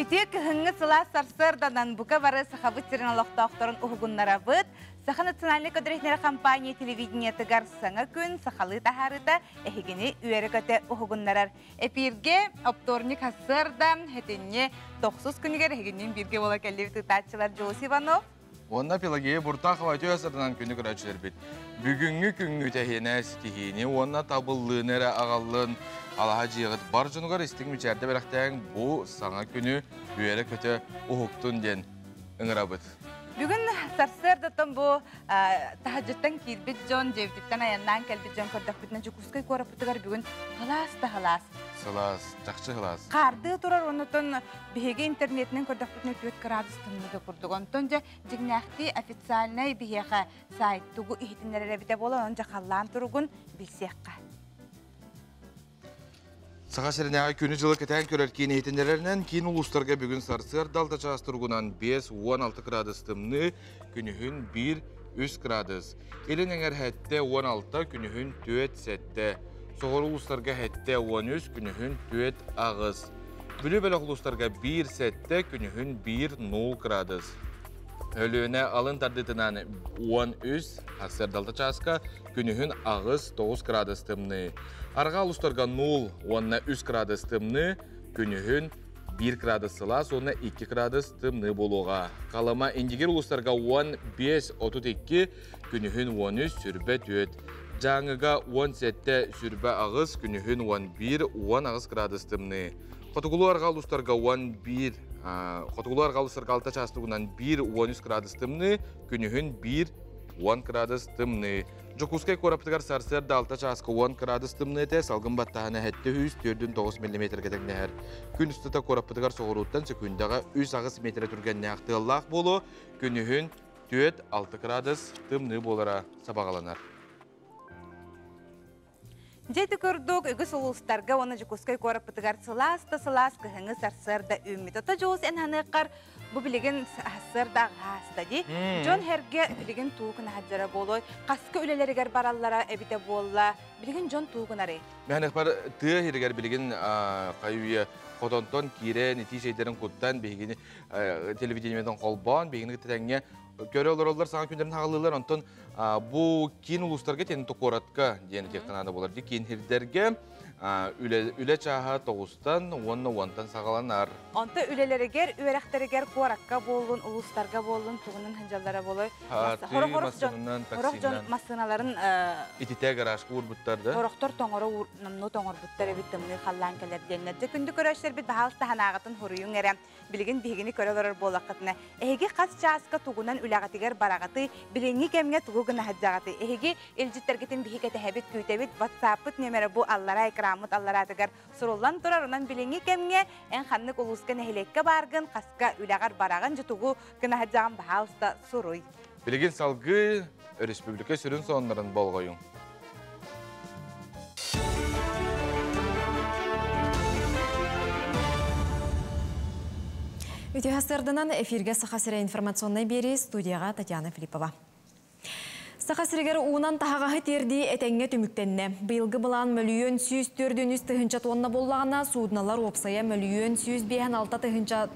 Үтүө кыһыҥҥы сылаас сарсыарданан бука бары Сахабыт сирин олохтоохторун уһугуннарабыт. Саха национальнай көдөрүһүнэр компания телевидениетыгар саҥа күн сахалыы таһаарыыта эһигини үөрэ-көтө уһугуннарар. Эпииргэ оптуорунньук сарсыарда хэтинньи тохсус күнүгэр эһигинниин бииргэ буола кэллибит ыытааччылар Дьулус Иванов. Уонна Пелагея Буртахова үтүө сарынан күнү көрөөччүлэрбит. Бүгүҥҥү күҥҥү тэһиэнэ ситиһиини уонна табыллыыны эрэ аҕаллын. Алаһа дьиэҕит бар дьонугар истиҥ мичээрдэ бэлэхтээҥ бу саҥа күнү үөрэ-көтө уһуктун диэн ыҥырабыт. Бүгүн сарсыардаттан бу таһырдьаттан киирбит дьон, дьиэбититтэн айаннаан кэлбит дьон көрдөхпүтүнэ Дьокуускай куораппытыгар бүгүн сылаас да сылаас. Сылаас, чахчы сылаас. Хаардыы турар, оннуттан биһиги интернетинэн көрдөхпүтүнэ 4 градус тымныыга курдук. Онтон дьэ дьиҥнээхтии официальнай биһиэхэ сайт тугу иһитиннэрэр эбитэ буолан, онон дьэ халлаан туругун билсиэххэ. Саха сиринээҕи күнү-дьылы кэтээн көрөр киин иһитиннэрэринэн, киин улуустарга бүгүн сарсыарда алта чаас туругунан 5-16 градус тымныы, күнүһүн 1-3 градус. Илин эҥэр сэттэ 16, күнүһүн 4-7. Соҕуруу улуустарга сэттэ 13, күнүһүн 4-8. Бүлүү бөлөх улуустарга 1-7, күнүһүн 1-0 градус. Өлүөнэ алын тардыытынан 13, сарсыарда алта чааска күнүһүн 8-9 градус тымныы. Арҕаа улуустарга 0 уонна 3 градус тымныы, күнүһүн 1 градус сылаас уонна 2 градус тымныы буолуоҕа. Халыма Индигир улуустарга 15-32, күнүһүн 13, сүрбэ 4. Дьааҥыга 17, сүрбэ 8, күнүһүн 11, 18 градус тымныы. Хотугулуу арҕаа улуустарга 11, хотугулуу арҕаа улуустарга 6 чаас тугунан 1-13 градус тымныы, күнүһүн 1-10 градус тымныы. Дьокуускай куораппытыгар сарсыарда 6 чааска 10 градус тымныы этэ, салгын баттааһына 704,9 миллиметргэ тэҥнэһэр. Күн устата куораппытыгар соҕурууттан сөкүүндэҕэ 3-8 метрэ түргэннээх тыаллаах буолуо, күнүһүн 4-6 градус тымныы буолара сабаҕаланар. Дьэ ити курдук үгүс улуустарга уонна Дьокуускай куораппытыгар сылаас да сылаас кыһыҥҥы сарсыарда үүммүт. Ото дьулус эн ханыаххар бу билигин сарсыарда аҕааста дии. Дьон эргэ билигин туу гына буолуой. Хаска үлэлэригэр бараллара эбитэ буолла. Билигин дьон туу гынарый? Мэһэнэхпэр тыа иһигэр билигин хайы хотонтон киирэн итии чэйдэрин куттан биһигини телевидениетын холбоон биһигини тэҥҥэ көрө олороллор саҥа күннэрин хааллылар онтон бу киин улуустарга тиэн куоратка диэн этиэххэ наада буолар ди киин хирдэргэ үлэ чааһа тоҕустан уонна уонтан саҕаланар. Онто үлэлэригэр, үөрэхтэригэр куоракка буоллун, улуустарга буоллун тугунан сылдьаллара буолуой? Хорох дьон массыыналарын ититэ гаражка уурбуттар да? Хорохтор тоҥоро намну тоҥорбуттар эбит тымныы халлаан кэлэр диэннэр. Дьэ күндү көрөөччүлэрбит баһаалыста санааҕытын хоруйуҥ эрэ. Билигин биһигини көрө олорор буоллаххытына, эһиги хас чааска тугунан үлэҕитигэр бараҕытый, билиҥҥи кэмҥэ тугу гына сылдьаҕытый? Эһиги илдьиттэргитин биһи кэтэһэбит, күүтэбит, WhatsApp-пыт нүөмэрэ бу аллараа экраммыт аллараатыгар суруллан турар. Онон билиҥҥи кэмҥэ эн ханнык улууска нэһилиэккэ бааргын, хаска үлэҕэр бараҕын, дьэ тугу гына сылдьаҕын баһаалыста суруй. Билигин салгыы өрөспүүбүлүкэ сүрүн сонуннарын болҕойуҥ. Үтүө сарсыарданан эфиргэ Саха сирэ информационнай биэрии студияҕа Татьяна Филиппова. Саха сиригэр уунан таһаҕаһы тиэрдии этэҥҥэ түмүктэннэ. Быйылгы былаан мөлүйүөн 104 тыһыынча тонна буоллаҕына, суудуналар уопсайа мөлүйүөн 156 тыһыынча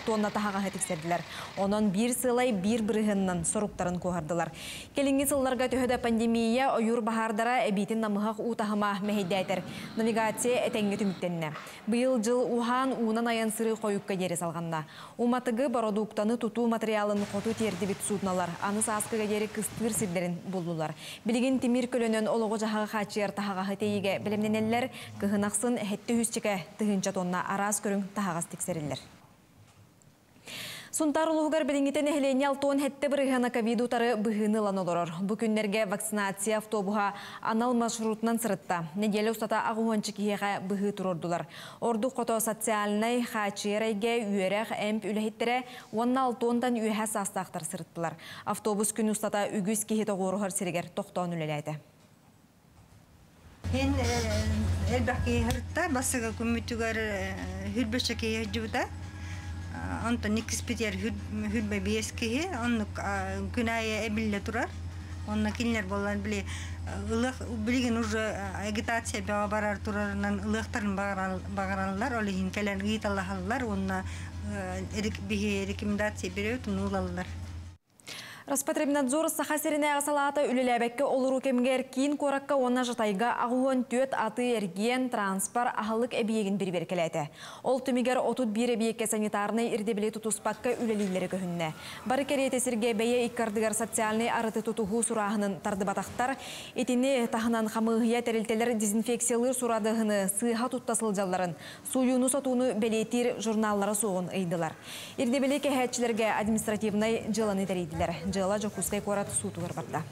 тонна таһаҕаһы тиксэрдилэр. Онон биир сыалай биир бырыһыанынан соруктарын куоһардылар. Кэлиҥҥи сылларга төһө да пандемия ойуур баһаардара эбиитин намыһах уу таһыма мэһэйдээтэр. Навигация этэҥҥэ түмүктэннэ. Быйыл дьыл уһаан уунан айан сырыы хойукка диэри салҕанна. Уматыгы бородууктаны тутуу материалын хоту тиэрдибит суднолар аны сааскыга диэри кыстыыр сирдэрин буллулар. Билигин тимир көлөнөн олоҕу-дьаһаҕы хааччыйар таһаҕаһы тиэйиигэ бэлэмнэнэллэр, кыһын ахсын 700 тыһыынча тонна араас көрүҥ таһаҕас тиксэриллэр. Сунтаар улууһугар билиҥҥитэ нэһилиэнньэ 67 бырыһыана ковид утары быһыыны ылан олорор. Бу күннэргэ вакцинация автобуһа анал маршрутунан сырытта. Нэдиэлэ устата аҕыс киһиэхэ быһыы туруордулар. Ордук хото социальнай хааччыйар эйгэ, үөрэх, эмп үлэһиттэрэ уонна алтыантан үөһэ саастаахтар сырыттылар. Автобус күн устата үгүс киһи тоҕуоруһар сиригэр тохтоон үлэлээтэ. Эн элбэх киһи сырытта, бастакы күммүтүгэр хүрбэччэ киһи сылдьыбыта. Онтон иккиспитигэр хүрбэ биэс киһи, оннук күн аайы эбиллэ турар. Онно кинилэр буолан били ылыах билигин уже агитация бөҕө барар турарынан ылыахтарын баҕараллар, ол иһин кэлэн ыйыталаһаллар уонна Биһи рекомендация берет, нулаллар. Роспотребнадзор Саха сиринээҕи салаата үлэлээбэккэ олоруу кэмигэр киин куоракка уонна Жатайга 84 атыы-эргиэн, транспорт, аһылык эбийиэгин бирибиэркэлээтэ. Ол түмүгэр 31 эбийиэккэ санитарнай ирдэбили тутуспакка үлэлииллэрэ көһүннэ. Бары кэриэтэ сиргэ бэйэ икки ардыгар социальнай арыты тутуһуу сурааһынын тардыбатахтар. Итини таһынан хамыыһыйа тэрилтэлэр дезинфекциялыыр сурадыһыны сыыһа тутта сылдьалларын, сууйууну-сотууну бэлиэтиир журналлара суоҕун ыйдылар. Ирдэбили кэһээччилэргэ административнай дьыаланы тэрийдилэр. Дьыала Дьокуускай куорат суутугар барда.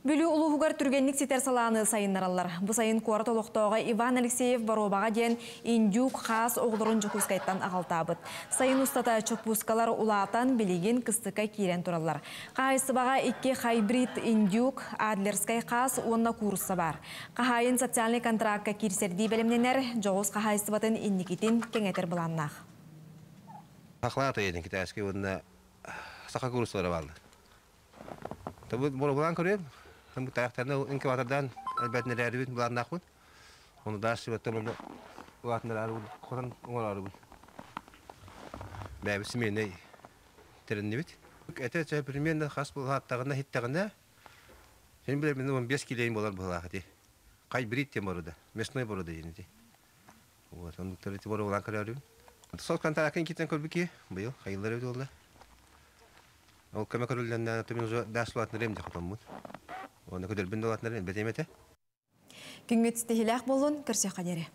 Бүлүү улууһугар түргэнник ситэр салааны сайыннараллар. Бу сайын куорат олохтооҕо Иван Алексеев боруобаҕа диэн индюк хаас оҕолорун Дьокуускайтан аҕалтаабыт. Сайын устата чоппуускалар улаатан, билигин кыстыкка киирэн тураллар. Хаһаайыстыбаҕа икки хайбрид индюк, адлерскай хаас уонна куурусса баар. Хаһаайын социальнай контракка киирсэрдии бэлэмнэнэр, дьоҕус хаһаайыстыбатын инникитин кэҥэтэр былааннаах. Сахалаата един китайский уонна саха кууруссалара бааллар. Табы боробулаан көрүөм. Хам таяқтарына инкубатордан элбэтинэрээрибин былааннаахпын. Оны даас сибеттен оны улаатынараарыбын, хотон оҥорорубун. Бэйэбит семейный тэриннибит. Этэ чэ примерно хас булааттаҕына хиттэҕинэ син билэр 15 килейин болар быһылаах ити. Хайбрид тем борода, мясной борода диэн ити. Вот, он төрүтү боробулаан көрөрүбүн. Сол контрактын китен көрбүки, быйыл хайыллар эбит буолла. Ол көмө көрүллэннэ төмүн уже даас улаатынарым дьэ хотоммут. Оны көдөрбүн да улаатынарым бэтиэм этэ. Күҥҥүт ситиһиилээх буоллун, көрсүөххэ диэри.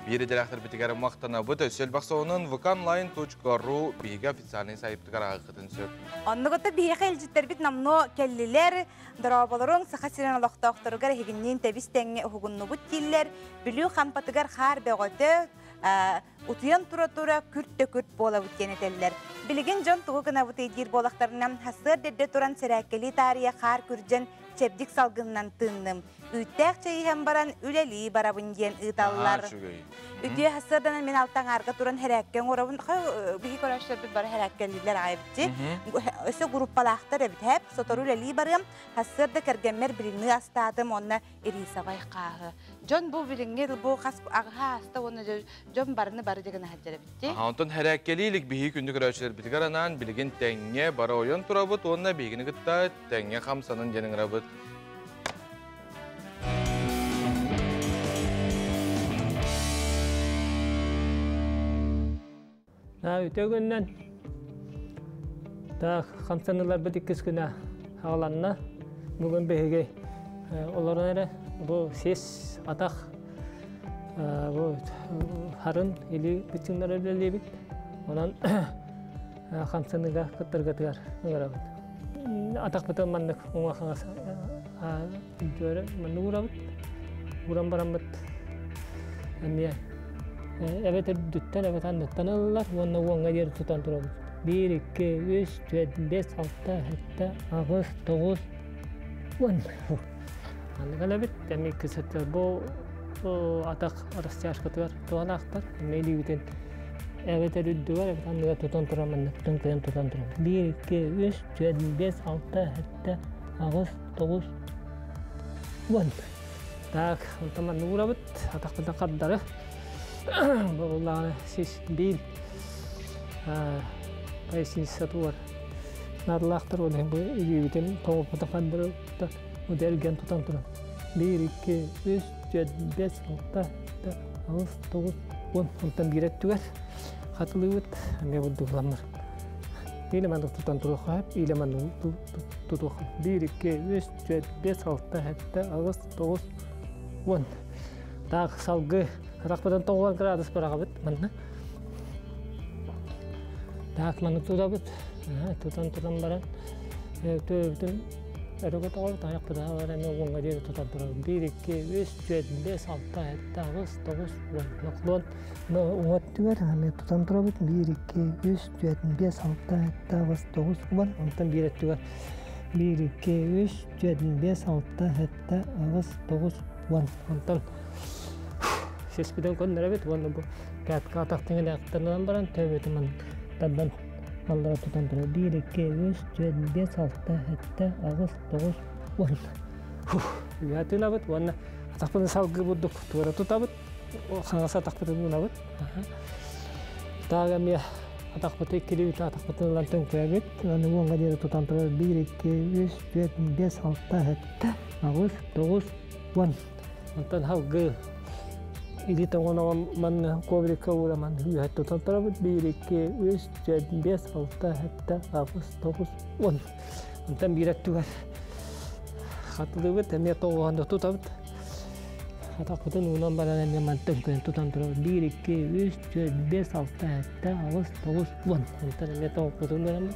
Биир идэлээхтэрбитигэр махтанабыт. Өссө элбэх сонун vkonline.ru биһиги официальный сайтыгар ааҕыаххытын сөп. Оннугута биһиэхэ илдьиттэрбит номнуо кэллилэр. Дорооболоруҥ, Саха сирин олохтоохторугар эһигинниин тэбис тэҥҥэ уһугуннубут дииллэр. Бүлүү Хампатыгар хаар бөҕөтө, утуйан тура-тура күрт да күрт буолабыт диэн этэллэр. Билигин дьон тугу гынабытый диир буоллахтарына, сарсыарда эрдэ туран сэрээккэлии таарыйа хаар күрдьэн чэбдик салгынынан тыынным. Үүттээх чэй иһэн баран үлэлии барабын диэн ыыталлар. Үтүө сарсыарданан мин алта аҥаарга туран хэрээккэ оҥоробун. Биһи көрөөччүлэрбит бары хэрээккэлииллэр аҕай эбитчи. Өссө группалаахтар эбит һэп. Сотору үлэлии барыам. Сарсыарда кэргэммэр блины астаатым уонна рисовай хааһы. Дьон бу билиҥҥи бу хас аҕыһа ааста уонна дьон барыны бары дьэгин аһаддьар эбитти. Онтон хэрээккэлиилик биһиги күндү көрөөччүлэрбитигэр анаан билигин тэҥҥэ бары ойон турабыт уонна биһигини кытта тэҥҥэ хамсанын диэн ыҥырабыт. Үтө күннэн та хамсаныларбыт иккис күнэ хааланна. Бүгүн биһиги олорон эрэ бу сис, атах, бу харын или бычыңнар үлэлиибит. Онон хамсаныга кыттыргатыгар ыҥырабыт. Атахпытын маннык уҥа хаҥас маннык уурабыт. Ууран бараммыт эмиэ эбэтэр үрдүттэн, эбэтэр анныттан ылыллар уонна уоҥҥа диэри тутан турабыт. 1, 2, 3, 4, 5, 6, 7, 8, 9, 10. Маннык элэбит. Эмиэ кысыттар бу атах растяжкатыгар туһалаахтар. Эмиэ илиибитин эбэтэр үрдүгэр, эбэтэр анныгар тутан туран маннык тыҥкыйан тутан турабыт. 1, 2, 3, 4, 5, 6, 7, 8, 9, 10. Так, онтон маннык уурабыт. Атахпытын хардары. Буоллаҕына сис биил поясница тугар наадалаахтар ол иһин бу илиибитин тоҥоппутун хардары эргэн тутан туран. 1, 2, 3, 4, 5, 6, 7, 8, 9, 10. Онтон биир өттүгэр хатылыыбыт. Эмиэ бурдугуламмыр. Илэ маннык тутан туруохха, илэ маннык тутуохха. 1, 2, 3, 4, 5, 6, 7, 8, 9, 10. Так, салгы атахпытын 90 градус быраҕабыт манна. Так, маннык тутабыт. Тутан туран баран төбөбүтүн өрө көтөҕөбүт, аяқпытын бар эмиэ уоҥҥа диэри тутан турабыт. 1, 2, 3, 4, 5, 6, 7, 8, 9, 10. Наклон уҥа өттүгэр эмиэ тутан турабыт. 1, 2, 3, 4, 5, 6, 7, 8, 9, 10. Онтон биир өттүгэр 1, 2, 3, 4, 5, 6, 7, 8, 9, 10. Онтон сиспитин көннөрөбүт уонна бу пятка атах тиҥилэхтэринэн баран төбөтүн тардан аллара тутан турар. 1, 2, 3, 4, 5, 6, 7, 8, 9, 10. Үөһэ тыынабыт уонна атахпытын салгыы бурдук туора тутабыт, хаҥас атахпытын уунабыт. Тааҕы эмиэ атахпыты иккилии атахпытын ылан төҥкөөбүт. Уонна уонга диэри тутан турар 1, 2, 3, 4, 5, 6, 7, 8, 9, 10. Онтон халгыы илии тоҥоноҕун манна коврикка уураман үөһэ тутан турабыт. 1, 2, 3, 4, 5, 6, 7, 8, 9, 10. Онтон биир өттүгэр хатылыбыт, эмиэ тоҕуһан да тутабыт. Атахпытын уунан баран эмиэ мантан күн тутан турабыт. 1, 2, 3, 4, 5, 6, 7, 8, 9, 10. Онтон эмиэ тоҕуппутун бараммыт.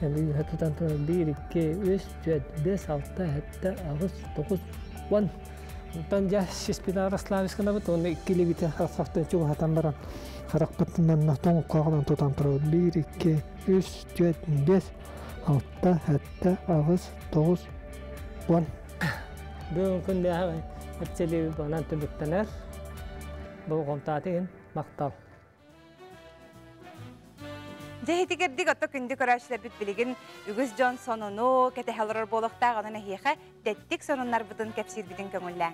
Эмиэ үөһэ тутан турабыт. 1, 2, 3, 4, 5, 6, 7, 8, 9, 10. Онтон дьэ сиспин расслабить гынабыт уонна икки илиибитин харахтан чугаһатан баран харахпытынан тоҥукка тутан турабыт. 1, 2, 3, 4, 5, 6, 7, 8, 9, 10. Бүгүн күн бэһэ эрчэлии банан түмүктэнэр. Болҕомтоотугун махтал. Дьэ итигирдик отто күндү көрөөччүлэрбит билигин үгүс дьон сонуну кэтэһэ олорор буолуохтаах, онон эһиэхэ тэттик сонуннарбытын кэпсиирбитин көҥүллээҥ.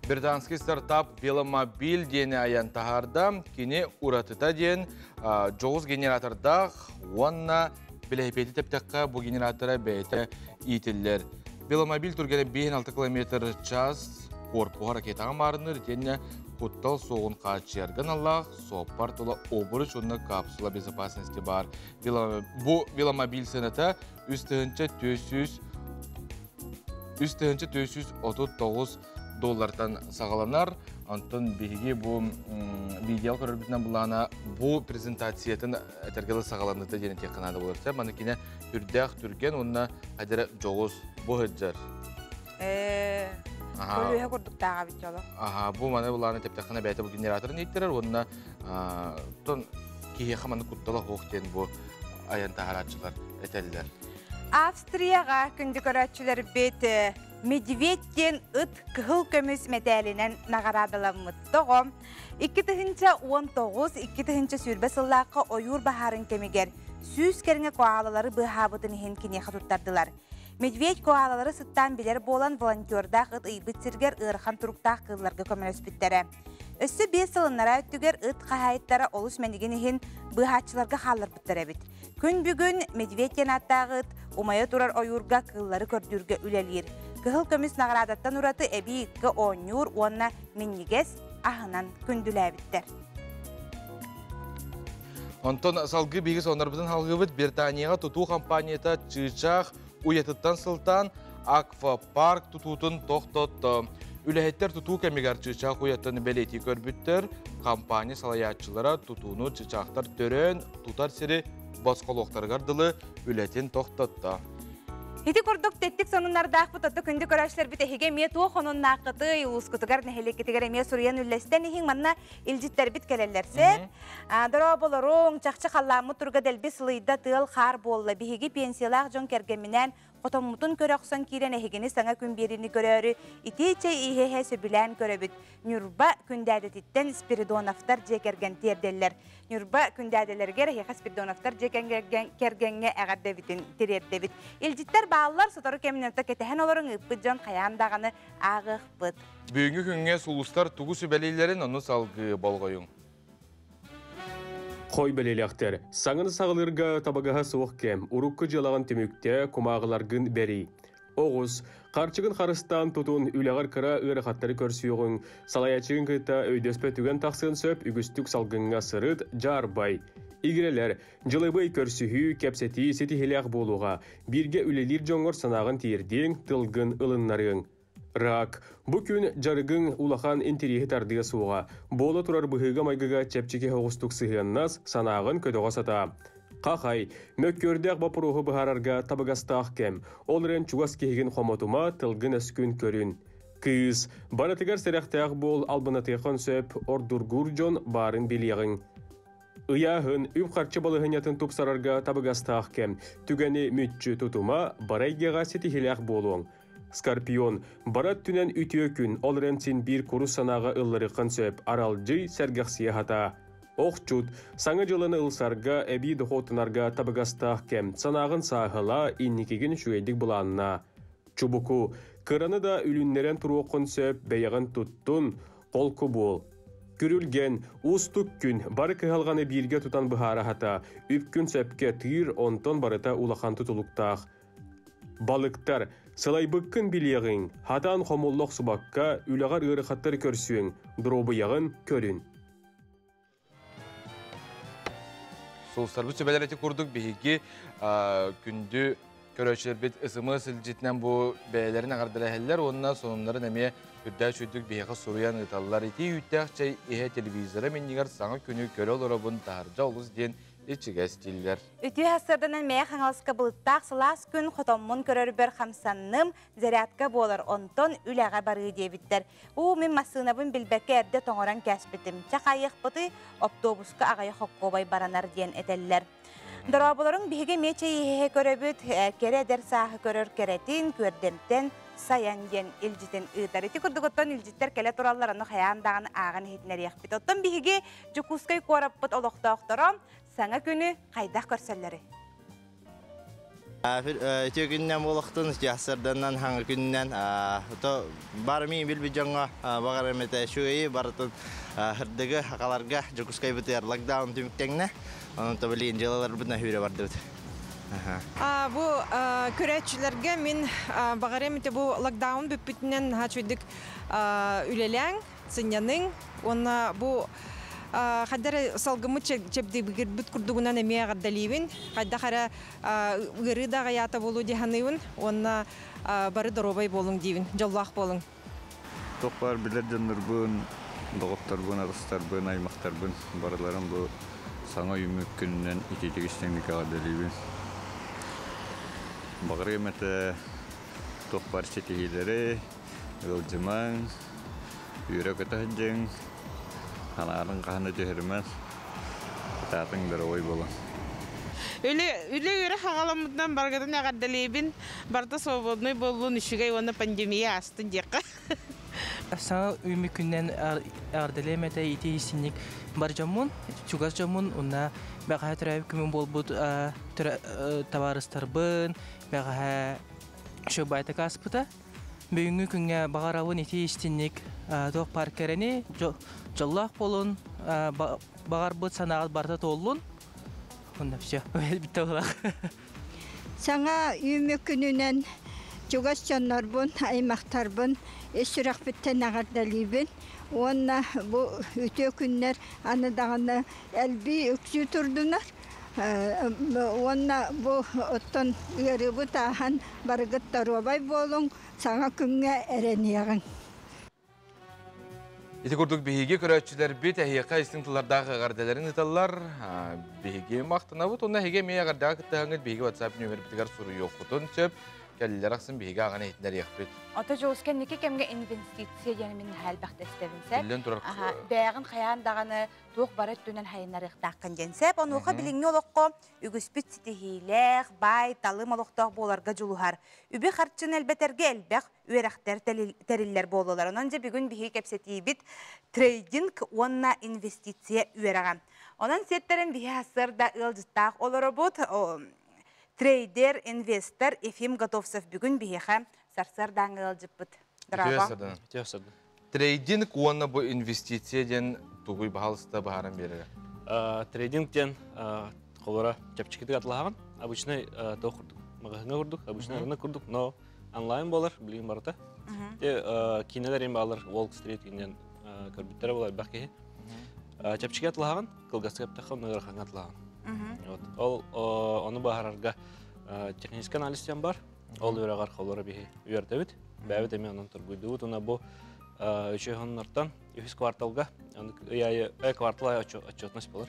Британский стартап Веломобиль диэни айан таһаарда. Кини уратыта диэн дьоҕус генератордаах уонна билэһипиэти тэптэххэ бу генератора бэйэтэ иитиллэр. Веломобиль түргэнэ 5-6 км час корпуһа ракетаҕа маарынныыр итиэннэ куттал суоҕун хааччыйарга аналлаах суоппар тула обруч уонна капсула безопасности баар. Бу веломобиль сыаната 3 3439 доллартан саҕаланар. Онтон биһиги бу видео көрөрбүтүнэн булаана бу презентациятын этэргелы саҕаланыыта диэн этиэххэ наада буолар. Маны кине үрдээх түргэн уонна хадера дьоҕус бу сылдьар. Көлүөһэ курдуктааҕа бит дьоло. Аха, бу маны булаана тэптэххинэ бэйэтэ бу генераторын ииттэрэр уонна тон киһиэхэ маны куттала суох диэн бу айан таһарааччылар этэллэр. Австрияҕа күндү көрөөччүлэрбит Медведь диэн ыт кыһыл көмүс мэтээлинэн наҕараадаламмыт. Тоҕо? 2019 2020 сыллаахха ойуур баһаарын кэмигэр 100 кэриҥэ коалалары быыһаабытын иһин киниэхэ туттардылар. Медведь коалалары сыттаан билэр буолан волонтердаах ыт ыйбыт сиргэр ыарахан туруктаах кыылларга көмөлөспүттэрэ. Өссө 5 сылыннара өттүгэр ыт хаһаайыттара олус мэнигин иһин быыһааччыларга хаалларбыттар эбит. Күн бүгүн Медведь диэн ааттаах ыт умайа турар ойуурга кыыллары көрдүүргэ үлэлиир. Кыһыл көмүс наҕараадаттан ураты эбии ыкка оонньуур уонна минньигэс аһынан күндүлээбиттэр. Онтон салгыы биһиги соннорбутун халгыбыт Британияҕа тутуу компанията чыычаах уйатыттан сылтаан аквапарк тутуутун тохтотто. Үлэһиттэр тутуу кэмигэр чыычаах уйатын бэлиэтии көрбүттэр. Компания салайааччылара тутууну чыычаахтар төрөөн тутар сири босхолуохтарыгар дылы үлэтин тохтотто. Ити курдук тэттик сонуннардаахпыт отто күндү көрөөччүлэрбит эһиги эмиэ туох онуннааххытый улуускутугар нэһилиэккитигэр эмиэ суруйан үллэстэн иһиҥ манна илдьиттэрбит кэлэллэр сөп. Дорооболоруҥ, чахчы халлааммыт туруга дэлби сылыйда тыал хаар буолла. Биһиги пенсиялаах дьон кэргэмминээн хотоммутун көрө охсон киирэн эһигини саҥа күн биэриини көрөөрү итии чэй иһэ-иһэ сөбүлээн көрөбүт. Ньурба Күндээдэтиттэн Спиридоновтар дьиэ кэргэн тиэрдэллэр. Ньурба Күндээдэлэригэр эһиэхэ Спиридоновтар дьиэ кэргэҥҥэ эҕэрдэбитин тириэрдэбит. Илдьиттэр бааллар, сотору кэминэн кэтэһэн олоруҥ ыыппыт дьон хайаан даҕаны ааҕыахпыт. Бүгүҥҥү күҥҥэ сулустар тугу сүбэлииллэрин ону салгыы болҕойуҥ. Хой бэлиэлээхтэр. Саҥаны саҕалыырга табыгаһа суох кэм, урукку дьыалаҕын түмүктэ, кумааҕыларгын бэрий. Оҕус, харчыгын харыстаан тутун, үлэҕэр кыра ыарахаттары көрсүөҕүҥ, салайааччыгын кытта өйдөспөт түгэн тахсыан сөп, үгүстүк салгыҥҥа сырыт, дьаарбай. Игирэлэр, дьылыбый көрсүһүү, кэпсэтии ситиһилээх буолуоҕа. Бииргэ үлэлиир дьоҥҥор санааҕын тиэрдиэҥ, тылгын ылыннарыаҥ. Рак. Бу күн дьарыгыҥ улахан интэриэһи тардыа суоҕа. Буола турар быһыыга-майгыга чэпчэки соҕустук сыһыаннас, санааҕын көтөҕө сатаа. Хахай. Мөккүөрдээх боппуруоһу быһаарарга табыгастаах кэм. Ол эрэн чугас киһигин хомотума, тылгын-өскүн көрүн. Кыыс. Барытыгар сэрэхтээх буол, албынатыаххын сөп, ордургуур дьон баарын билиэҕиҥ. Ыйааһын, үп-харчы балаһыанньатын тупсарарга табыгастаах кэм. Түгэни мүччү тутума, бары эйгэҕэ ситиһиилээх буолуоҥ. Скорпион, бары өттүнэн үтүө күн, ол эрэн син биир курус санааҕа ылларыаххын сөп, аралдьый, сэргэхсийэ сатаа. Охчут, саҥа дьыланы ылсарга, эбии дохуоттанарга табыгастаах кэм. Санааҕын сааһылаа, инникигин үчүгэйдик былааннаа. Чубуку, кыраны да үлүннэрэн туруоххун сөп, бэйэҕин туттун, холку буол. Күрүлгэн, уустук күн, бары кыһалҕаны бииргэ тутан быһаараһата, үпкүн сөпкө тыыр, онтон барыта улахан тутулуктаах. Балыктар, сылайбыккын билиэҕиҥ, хатаан хомулла охсубакка, үлэҕэр ыарахаттары көрсүөҥ, доруобуйаҕын көрүн. Сулустарбыт сүбэлэр ити курдук биһиги күндү көрөөччүлэрбит СМС илдьитинэн бу бэйэлэрин эҕэрдэлэһэллэр уонна сонуннарын эмиэ үрдээх үчүгдүк биһиэхэ суруйан ыыталлар. Итии үүттээх чэй иһэ телевизора минньигэр саҥа күнү көрө олоробун таһырдьа олус диэн ичигэс дииллэр. Үтүө сарсыарданан Мэйэ Хаҥаласка былыттаах сылаас күн хотоммун көрөрбөр хамсанным, зарядка буолар, онтон үлэҕэ барыы диэбиттэр. Уу, мин массыынабын билбэккэ эрдэ тоҥорон кээспитим. Чэ хайыахпытый, оптуобуска аҕыйах хоккуобай баранар диэн этэллэр. Дорооболоруҥ биһиги эмиэ чэй иһэ көрөбүт, кэрэ эдэр сааһы көрөр кэрэтин, күөрдэмтэн сайан диэн илдьитин ыытар. Ити курдук оттон илдьиттэр кэлэ тураллар, ону хайаан даҕаны ааҕан иһитинэриэхпит. Оттон биһиги Дьокуускай куораппыт олохтоохторо саҥа күнү хайдах көрсөллөрүй? Үтүө күннэн буолуохтун, сарданан хаҥа күннэн то барми билби дьоҥҥо баҕар эмэтэ үчүгэйи барытын хырдыгы хакаларга Дьокуускайбытыгар локдаун түмүктэҥнэ онон то билигин дьыалаларбытына хүүрэ бардыбыт. Бу көрөөччүлэргэ мин баҕар эмитэ бу локдаун бүппүтүнэн наһаа үчүгэйдик үлэлээҥ, сынньаныҥ уонна бу хайдах эрэ салгыммыт чэбдигирбит курдугунан эмиэ эҕэрдэлиибин. Хайдах эрэ ыарыы да аҕыйаата буолуо дии саныыбын уонна бары доруобай буолуҥ диибин, дьоллоох буолуҥ. Туох баар билэр дьоннорбун, доҕотторбун, арыстарбын, аймахтарбын барыларын бу саҥа үүммүт күнүнэн итиитик истиҥник эҕэрдэлиибин. Баҕарыам этэ туох баар ситиһиилэри, ыалдьымаҥ, үөрэ-көтө сылдьыҥ, санаарын хаһан да түһэримэҥ, кытаатыҥ доруобай буолуҥ. Үлэ үлэ үөрэх аҕаламмытынан барыгытын эҕэрдэлиибин. Барыта свободный буоллун, үчүгэй уонна пандемия аастын диэххэ. Саҥа үүммүт күнүнэн эҕэрдэлиэм этэ ити истинник бар дьоммун, чугас дьоммун, уонна бэҕэһээ төрөөбүт күмүн буолбут табаарыстарбын, бэҕэһээ шөбайтак ааспыта. Бүгүҥҥү күҥҥэ баҕарабын ити истинник туох баар кэрэни, дьоллоох буолун, баҕарбыт санааҕыт барыта туоллун. Онно все, бүттэ буолах. Саҥа үүммүт күнүнэн чугас дьоннорбун, аймахтарбын ис сүрэхпиттэн эҕэрдэлиибин уонна бу үтүө күннэр аны даҕаны элбии үксүү турдунар уонна бу оттон ыарыыбыт ааһан барыгыт доруобай буолуҥ, саҥа күҥҥэ эрэниэҕиҥ. Ити курдук биһиги көрөөччүлэрбит эһиэхэ истиҥ тыллардаах эҕэрдэлэрин ыыталлар. Биһиги махтанабыт уонна эһиги эмиэ эҕэрдэҕэ кыттыһаҥҥыт биһиги WhatsApp нүөмэрбитигэр суруйуоххутун сөп. Кэллилэр ахсын биһиги аҕан иһитинэриэхпит. Ото дьоҕус кэнники кэмҥэ инвестиция диэн мин элбэхтэ истэбин сеп. Биллэн турар. Бэйэҕин хайаан даҕаны туох бары өттүнэн хайыннарыахтааххын диэн сеп. Онуоха билиҥҥи олоххо үгүспүт ситиһиилээх, баай, талым олохтоох буоларга дьулуһар. Үбү-харчыны элбэтэргэ элбэх үөрэхтэр тэриллэр буоллулар. Онон дьэ бүгүн биһиги кэпсэтиибит трейдинг уонна инвестиция үөрэҕэ. Онон сиэттэрин биһи сарсыарда ыалдьыттаах олоробут. Трейдер, инвестор Ефим Готовцев бүгүн биһиэхэ сарсыардааҥҥы ыалдьыппыт. Здорово. Трейдинг уонна бу инвестиция диэн тугуй баһалыста быһааран биэрэрэ? Трейдинг диэн холора чэпчэкитик атылаһаҕын. Обычный туох курдук, маҕаһыыҥҥа курдук, обычный рынок курдук, но онлайн буолар, билигин барыта. Те киинэлэр им баалар Wall Street иннен көрбүттэрэ буолар элбэх киһи. Чэпчэки атылаһаҕын, кылгастык эптэххэ, онно ыарахаҥҥа атылаһаҕын. Вот. Ол ону баһарарга технический анализ диэн бар. Ол үөрэҕэр холоро биһи үөрдэбит. Бэйэбит эмиэ онон торгуйдубут. Уна бу үчүгэй хоннортон үһүс кварталга, ый айы квартал айы отчетность болар.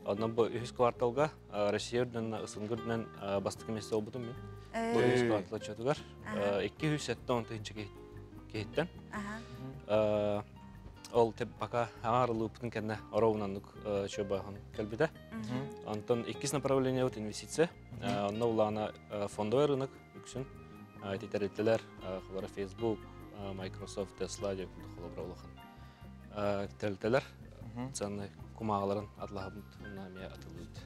Онон бу үһүс кварталга Россия үрдүнэн, СНГ үрдүнэн бастакы месте болбутум мин. Бу үһүс квартал отчетугар 270 тыһыынча киһиттэн. Ол пока аарылыыппытын кэннэ ороунаннык чөбөһөн кэлбитэ. Онтон иккис направление вот инвестиция. Онно улаана фондовый рынок үксүн ити тэрилтэлэр холобура Facebook, Microsoft, Tesla диэн курдук холобура улахан тэрилтэлэр ценный. Кумааҕыларын атылаһабыт, онно эмиэ атылыыбыт.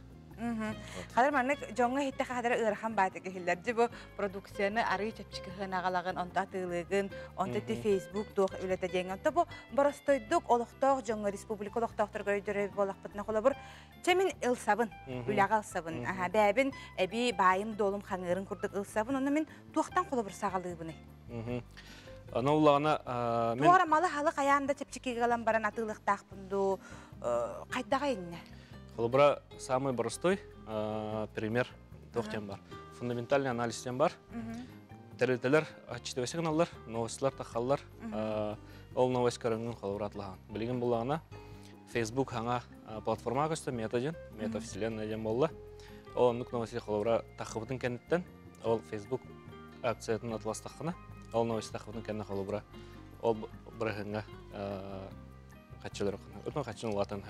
Хадыр маннык дьоҥҥо иһиттэххэ хадыр ыарахан баатык иһиллэр. Дьи бу продукцияны арыы чэпчэки сыанаҕалаҕын, онто атыылыыгын, онто ити Facebook туох үлэтэ диэҥ. Онто бу боростойдук олохтоох дьоҥҥо, республика олохтоохторугар өйдөрөр буоллахпытына холобур, чэ мин ылсабын, үлэҕэ ылсабын. Аха, бэйэбин эбии баайым-дуолум хаҥыырын курдук ылсабын, онно мин туохтан холобур саҕалыыбыный? Аны улаҕана мен... Туора малы-халы хайаан да чэпчэкигэ ылан баран атыылыахтаахпын дуу, хайдаҕа иннэ? Холобура, самый простой пример туох диэн бар. Фундаментальный анализ диэн бар. Тэрилтэлэр отчитывайся гыналлар, новостьлар тахаллар. Ол новость көрөҥҥүн холобура атылаһан. Билигин буллаҕына Facebook хаҥа платформа көстө мета диэн, мета вселенная диэн буолла. Ол оннук новости холобура таххыбытын кэнниттэн ол Facebook акциятын атыластаххына, ол новость таххыбытын кэннэ холобура ол бырыһыҥҥа хаччылар отон хаччын улаатан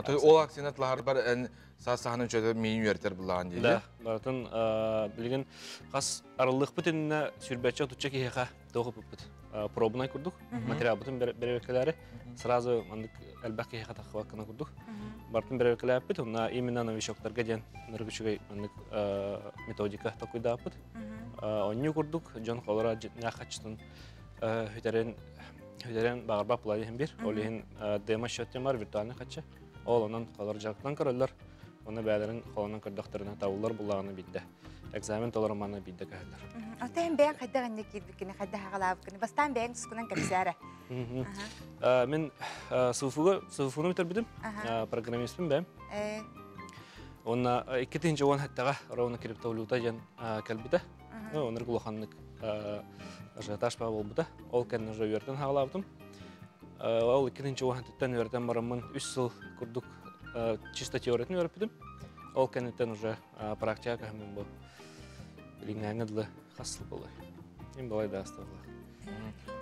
То ол акцияны атлаһар бар эн саас саһанын чөтө миин үөртер булаан диye. Да, барытын билигин хас арыллыхпыт иннэ сүрбэччэ тучча киһиэхэ туох ыппыт пробунай курдук материалбытын бэрэбэккэлээри сразу маннык элбэх киһиэхэ таххыбаккына курдук бартын бэрэбэккэлээппит онно именно новичоктарга диэн нырык үчүгэй маннык методика толкуйдааппыт онньу курдук дьон холора хаччытын хүтэрин хүтэрин баҕарбап була диэн бир ол иһин демо счет диэн бар виртуальный хаччы ол онон холор дьарыктан көрөллөр оны бээлэрин холонон көрдөхтөрүнэ табыллар буллаҕына бидде экзамен толорумана бидде көһөллөр. Ата эн бэйэҥ хайдах инне киирбиккини, хайдах аҕалаабыккыны бастаан бэйэҥ тускунан кэпсээрэ. Мин СУФУга СУФУну бүтэрбитим, программистпын бэйэм. Уонна 2017-ҕэ ровно криптовалюта диэн кэлбитэ. Оннук улаханнык ажиотаж буолбута. Ол кэннэ уже үөртэн хаалаабытым. Ол 2017-тэн үөртэн бараммын үс сыл курдук чисто теориятын үөрэппитим. Ол кэнниттэн уже практика көһөммүн бу билиҥҥээҥҥэ дылы хас сыл буолуой? Им балай да астабыла.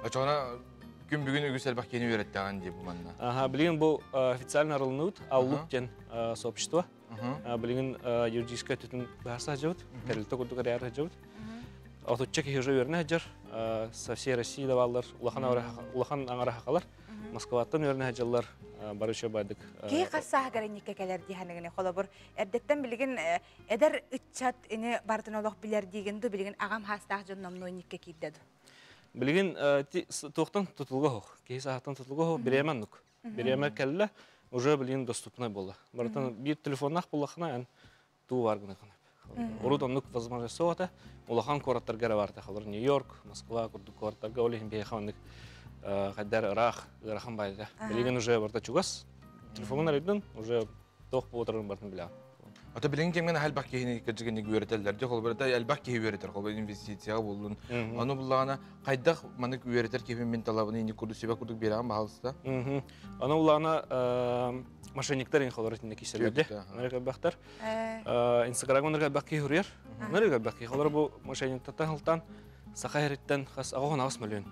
Очоҕуна күн бүгүн үгүс элбэх киһини үөрэттэҕин дии бу манна. Аха, билигин бу официально арылыныбыт Аллук диэн сообщество. Билигин юридическай өттүтүн быһаарса сылдьабыт, тэрилтэ курдук эрээр сылдьабыт. Отучча киһи уже үөрэнэ сылдьар, со всей России да бааллар, улахан аҥара хахалар. Москваттан үөрэнэ сылдьаллар, бары үчүгэй байдык. Киһи хас сааһыгар инникке кэлэр дии саныгыный? Холобур, эрдэттэн билигин эдэр ыччат ини барытын олох билэр диигин ду, билигин аҕам хаастаах дьон номнуо инникке киирдэ ду? Билигин туохтан тутулуга суох. Киһи сааһыттан тутулуга суох, бириэмэ оннук. Бириэмэ кэллэ, уже билигин доступнай буолла. Барытын биир телефоннаах буоллаххына, эн туу бар гына Урут оннук возможность суох этэ. Улахан куораттарга эрэ баарта. Холор Нью-Йорк, Москва курдук куораттарга ол иһин биһиэхэ оннук хайдар ыраах, ыарахан баайда. Билигин уже барыта чугас. Телефоҥун арыйдын, уже туох буоларын барытын билэҕин. Ата билиҥ кэмҥэ элбэх киһини кырдьыгынник үөрэтэллэр. Дьэ холобура элбэх киһи үөрэтэр. Холобура инвестицияҕа буоллун. Аны буллаҕына хайдах маннык үөрэтэр киһи мин талабын инник курдук сүбэ курдук биэрэҕин баһалыста. Аны улаана мошенниктар ин холор итинне киселерде. Нары кэлбэхтэр. Инстаграмга нары кэлбэх киһи хуруйар. Нары кэлбэх киһи. Холор бу мошенниктартан хылтан Саха эриттен хас 8 миллион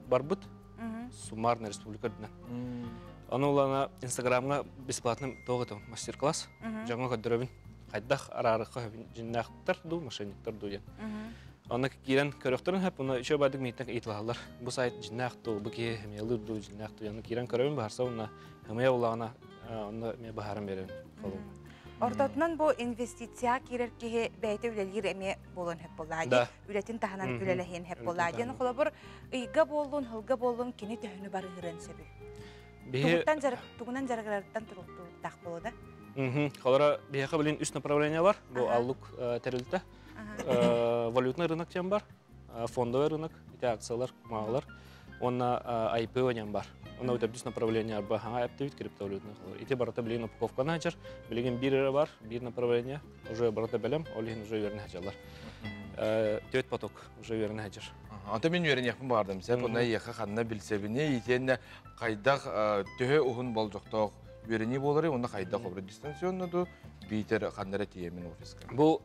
барбыт. Суммарная республика үрдүнэн. Аны улаана Инстаграмга бесплатно тоҕо этим мастер-класс. Дьоҥҥо көрдөрөбүн. Хайдах араарыкка дьиннээхтэр дуу, мошенниктар дуу диэн. Онно киирэн көрөхтөрүн хөп, уна үчүгэй баардык мииттэн ыйыталаһаллар. Бу сайт дьиннээх дуу, бу киһи хэмиялыыр дуу, дьиннээх дуу. Онно киирэн көрөбүн, баһарса уонна хэмийэ буллаҕына, онно эмиэ баһаран биэрэбин. Ортотунан бу инвестицияҕа киирэр киһи бэйэтэ үлэлиир эмиэ буолуон сөп буоллаҕа дии. Үлэтин таһынан үлэлэһиэн сөп буоллаҕа диэн холобур ыйга буоллун, сылга буоллун кини төһөнү барыһырыан сөбүй? Тугуттан дьарык, тугунан дьарыгырарыттан туруктаах буолуо да? Холора биһиэхэ билин үс направление бар. Бу Аллук тэрилтэ. Валютный рынок диэн бар, фондовый рынок, ити акциялар, кумааҕылар, уонна IPO диэн бар. Онно өтөрдүс направление арба хаҥа эптибит криптовалютный холор. Ити барыта билигин упаковканы хачар, билигин биир эрэ бар, биир направление, уже барыта бэлэм, ол иһин уже үөрэнэ хачаллар. Төрт поток уже үөрэнэ хачар. Ата мин үөрэниэхпин баҕардым. Сеп онно эйиэхэ ханна билсэбини, итиэннэ хайдах төһө уһун болдьохтоох үөрэнии буоларый уонна хайдах обра дистанционно ду биитэр ханна эрэ тиийэмин офиска? Бу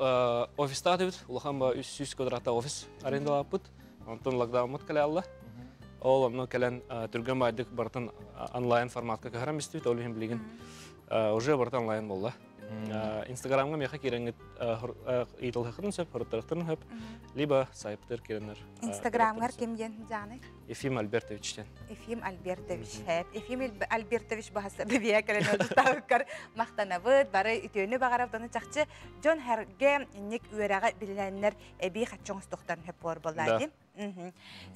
офистаах эбит, улахан ба 300 квадраттаах офис арендалааппыт. Онтон локдауммут кэлэ алла. Ол онно кэлэн түргэн баайдык барытын онлайн форматка көһөрөн истибит, ол иһин билигин уже барыта онлайн буолла. Инстаграмга меха кирэҥҥит ыйыталыаххытын сөп, хоруттарыахтарын сөп, либо сайтпытыгар киирэннэр. Инстаграмҥар ким диэн Жаны? Ефим Альбертович диэн. Ефим Альбертович. Ефим Альбертович баһаса бибиэ кэлэн ылдьыттаабыккар махтанабыт, бары үтүөнү баҕарабыт, аны чахчы дьон хэргэ инник үөрэҕи билинэннэр эбии хаччы оҥостуохтарын сөп буолар буоллаа дии.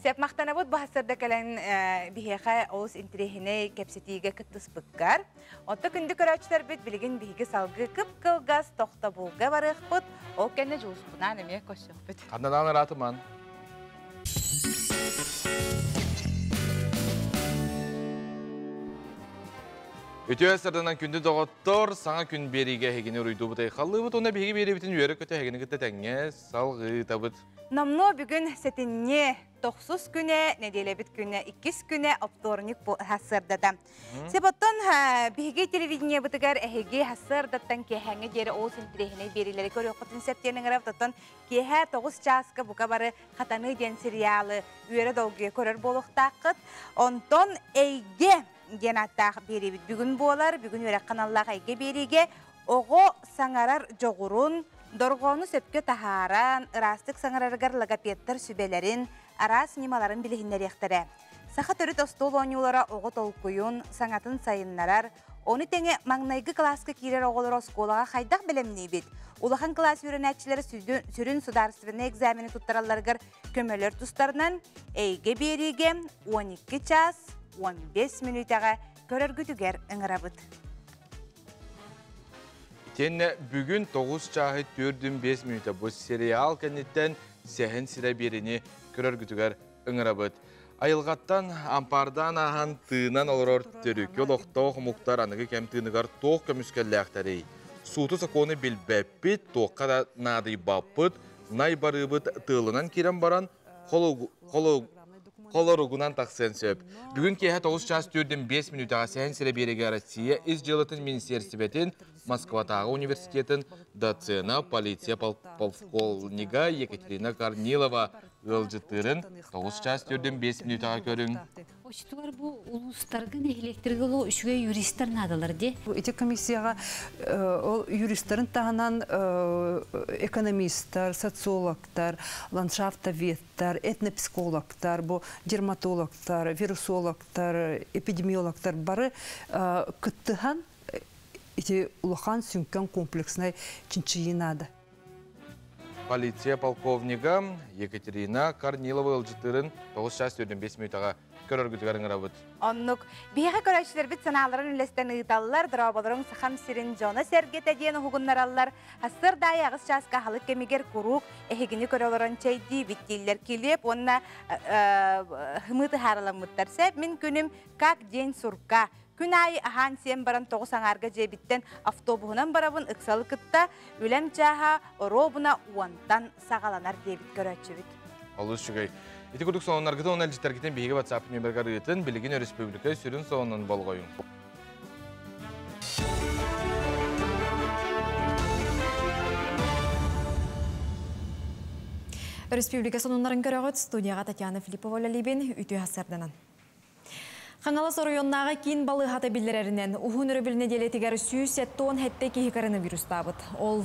Сеп махтанабыт бу хасырда кэлэн биһиэхэ олус интириэһинэй кэпсэтиигэ кыттыспыккар. Онто күндү көрөөччүлэрбит билигин биһиги салгыы кып-кылгас тохтобулга барыахпыт. Ол кэннэ дьулуспунаан эмиэ көрсүөхпүт. Ханнадаан ыраатыман. Үтүө сарданан күндү доҕоттор, саҥа күн биэриигэ эһигини уруйдуубут айхаллыыбыт уонна биһиги биэриибитин үөрэ-көтө эһигини кытта тэҥҥэ салҕыытабыт. Номнуо бүгүн сэтинньи тохсус күнэ, нэдиэлэбит күнэ, иккис күнэ оптуорунньук сарсыардата. Сепоттон биһиги телевидениебытыгар эһиги сарсыардаттан киэһээҥҥэ диэри олус интириэһинэй биэриилэри көрүөххүтүн сөп диэн ыҥырабыт. Оттон киэһэ 9 чааска бука бары Хатаныы диэн сериалы үөрэ долгуйа көрөр буолуохтааххыт. Онтон Эйгэ диэн ааттаах биэриибит бүгүн буолар. Бүгүн үөрэх ханаллаах Эйгэ биэриигэ Оҕо саҥарар дьоҕурун, дорҕоону сөпкө таһааран, ыраастык саҥарарыгар логопедтар сүбэлэрин, араас ньымаларын билиһиннэриэхтэрэ. Саха төрүт остуол оонньуулара оҕо толкуйун, саҥатын сайыннарар, ону тэҥэ маҥнайгы кылааска киирэр оҕолору оскуолаҕа хайдах бэлэмниибит? Улахан кылаас үөрэнээччилэрэ сүрүн судаарыстыбаннай экзамены туттаралларыгар көмөлөр тустарынан эйгэ биэриигэ 12 чаас 15 мүнүүтэҕэ көрөргүтүгэр ыҥырабыт. Итиэннэ бүгүн 9 чааһы 4-5 мүнүүтэ бу сериал кэнниттэн сэһэн сирэ биэриини көрөргүтүгэр ыҥырабыт. Айылҕаттан ампаардаан ааһан тыынан олорор төрүкү олохтоох омуктар аныгы кэм тыыныгар туох көмүскэллээхтэрий? Сууту-сокуону билбэппит, туохха да наадыйбаппыт, най барыыбыт тыалынан киирэн баран холоругунан тахсыан сөп. Бүгүн киэһэ 9 чаас 4-5 мүнүүтэҕэ Сэһэн сирэ биэрэгэ Россия ис дьыалатын министиэристибэтин Москватааҕы университетын доцена, полиция полковнига Екатерина Корнилова ыалдьыттыырын 9 чаас 4-5 мүнүүтэҕэ көрүҥ. Очтугар бу улуустарга нэһилиэктэргэ олох үчүгэй юристар наадалар дии. Ити комиссияҕа ол юристарын таһынан экономисттар, социологтар, ландшафтоведтар, этнопсихологтар, бу дерматологтар, вирусологтар, эпидемиологтар бары кыттыһан ити улахан сүҥкэн комплекснай чинчийии наада. Полиция полковнига Екатерина Корнилова ыалдьыттыырын 9 чаас 45 мүнүүтэҕэ көрөргүтүгэр ыҥырабыт. Оннук. Биһиэхэ көрөөччүлэрбит санааларын үллэстэн ыыталлар, дорооболоруҥ Сахам сирин дьоно-сэргэтэ диэн уһугуннараллар. Сарсыарда аайы аҕыс чааска аһылык кэмигэр куруук эһигини көрө олорон чэйдиибит дииллэр. Килиэп уонна хымыы тыһаарыламмыттар. Сөп, мин күнүм как день сурка. Күн аайы аһаан-сиэн баран тоҕус аҥаарга дьиэбиттэн автобуһунан барабын ыксалы кытта үлэм чааһа оруобуна уонтан саҕаланар диэбит көрөөччүбүт. Олус үчүгэй. Ити курдук сонуннаргытын уонна илдьиттэргитин биһиги WhatsApp нүөмэргэр ыытын, билигин өрөспүүбүлүкэ сүрүн сонунун болҕойуҥ. Өрөспүүбүлүкэ сонуннарын көрөҕүт студияҕа Татьяна Филиппова үлэлиибин үтүө сарданан. Хаҥалас оройуоннааҕы киин балыыһата биллэрэринэн, уһун өрөбүл нэдиэлэтигэр 177 киһи коронавирустаабыт. Ол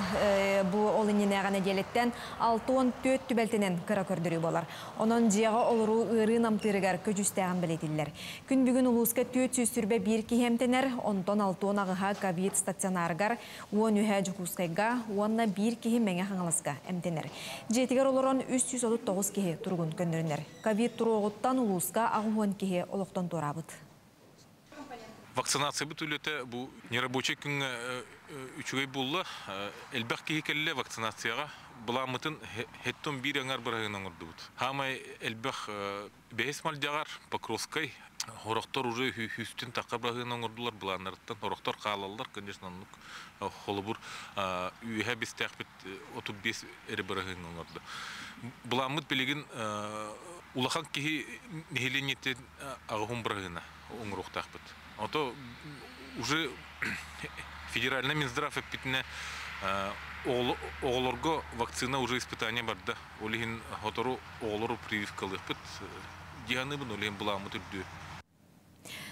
бу ол иннинээҕи нэдиэлэттэн 64 түбэлтэнэн кыра көрдөрүү буолар. Онон дьиэҕэ олоруу ыарыы намтыырыгар көдьүүстээҕин бэлиэтиллэр. Күн бүгүн улууска 421 киһи эмтэнэр, онтон 68-а ковид стационарыгар, 13-э Дьокуускайга уонна биир киһи Мэҥэ Хаҥаласка эмтэнэр. Дьиэтигэр олорон 339 киһи туругун көннөрүнэр. Ковид туруоҕуттан улууска 80 киһи олохтон туораабыт. Вакцинациябыт үлэтэ бу нерабочай күҥҥэ үчүгэй буолла. Элбэх киһи кэллэ вакцинацияҕа. Былааммытын хеттон биир аҥар быраһыын оҥордубут. Хаамай элбэх бэһис малдьаҕар Покровскай Хорохтор уже үстүн тахха быраһыын оҥордулар былааннарыттан. Хорохтор хаалаллар, конечно, оннук холобур үөһэ бистээхпит 35 эрэ быраһыын оҥордо. Былааммыт билигин улахан киһи нэһилиэнньэтин аҕыһын быраһыына оҥоруохтаахпыт. Ото уже федеральный Минздрав эппитинэ оҕолорго вакцина уже испытание барда. Ол иһин сотору оҕолору прививкалыахпыт дии саныыбын, ол иһин былааммыт үрдүө.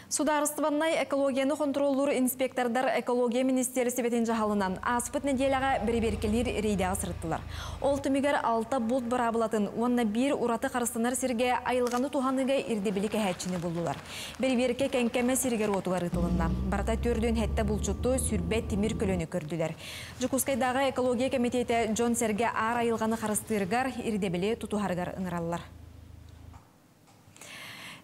Судаарыстыбаннай экологияны хонтуруоллуур инспектордар экология министиэристибэтин дьаһалынан ааспыт нэдиэлэҕэ бэрэбиэркэлиир рейдэҕэ сырыттылар. Ол түмүгэр алта булт быраабылатын уонна биир ураты харыстанар сиргэ айылҕаны туһаныыга ирдэбили кэһээччини буллулар. Бэрэбиэркэ Кэҥкэмэ сиригэр-уотугар ыытылынна. Барыта 47 булчуту, сүүрбэ тимир көлөнү көрдүлэр. Дьокуускайдааҕы экология кэмитиэтэ дьон-сэргэ аар айылҕаны харыстыырыгар, ирдэбили тутуһарыгар ыҥыраллар.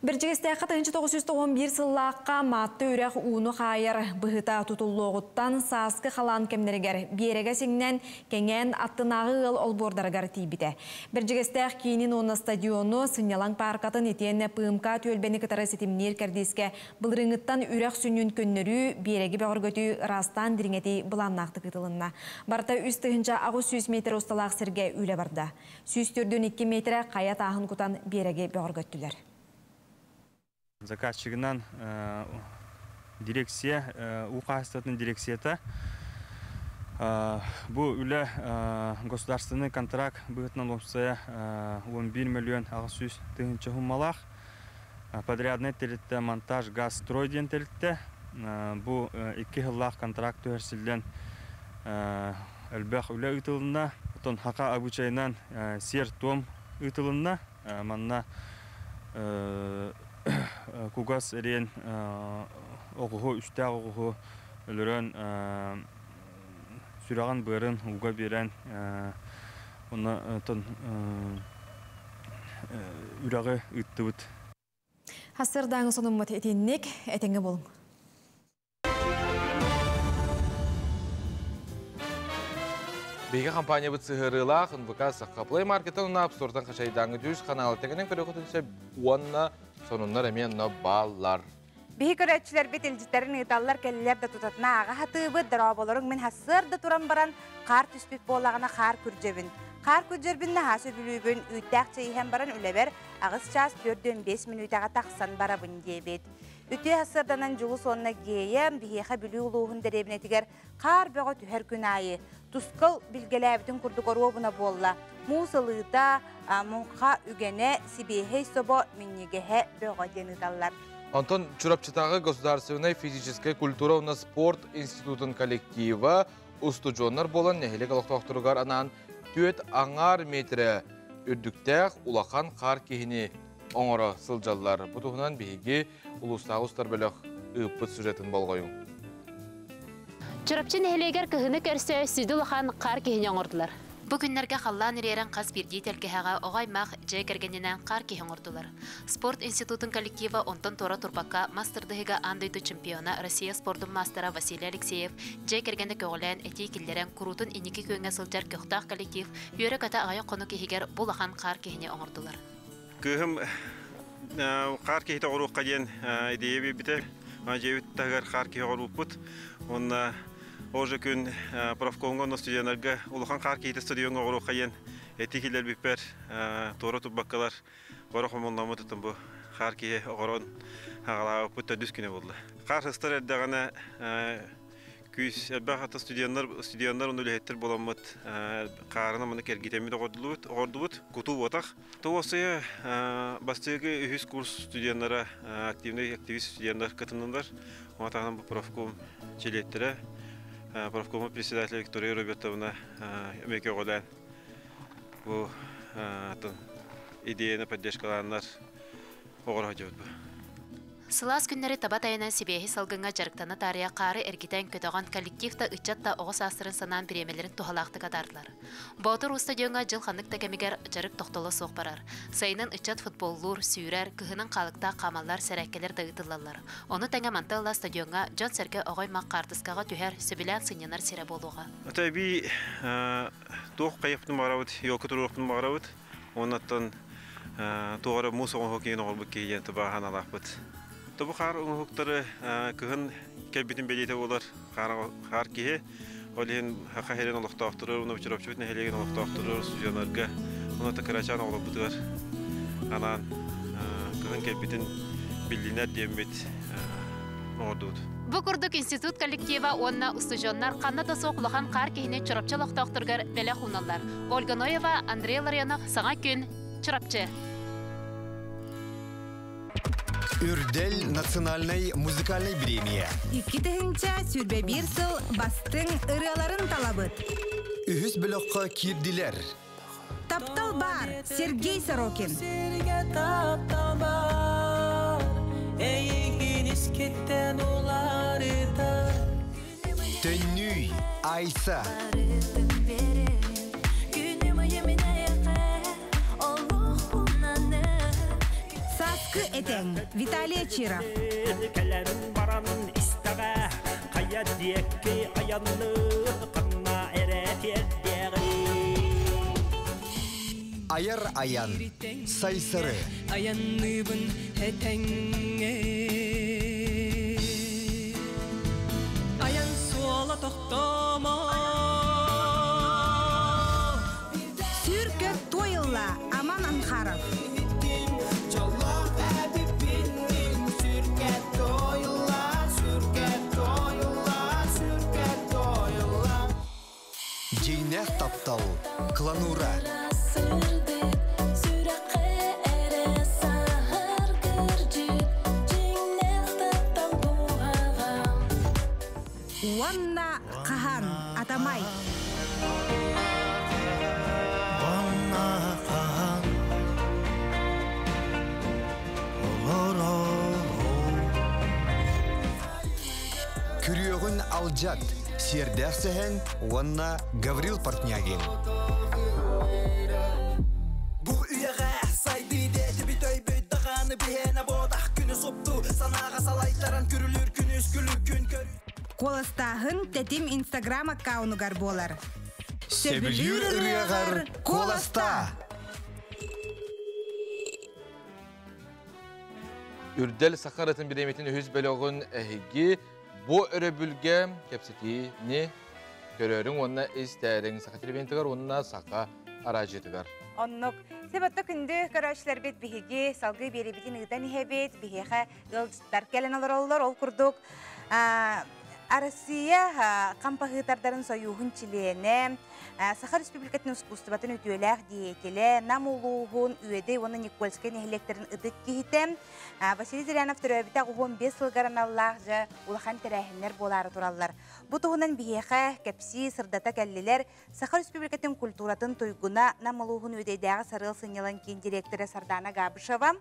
Бэрдьигэстээххэ 1991 сыллаахха Маатта үрэх ууну хаайар быһыта тутуллуоҕуттан сааскы халаан кэмнэригэр биэрэгэ сиҥнэн, кэҥээн аттынааҕы ыал олбуордарыгар тиийбитэ. Бэрдьигэстээх киинин уонна стадиону, сынньалаҥ пааркатын итиэннэ ПМК түөлбэни кытары ситимниир кэрдиискэ былырыыҥҥыттан үрэх сүнньүн көннөрүү, биэрэги бөҕөргөтүү, ыраастаан дириҥэтии былааннаахтык ыытылынна. Барыта 3800 миэтэрэ усталаах сиргэ үлэ барда. 142 миэтэрэ хайа тааһын кутан биэрэги бөҕөргөттүлэр. Заказчигынан дирекция, уу хаһаайыстыбатын дирекцията бу үлэ государственный контракт быһыытынан уопсайа 11 миллион 800 тыһыынча суммалаах. Подрядный тэрилтэ монтаж газ строй диэн тэрилтэ. Бу икки сыллаах контракт түһэрсиллэн элбэх үлэ ыытылынна. Оттон хака обычайынан сиэр-туом ыытылынна. Манна кугас эриэн оҕуһу, үстээх оҕуһу өлөрөн сүрэҕин-быарын ууга биэрэн онно үрэҕи ыыттыбыт. Хасырдааҥы сонуммут итинник этэҥҥэ буолуҥ. Биһиги компаниябыт сыһыарыылаах НВК Саха Play Market-тан уонна App Store-тан хачайдааҥы дьүүс ханаалы тэҥинэн көрүөххүтүн сөп уонна сонуннар эмиэ онно бааллар. Биһи көрөөччүлэрбит илдьиттэрин ыыталлар, кэллилэр да тутатына ааҕа сатыыбыт, дорооболоруҥ мин сарсыарда туран баран хаар түспүт буоллаҕына хаар күрдьэбин. Хаар күрдьэрбин наһаа сөбүлүүбүн, үүттээх чэй иһэн баран үлэбэр аҕыс чаас 45 мүнүүтэҕэ тахсан барабын диэбит. Үтүө сарсыарданан Дьулус уонна Гея биһиэхэ Бүлүү улууһун дэриэбинэтигэр хаар бөҕө түһэр күн аайы тускал билгэлээбитин курдук оруобуна буолла. Муус ылыыта, муҥха үгэнэ, сибиэһэй собо минньигэһэ бөҕө диэн ыыталлар. Онтон Чурапчытааҕы государственнай физическэй культура уонна спорт институтун коллектива устудьуоннар буолан нэһилиэк олохтоохторугар анаан түөрт аҥаар метрэ үрдүктээх улахан хаар киһини оҥоро сылдьаллар. Бу туһунан биһиги улуустааҕы устар бөлөх ыыппыт сюжетын болҕойуҥ. Чурапчы нэһилиэгэр кыһыны көрсө сүдү улахан хаар киһини оҥордулар. Бу күннэргэ халлаан ириэрэн хас биирдии тэлгэһэҕэ оҕо аймах дьиэ кэргэнинэн хаар киһи оҥордулар. Спорт институтун коллектива онтон туора турбакка мас тардыһыыга аан дойду чемпиона, Россия спордун маастара Василий Алексеев дьиэ кэргэнэ көҕүлээн, этии киллэрэн, куруутун инники күөҥҥэ сылдьар көхтөөх коллектив үөрэ-көтө аҕыйах хонук иһигэр бу улахан хаар киһини оҥордулар. Кыыһым хаар киһитэ оҕоруохха диэн идея биэрбитэ. Дьиэбит таһыгар хаар киһи оҕорууппут. Уонна ол же күн профкомҥа уонна студеннарга улахан хаар киһитэ стадиоҥҥа оҕоруохха диэн этии киллэрбиппэр туора турбаккалар бары хомулламмыт отон бу хаар киһи оҕорон аҕалаабыппыт төрдүс күнэ буолла. Хаар сыстар эрдэҕинэ Күүс элбэх ата студеннар, студеннар уонна үлэһиттэр буоламмыт хаарынан маны кэргитэммит оҕордубут, оҕордубут. Кутуу буотах. Туосуйа бастакы үһүс курс студеннара, активный активист студеннар кытыннылар. Ону таһынан бу профком чилиэттэрэ, профкома председателя Виктория Робертовна эмиэ көҕүлээн бу идеяны поддержкалааннар оҕоро сылдьыбыт бу. Сылаас күннэри таба тайанан сибиэһи салгыҥҥа дьарыктана таарыйа хаары эргитэн, көтөҕөн, коллектив да, ыччат да оҕо саастарын санаан бириэмэлэрин туһалаахтык атаардылар. Боотур Уус стадиоҥҥа дьыл ханнык да кэмигэр дьарык тохтоло суох барар. Сайынын ыччат футболлуур, сүүрэр, кыһынын хаалыктаах хаамаллар, сэрээккэлэр да ыытыллаллар. Ону тэҥэ манта ыла стадиоҥҥа дьон-сэргэ оҕо-аймах хаартыскаҕа түһэр, сөбүлээн сынньанар сирэ буолуоҕа. Ата эбии туох хайыахпытын баҕарабыт, елка туруорукпутун баҕарабыт. Уонна оттон туох эрэ муус оҥоһук иһин оҥорбут киһи диэн тыбааһан алаахпыт. Тобу хаар оҥоһуктары кыһын кэлбитин бэлиэтэ буолар хаар киһи. Ол иһин Саха сирин олохтоохторугар уонна Чурапчыбыт нэһилиэгин олохтоохторугар, студеннарга уонна кырачаан оҕолорбутугар анаан кыһын кэлбитин биллинэр диэммит оҥордубут. Бу курдук институт коллектива уонна устудьуоннар ханна да суох улахан хаар киһини Чурапчы олохтоохторугар бэлэх ууналлар. Ольга Ноева, Андрей Ларионов, Саҥа күн, Чурапчы. Үрдэл национальнай музыкальнай премия. 2021 сыл бастыҥ ырыаларын талабыт. Үһүс бөлөххө киирдилэр. Таптал бар, Сергей Сорокин. Таптал бар, эйигин искиттен уларытар. Төннүй, Айса. Сааскы этэҥ, Виталий Чиров. Кэлэн баран истэҕэ, хайа диэки айанны, ханна эрэ тиэрдиэҕи. Айар аян, Сайсары. Аянныбын этэҥҥэ. Аян суола тохтомо. Сүр көк туойылла, Аман Анхаров. Дьиҥнээх таптал, Кланура. Уонна хаһан, Атамай. Уонна хаһан олорор. Күрүөҕүн алдьат, Сиэрдээх сэһэн уонна Гаврил Портнягин. Бу үйэҕэ сайдыы дээтибит өйбүт даҕаны биһиэнэ буотах күнү супту санааҕа салайтаран күрүлүүр күнүс күлүк күн көрүү. Куоластааһын Тэтим Инстаграм аккаунугар буолар. Сөбүлүүр ырыаҕар куоласта! Үрдэл саха ырыатын бириэмэтин үһүс бөлөҕүн эһиги бу өрөбүлгэ кэпсэтиини көрөрүҥ уонна истээриҥ Саха телевидениетыгар уонна Саха араадьыйатыгар. Оннук. Себетто күндү көрөөччүлэрбит биһиги салгыы биэрэбитин ыытан иһэбит, биһиэхэ ыалдьыттар кэлэн олороллор. Ол курдук Россия хампаһыытардарын сойууһун чилиэнэ, Саха Республикатын искусствотын үтүөлээх деятелэ, Нам улууһун Үөдэй уонна Никольскай нэһилиэктэрин ытык киһитэ Василий Зырянов төрөөбүтэ 15 сылгар аналлаах дьэ улахан тэрээһиннэр буолаары тураллар. Бу туһунан биһиэхэ кэпсии, сырдата кэллилэр Саха Республикатын культуратын туйгуна Нам улууһун Үөдэйдээҕи Сарыал сынньалаҥ киин директора Сардана Габышева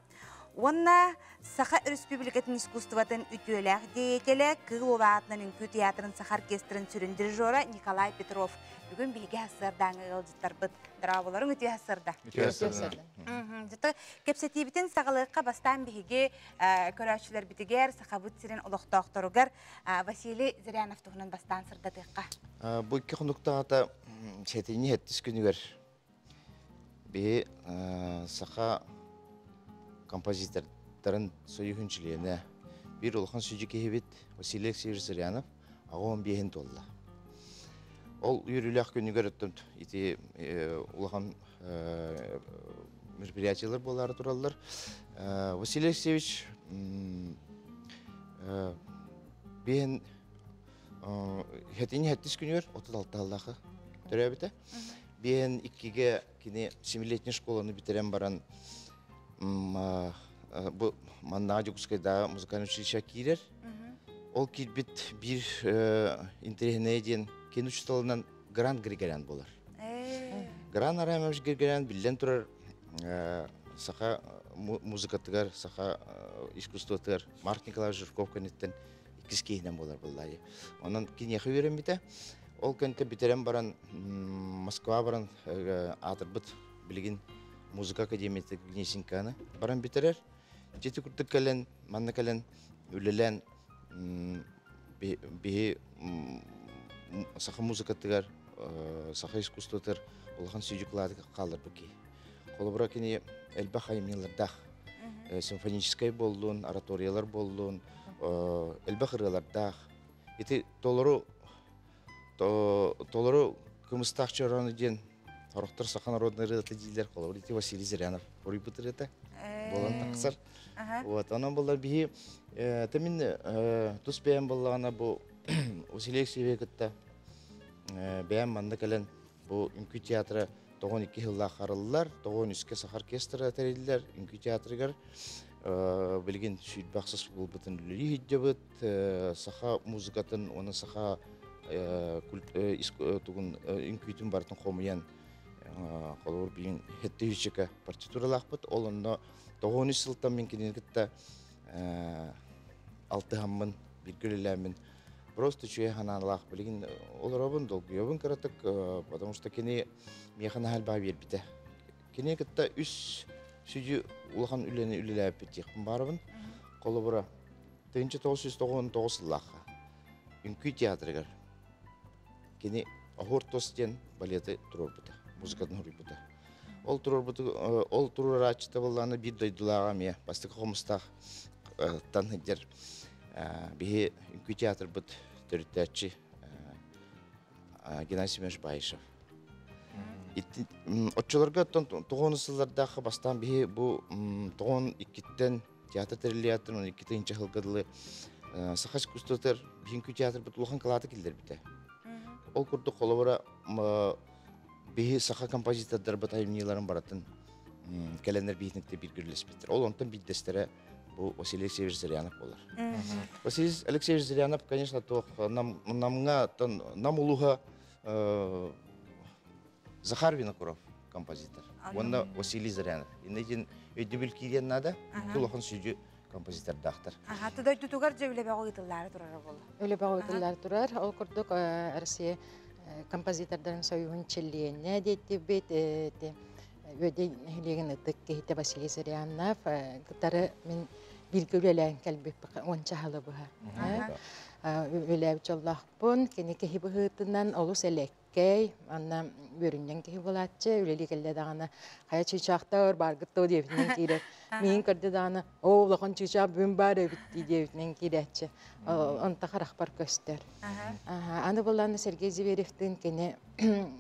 уонна Саха Өрөспүүбүлүкэтин искусствотын үтүөлээх деятелэ, Кыыл Уола аатынан үҥкүү театрын саха оркестрын сүрүн дирижера Николай Петров. Бүгүн биһиги сарсыардааҥы ыалдьыттарбыт. Дорооболоруҥ үтүө сарсыарда. Үтүө сарсыарда. Кэпсэтиибитин саҕалыахха бастаан биһиги көрөөччүлэрбитигэр, Сахабыт сирин олохтоохторугар Василий Зырянов туһунан бастаан сырдатыахха. Бу икки хонуктааҕыта сэтинньи сэттис күнүгэр биһи саха композитордарын союһун чилиэнэ, биир улахан сүдьү киһибит Василий Алексеевич Зырянов 85-ин туолла. Ол үөрүүлээх күнүгэр өттүн ити улахан мероприятиелар буолаары тураллар. Василий Алексеевич биһин хэтини хэттис күнүгэр 36 аллаахы төрөөбүтэ. Биһин иккиге кини семилетний школаны бүтэрэн баран бу маннаа Дьокуускайдааҕы музыкальный училище киирэр. Ол киирбит биир интэриэһинэйэ диэн кини учууталынан Грант Григорян буолар. Гран Арамович Григорян биллэн турар саха музыкатыгар, саха искусствотыгар Марк Николаевич Жирков кэнниттэн иккис киһинэн буолар буоллаайы. Онон киниэхэ үөрэммитэ. Ол кэнтэ бүтэрэн баран Москва баран аатырбыт билигин музыка академията Гнесинканы баран бүтэрэр. Дьити курдук кэлэн, манна кэлэн үлэлээн биһи саха музыкатыгар, саха искусствотыгар улахан сүдү кылааты хаалларбыт киһи. Холобура кини элбэх айымньылардаах. Симфоническай буоллун, ораториялар буоллун, элбэх ырыалардаах. Ити толору толору кымыстаах чорону диэн сорохтор саха народный ырыата дииллэр. Холобур ити Василий Зырянов хоруйбут ырыата буолан тахсар. Вот, онон буллар биһи мин тус бэйэм буоллаҕына бу Василий Алексеевич кытта бэйэм манна кэлэн бу үҥкүү театра 92 сыллаах арыллар, 93-кэ саха оркестра тэриллэр үҥкүү театрыгар. Билигин сүүрбэхсис буолбутун үлэлии сылдьабыт. Саха музыкатын уонна саха тугун үҥкүүтүн барытын хомуйан холобур билигин хэттэ партитуралаахпыт. Ол онно тоҕуон үс сылтан мин кинини кытта алтыһаммын, бииргэ үлэлээммин просто үчүгэй санаалаах билигин олоробун, долгуйабын кыратык, потому что кини миэхэ наһаа элбэҕи биэрбитэ. Кини кытта үс сүдү улахан үлэни үлэлээбиппит диэхпин баарабын. Холобура, 1999 сыллаахха Үҥкүү театрыгар кини Оһуор тос диэн балеты туруорбута, музыкатын суруйбута. Ол туруорбуту ол туруорааччыта буоллаҕына биир дойдулааҕа эмиэ бастакы хомустаах тан сылдьар биһи үҥкүү театрбыт төрүттээччи Геннадий Семенович Баишев. Оччолорго оттон тоҕуон сыллардаахха бастаан биһи бу тоҕуон иккиттэн театр тэриллиэттэн он икки тыһыынча сылга дылы саха искусствотыгар биһиҥкү театрбыт улахан кылааты киллэрбитэ. Ол курдук холобура биһи саха композитордарбыт айымньыларын барытын кэлэннэр биһитинтэ бииргэ үлэлэспиттэр. Ол онтон биирдэстэрэ бу Василий Алексеевич Зырянов буолар. Василий Алексеевич Зырянов, конечно, туох нам намҥа нам улууһа Захар Винокуров композитор. Уонна Василий Зырянов. Иннин өйдөбүл киириэн наада. Икки улахан сүдү композитордаахтар. Аха, дойдутугар дьэ үлэ бөҕө ыытыллаары турара буолла. Үлэ бөҕө ыытыллаары турар. Ол курдук Россия композитордарын союһун чилиэнэ диэттибит. Үөдэй нэһилиэгин ытык киһитэ Василий Зырянов кытары мин бииргэ үлэлээн кэлбиппит уонча сылы быһа. Үлэлээбит дьоллоохпун. Кини киһи быһыытынан олус элэккэй, манна үөрүнньэҥ киһи буолааччы, үлэлии кэллэ даҕаны хайа чыычаахтар бааргыт дуо диэбитинэн киирэр. Миигин көрдө даҕаны, оо, улахан чыычаах бүгүн баар эбит дии диэбитинэн киирээччи. Онто харахпар көстөр. Аны буллааны Сергей Зверевтыын кини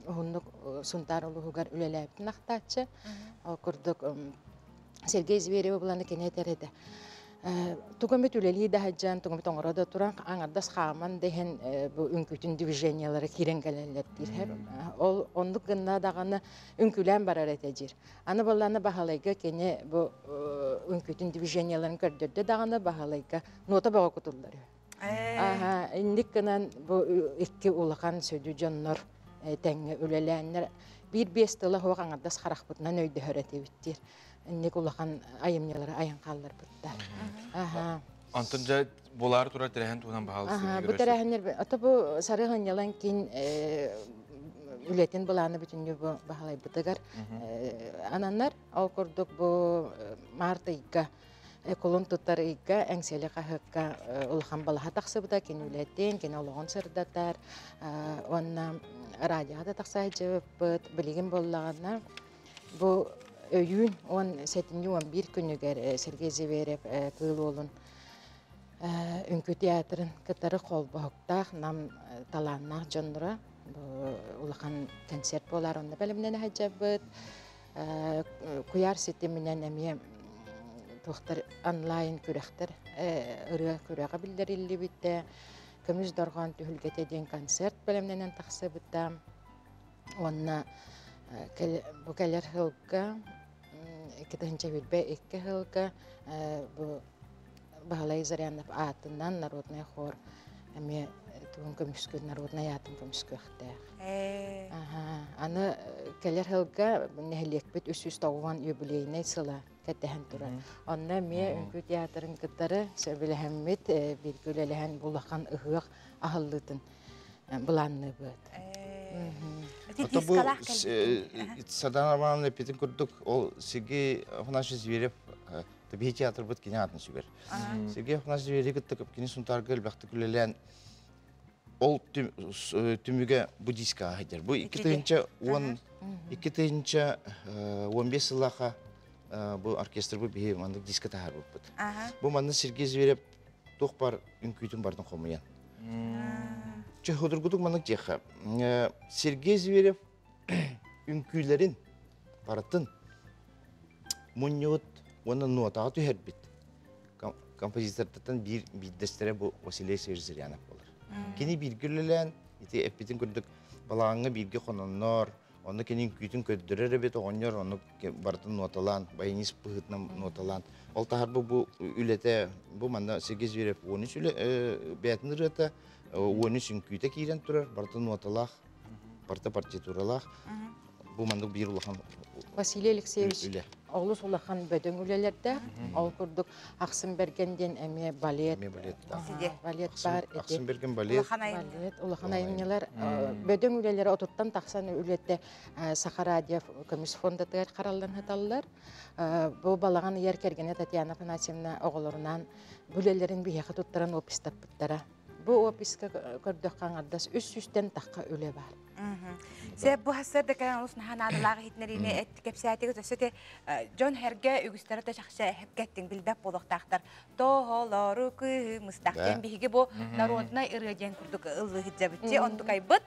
уһуннук Сунтаар улууһугар үлэлээбитин ахтааччы. Ол курдук Сергей Зверева буланы кини этэр этэ. Тугу эмит үлэлии да сылдьан, тугу эмит оҥоро да туран, аҥардас хааман да иһэн бу үҥкүүтүн движениелара киирэн кэлэллэр диир. Ол оннук гынна даҕаны үҥкүүлээн барар этэ диир. Аны буоллаҕына Баһылайга кини бу үҥкүүтүн движениеларын көрдөрдө даҕаны Баһылайга нота бөҕө кутуллар үһү. Аха, инник гынан бу икки улахан сүдү дьоннор тэҥҥэ үлэлээннэр биир биэс тыла суох аҥардас харахпытынан өйдөһөр этибит диир. Инник улахан айымньылары айан хаалларбыттар. Аха. Онтон дьэ булаары турар тэрээһин туһунан баһаалыста. Бу тэрээһиннэр ото бу сары ханньалан кин үлэтин былааны бүтүннүү бу баһылайбытыгар ананар. Ол курдук бу март ыйга кулун тутар ыйга Эҥсиэли хаһыакка улахан балаһа тахсыбыта, кини үлэтин, кини олоҕун сырдатар уонна радиоҕа да тахса сылдьыбыппыт. Билигин буоллаҕына бу өйүүн уон сэтинньи уон биир күнүгэр Сергей Зверев Кыыл Уолун үҥкүү театрын кытары холбоһуктаах нам талааннаах дьонноро улахан концерт буолар онно бэлэмнэнэ сылдьабыт. Куйаар ситиминэн эмиэ туохтар онлайн күрэхтэр ырыа күрэҕэ биллэриллибитэ. Көмүс дорҕоон түһүлгэтэ диэн концерт бэлэмнэнэн тахсыбыта. Уонна бу кэлэр сылга 2022 сылга бу Баһылай Зарянов аатынан народный хор эмиэ тугун көмүскүүр народнай аатын көмүскүөхтээх. Аны кэлэр сылга нэһилиэкпит 390 юбилейнай сыла кэтэһэн турар. Онно эмиэ үҥкүү театрын кытары сөбүлэһэммит, бииргэ үлэлэһэн бу улахан ыһыах аһыллыытын былаанныыбыт. Ото бу Сардана Романовна эппитин курдук, ол Сергей Афанасьевич Зверев биһи театрбыт кини аатын сүгэр. Сергей Афанасьевич Звереви кытта кини Сунтаарга элбэхтик үлэлээн ол түмүгэ бу дискаҕа сылдьар. Бу 2010 2015 сыллаахха бу оркестрбыт биһи маннык диска таһаарбыппыт. Бу манна Сергей Зверев туох бар үҥкүүтүн бардын хомуйан. Чэ, судургутук маннык диэххэ. Сергей Зверев үҥкүүлэрин барытын мунньубут уонна нуотаҕа түһэрбит композитордартан биир биирдэстэрэ бу Василий Алексеевич Зырянов буолар. Кини бииргэ үлэлээн, ити эппитин курдук, балаҕаҥҥа бииргэ хононнор, Онно кини үҥкүүтүн көрдөрөр эбит оҕонньор, онно барытын ноталаан, баянист быһыытынан ноталаан. Ол таһарбы бу үлэтэ, бу манна Сергей Зверев 13 үлэ, бэйэтин ырыата, 13 үҥкүүтэ киирэн турар, барыта ноталаах, барыта партитуралаах. Бу маннык биир улахан Василий Алексеевич үлэ. Олус улахан бөдөҥ үлэлэрдээх. Ол курдук Ахсым Бэргэн диэн эмиэ балет. Эмиэ балет, да. Балет баар эти. Ахсым Бэргэн балет. Балет, улахан айымньылар. Бөдөҥ үлэлэри отуттан тахсан үлэтэ Саха радио көмүс фондатыгар хараллан хаталлар. Бу балаҕан ыйар кэргэнэ Татьяна Афанасьевна оҕолорунаан бу үлэлэрин биһиэхэ туттаран опистаппыттара. Бу описка көрдөххө аҥардас үс сүүстэн тахха үлэ бар. Сэ бу хассар да кэлэн олус наһаа наадалаах иһитинэриини эт кэпсээтигит өссө те дьон herге үгүстэрэ да чахча эһэпкэттиҥ билбэт буолуохтаахтар. Тоһолору кыымыстах диэн биһиги бу народнай ырыа диэн курдук ыллыһыдьабытчи онтукайбыт.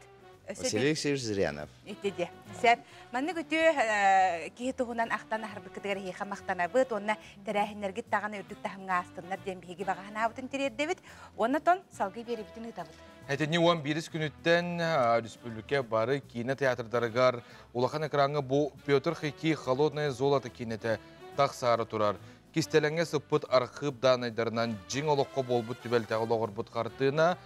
Василий Алексеевич Зырянов. Ити де. Сеп, маннык үтүө киһи туһунан ахтан аһарбыккытыгар эһиэхэ махтанабыт уонна тэрээһиннэргит даҕаны үрдүк таһымҥа аастыннар диэн биһиги баҕаһанаабытын тириэрдэбит. Уонна тон салгыы биэрибитин ыытабыт. Этини 11 күнүттэн республика бары киинэ театрдарыгар улахан экраҥҥа бу Петр Хики «Холодное золото» киинэтэ тахсаары турар. Кистэлэҥҥэ сыппыт архыып даанайдарынан дьиҥ олоххо буолбут түбэлтэҕэ олоҕурбут хартыына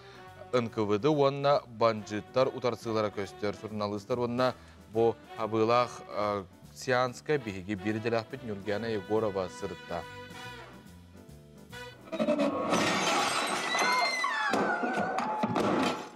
НКВД уонна бандьыыттар утарсыылара көстөр. Суруналыыстар уонна бу хабыылаах сеанска биһиги биир идэлээхпит Нюргиана Егорова сырытта.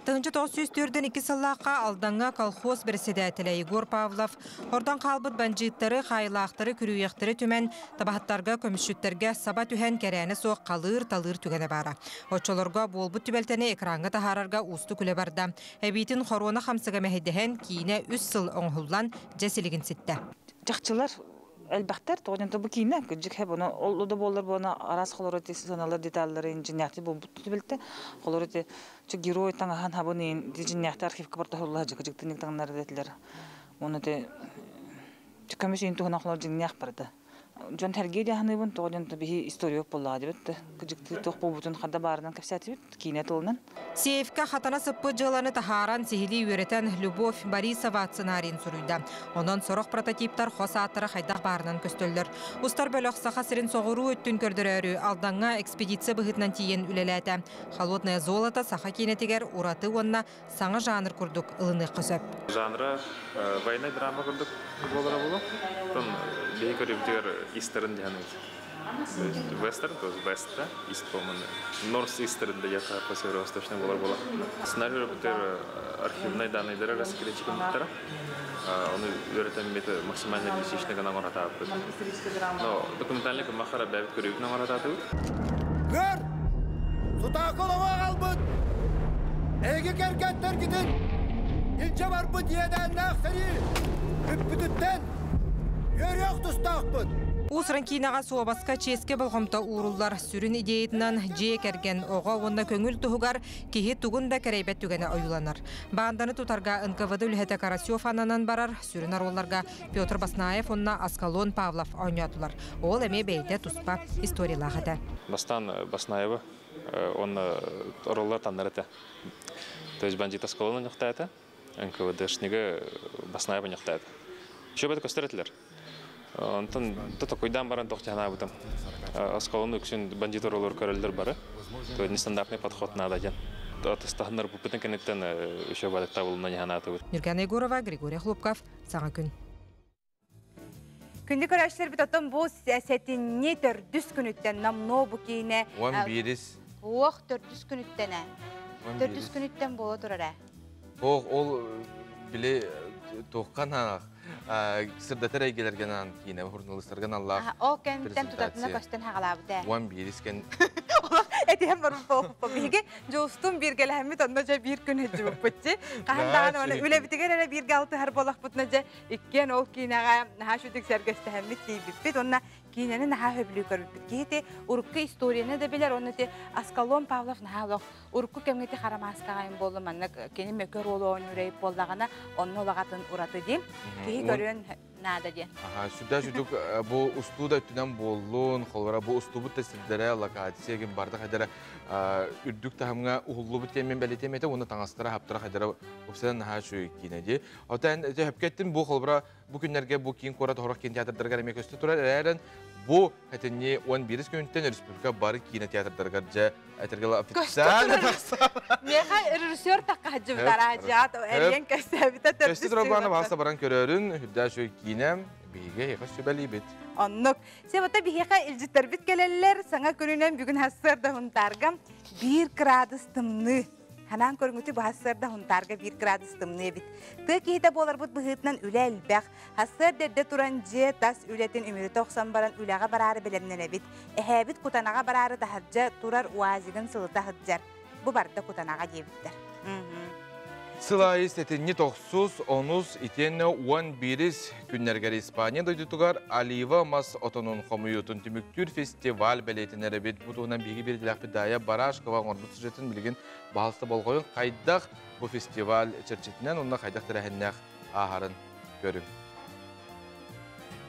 Тыһыынча 942 сыллаахха Алдаҥҥа колхоз бэрэссэдээтэлэ Егор Павлов ордон хаалбыт бандьыыттары, хаайылаахтары, күрүүйэхтэри түмэн, табаһыттарга, көмүсчүттэргэ саба түһэн кэрээнэ суох халыыр-талыыр түгэнэ баара. Оччолорго буолбут түбэлтэни экраҥҥа таһаарарга уустук үлэ барда. Эбиитин хоруона хамсыга мэһэйдэһэн, киинэ үс сыл оҥоһуллан, дьэ силигин ситтэ. Чахчылар элбэхтэр, тоҕо диэн бу киинэ кырдьык хэп ону ол да буоллар буона араас холоро ити сыаналар деталлары инженерти буолбут түбэлтэ холоро ити герой таҥаһан хабын иин дьиннээхти архивка бартахулла жыкы-жыктыник таҥнар дэтилер оны те көмүс иин туһунан холор дьиҥнээх барда дьон тәргиэ дьаһаныыбын тоҕо диэн биһи история буоллаҕа дибит кыдьыктыы туох буолбутун ханна баарынан кэпсээтибит киинэ тылынан Сейфкэ хатана сыппыт дьыаланы таһааран сиһилии үөрэтэн Любовь Борисова сценарийын суруйда. Онон сорох прототиптар хос ааттара хайдах баарынан көстөллөр. Устар бөлөх Саха сирин соҕуруу өттүн көрдөрөөрү Алдаҥҥа экспедиция быһыытынан тиийэн үлэлээтэ. Холодное золото саха киинэтигэр ураты уонна саҥа жанр курдук ылыныахха сөп. Жанра военная драма курдук буолара буолуо. Оттон биһи көрүүбүтүгэр истерн диһан Вестерн, то есть Вест, да, Ист, по-моему, Норс Истерн, да, я по северо-восточной болар була. Сценарий бутер архивной данныйдары раскрытчикымыттара. Оны үөрэтэн бит максимально реалистичный гына оҥоратааппыт. Но документальный махара бэбит көрүүбүт оҥоратаатыбыт. Көр! Сутаакыл оҕо аҕалбыт! Эһиги кэргэттэргитин илдьэ барбыт иэдээннээх сэрии бүппүтүттэн үөрүөх тустаахпыт! Уус-уран киинэҕэ суобаска чиэскэ болҕомто ууруллар. Сүрүн идеятынан дьиэ кэргэн, оҕо уонна көҥүл туһугар киһи тугун да кэрэйбэт түгэнэ ойууланар. Баанданы тутарга НКВД үлэһитэ Карасев ананан барар. Сүрүн оруолларга Петр Баснаев уонна Аскалон Павлов оонньоотулар. Ол эмиэ бэйэтэ туспа историялаах этэ. Бастаан Баснаевы уонна оруоллар таннар этэ. То есть бандит Аскалон онньохтаата, НКВДшнига Баснаев онньохтаата. Еще бэт көстөр этилэр. Онтон токуйдаан баран тохтянаабытым. Осколону үксүн бандит оруоллар көрөллөр бары. То есть нестандартный подход надо диэн. Атыстаһыннар буппутун кэнниттэн еще бадыктабылына ньанаатыбыт. Нюргана Егорова, Григорий Хлопков, Саҥа күн. Күндү көрөөччүлэрбит оттон бу сэтинньи төрдүс күнүттэн номнуо бу киинэ 11 Уох төрдүс күнүттэн ээ. Төрдүс күнүттэн буола турар ээ. Ох, ол били туохха наах сырдатар эйгэлэргэ наан киинэ журналистарга наллаах Ол кэнниттэн тутатына көстөн хаҕалаабыт ээ. 11 кэн Этиһэн барбыт биһиги Дьулустуун бииргэлэһэммит онно дьэ биир күн сылдьыбыппыт Хаһан даҕаны аны үлэбитигэр эрэ бииргэ алтыһар буоллахпытына дьэ иккиэн ол киинэҕэ наһаа үчүгдүк сэргэстэһэммит тиийбиппит уонна киинэни наһаа сөбүлүү көрбүппүт. Киһи ити урукку историяны да билэр уонна ити Аскалон Павлов наһаа олох урукку кэмҥэ ити хара мааскаҕа буолла маннык кини мөкө оруолу оонньуур эбит буоллаҕына онно улаҕатын ураты дии. Киһи көрүөн Наада диэн. Аха, сүрдээх сүдүк бу устуу да өттүнэн буоллун, холобура бу устуубут да сирдэрэ, локация ким барда хайдара үрдүк таһымҥа уһуллубут диэн бэлиэтиэм этэ, уонна таҥастара, хаптара хайдара упсанан наһаа үчүгэй киинэ дии. Отон сөпкө бу холобура бу күннэргэ бу киин куорат хорох киин театрдарыгар эмиэ көстө турар, эрээрэн бу хэтинни 11 күнтэн республика бары киинэ театрдарыгар дьэ этэргела официально тахсар. Меха режиссер такка хаджыбытара жаат эрген көстөбүтэ. Көстө турар баана бааса баран көрөрүн, үрдэ үчүгэй киинэ, биһиге эха сүбэлийбит. Оннук. Себата биһиэхэ илдьиттербит келеллер, саҥа күнүнэн бүгүн хассыарда хунтаарга 1 градус тымныы. Ханаан көрүҥүтү бу хассыарда хунтаарга 1 градус тымныы эбит. Тыа киһитэ буоларбыт быһыытынан үлэ элбэх. Хассыар дэрдэ туран дьиэ тас үлэтин үмүрүтэ охсон баран үлэҕэ бараары бэлэмнэнэбит. Эһээбит кутанаҕа бараары таһырдьа турар уазигын сылыта сылдьар. Бу барда кутанаҕа диэбиттэр. Сыл айы сэтинньи тохсус, онус, итиэннэ 11 күннэргэр Испания дойдутугар олива мас отонун хомуйуутун түмүктүүр фестиваль бэлиэтэнэр эбит. Бу туһунан биһиги биирдилээхпит Дая Барашкова оҥорбут сюжетын билигин баһалста болҕойун хайдах бу фестиваль чэрчитинэн онно хайдах тэрээһиннээх ааһарын көрүҥ.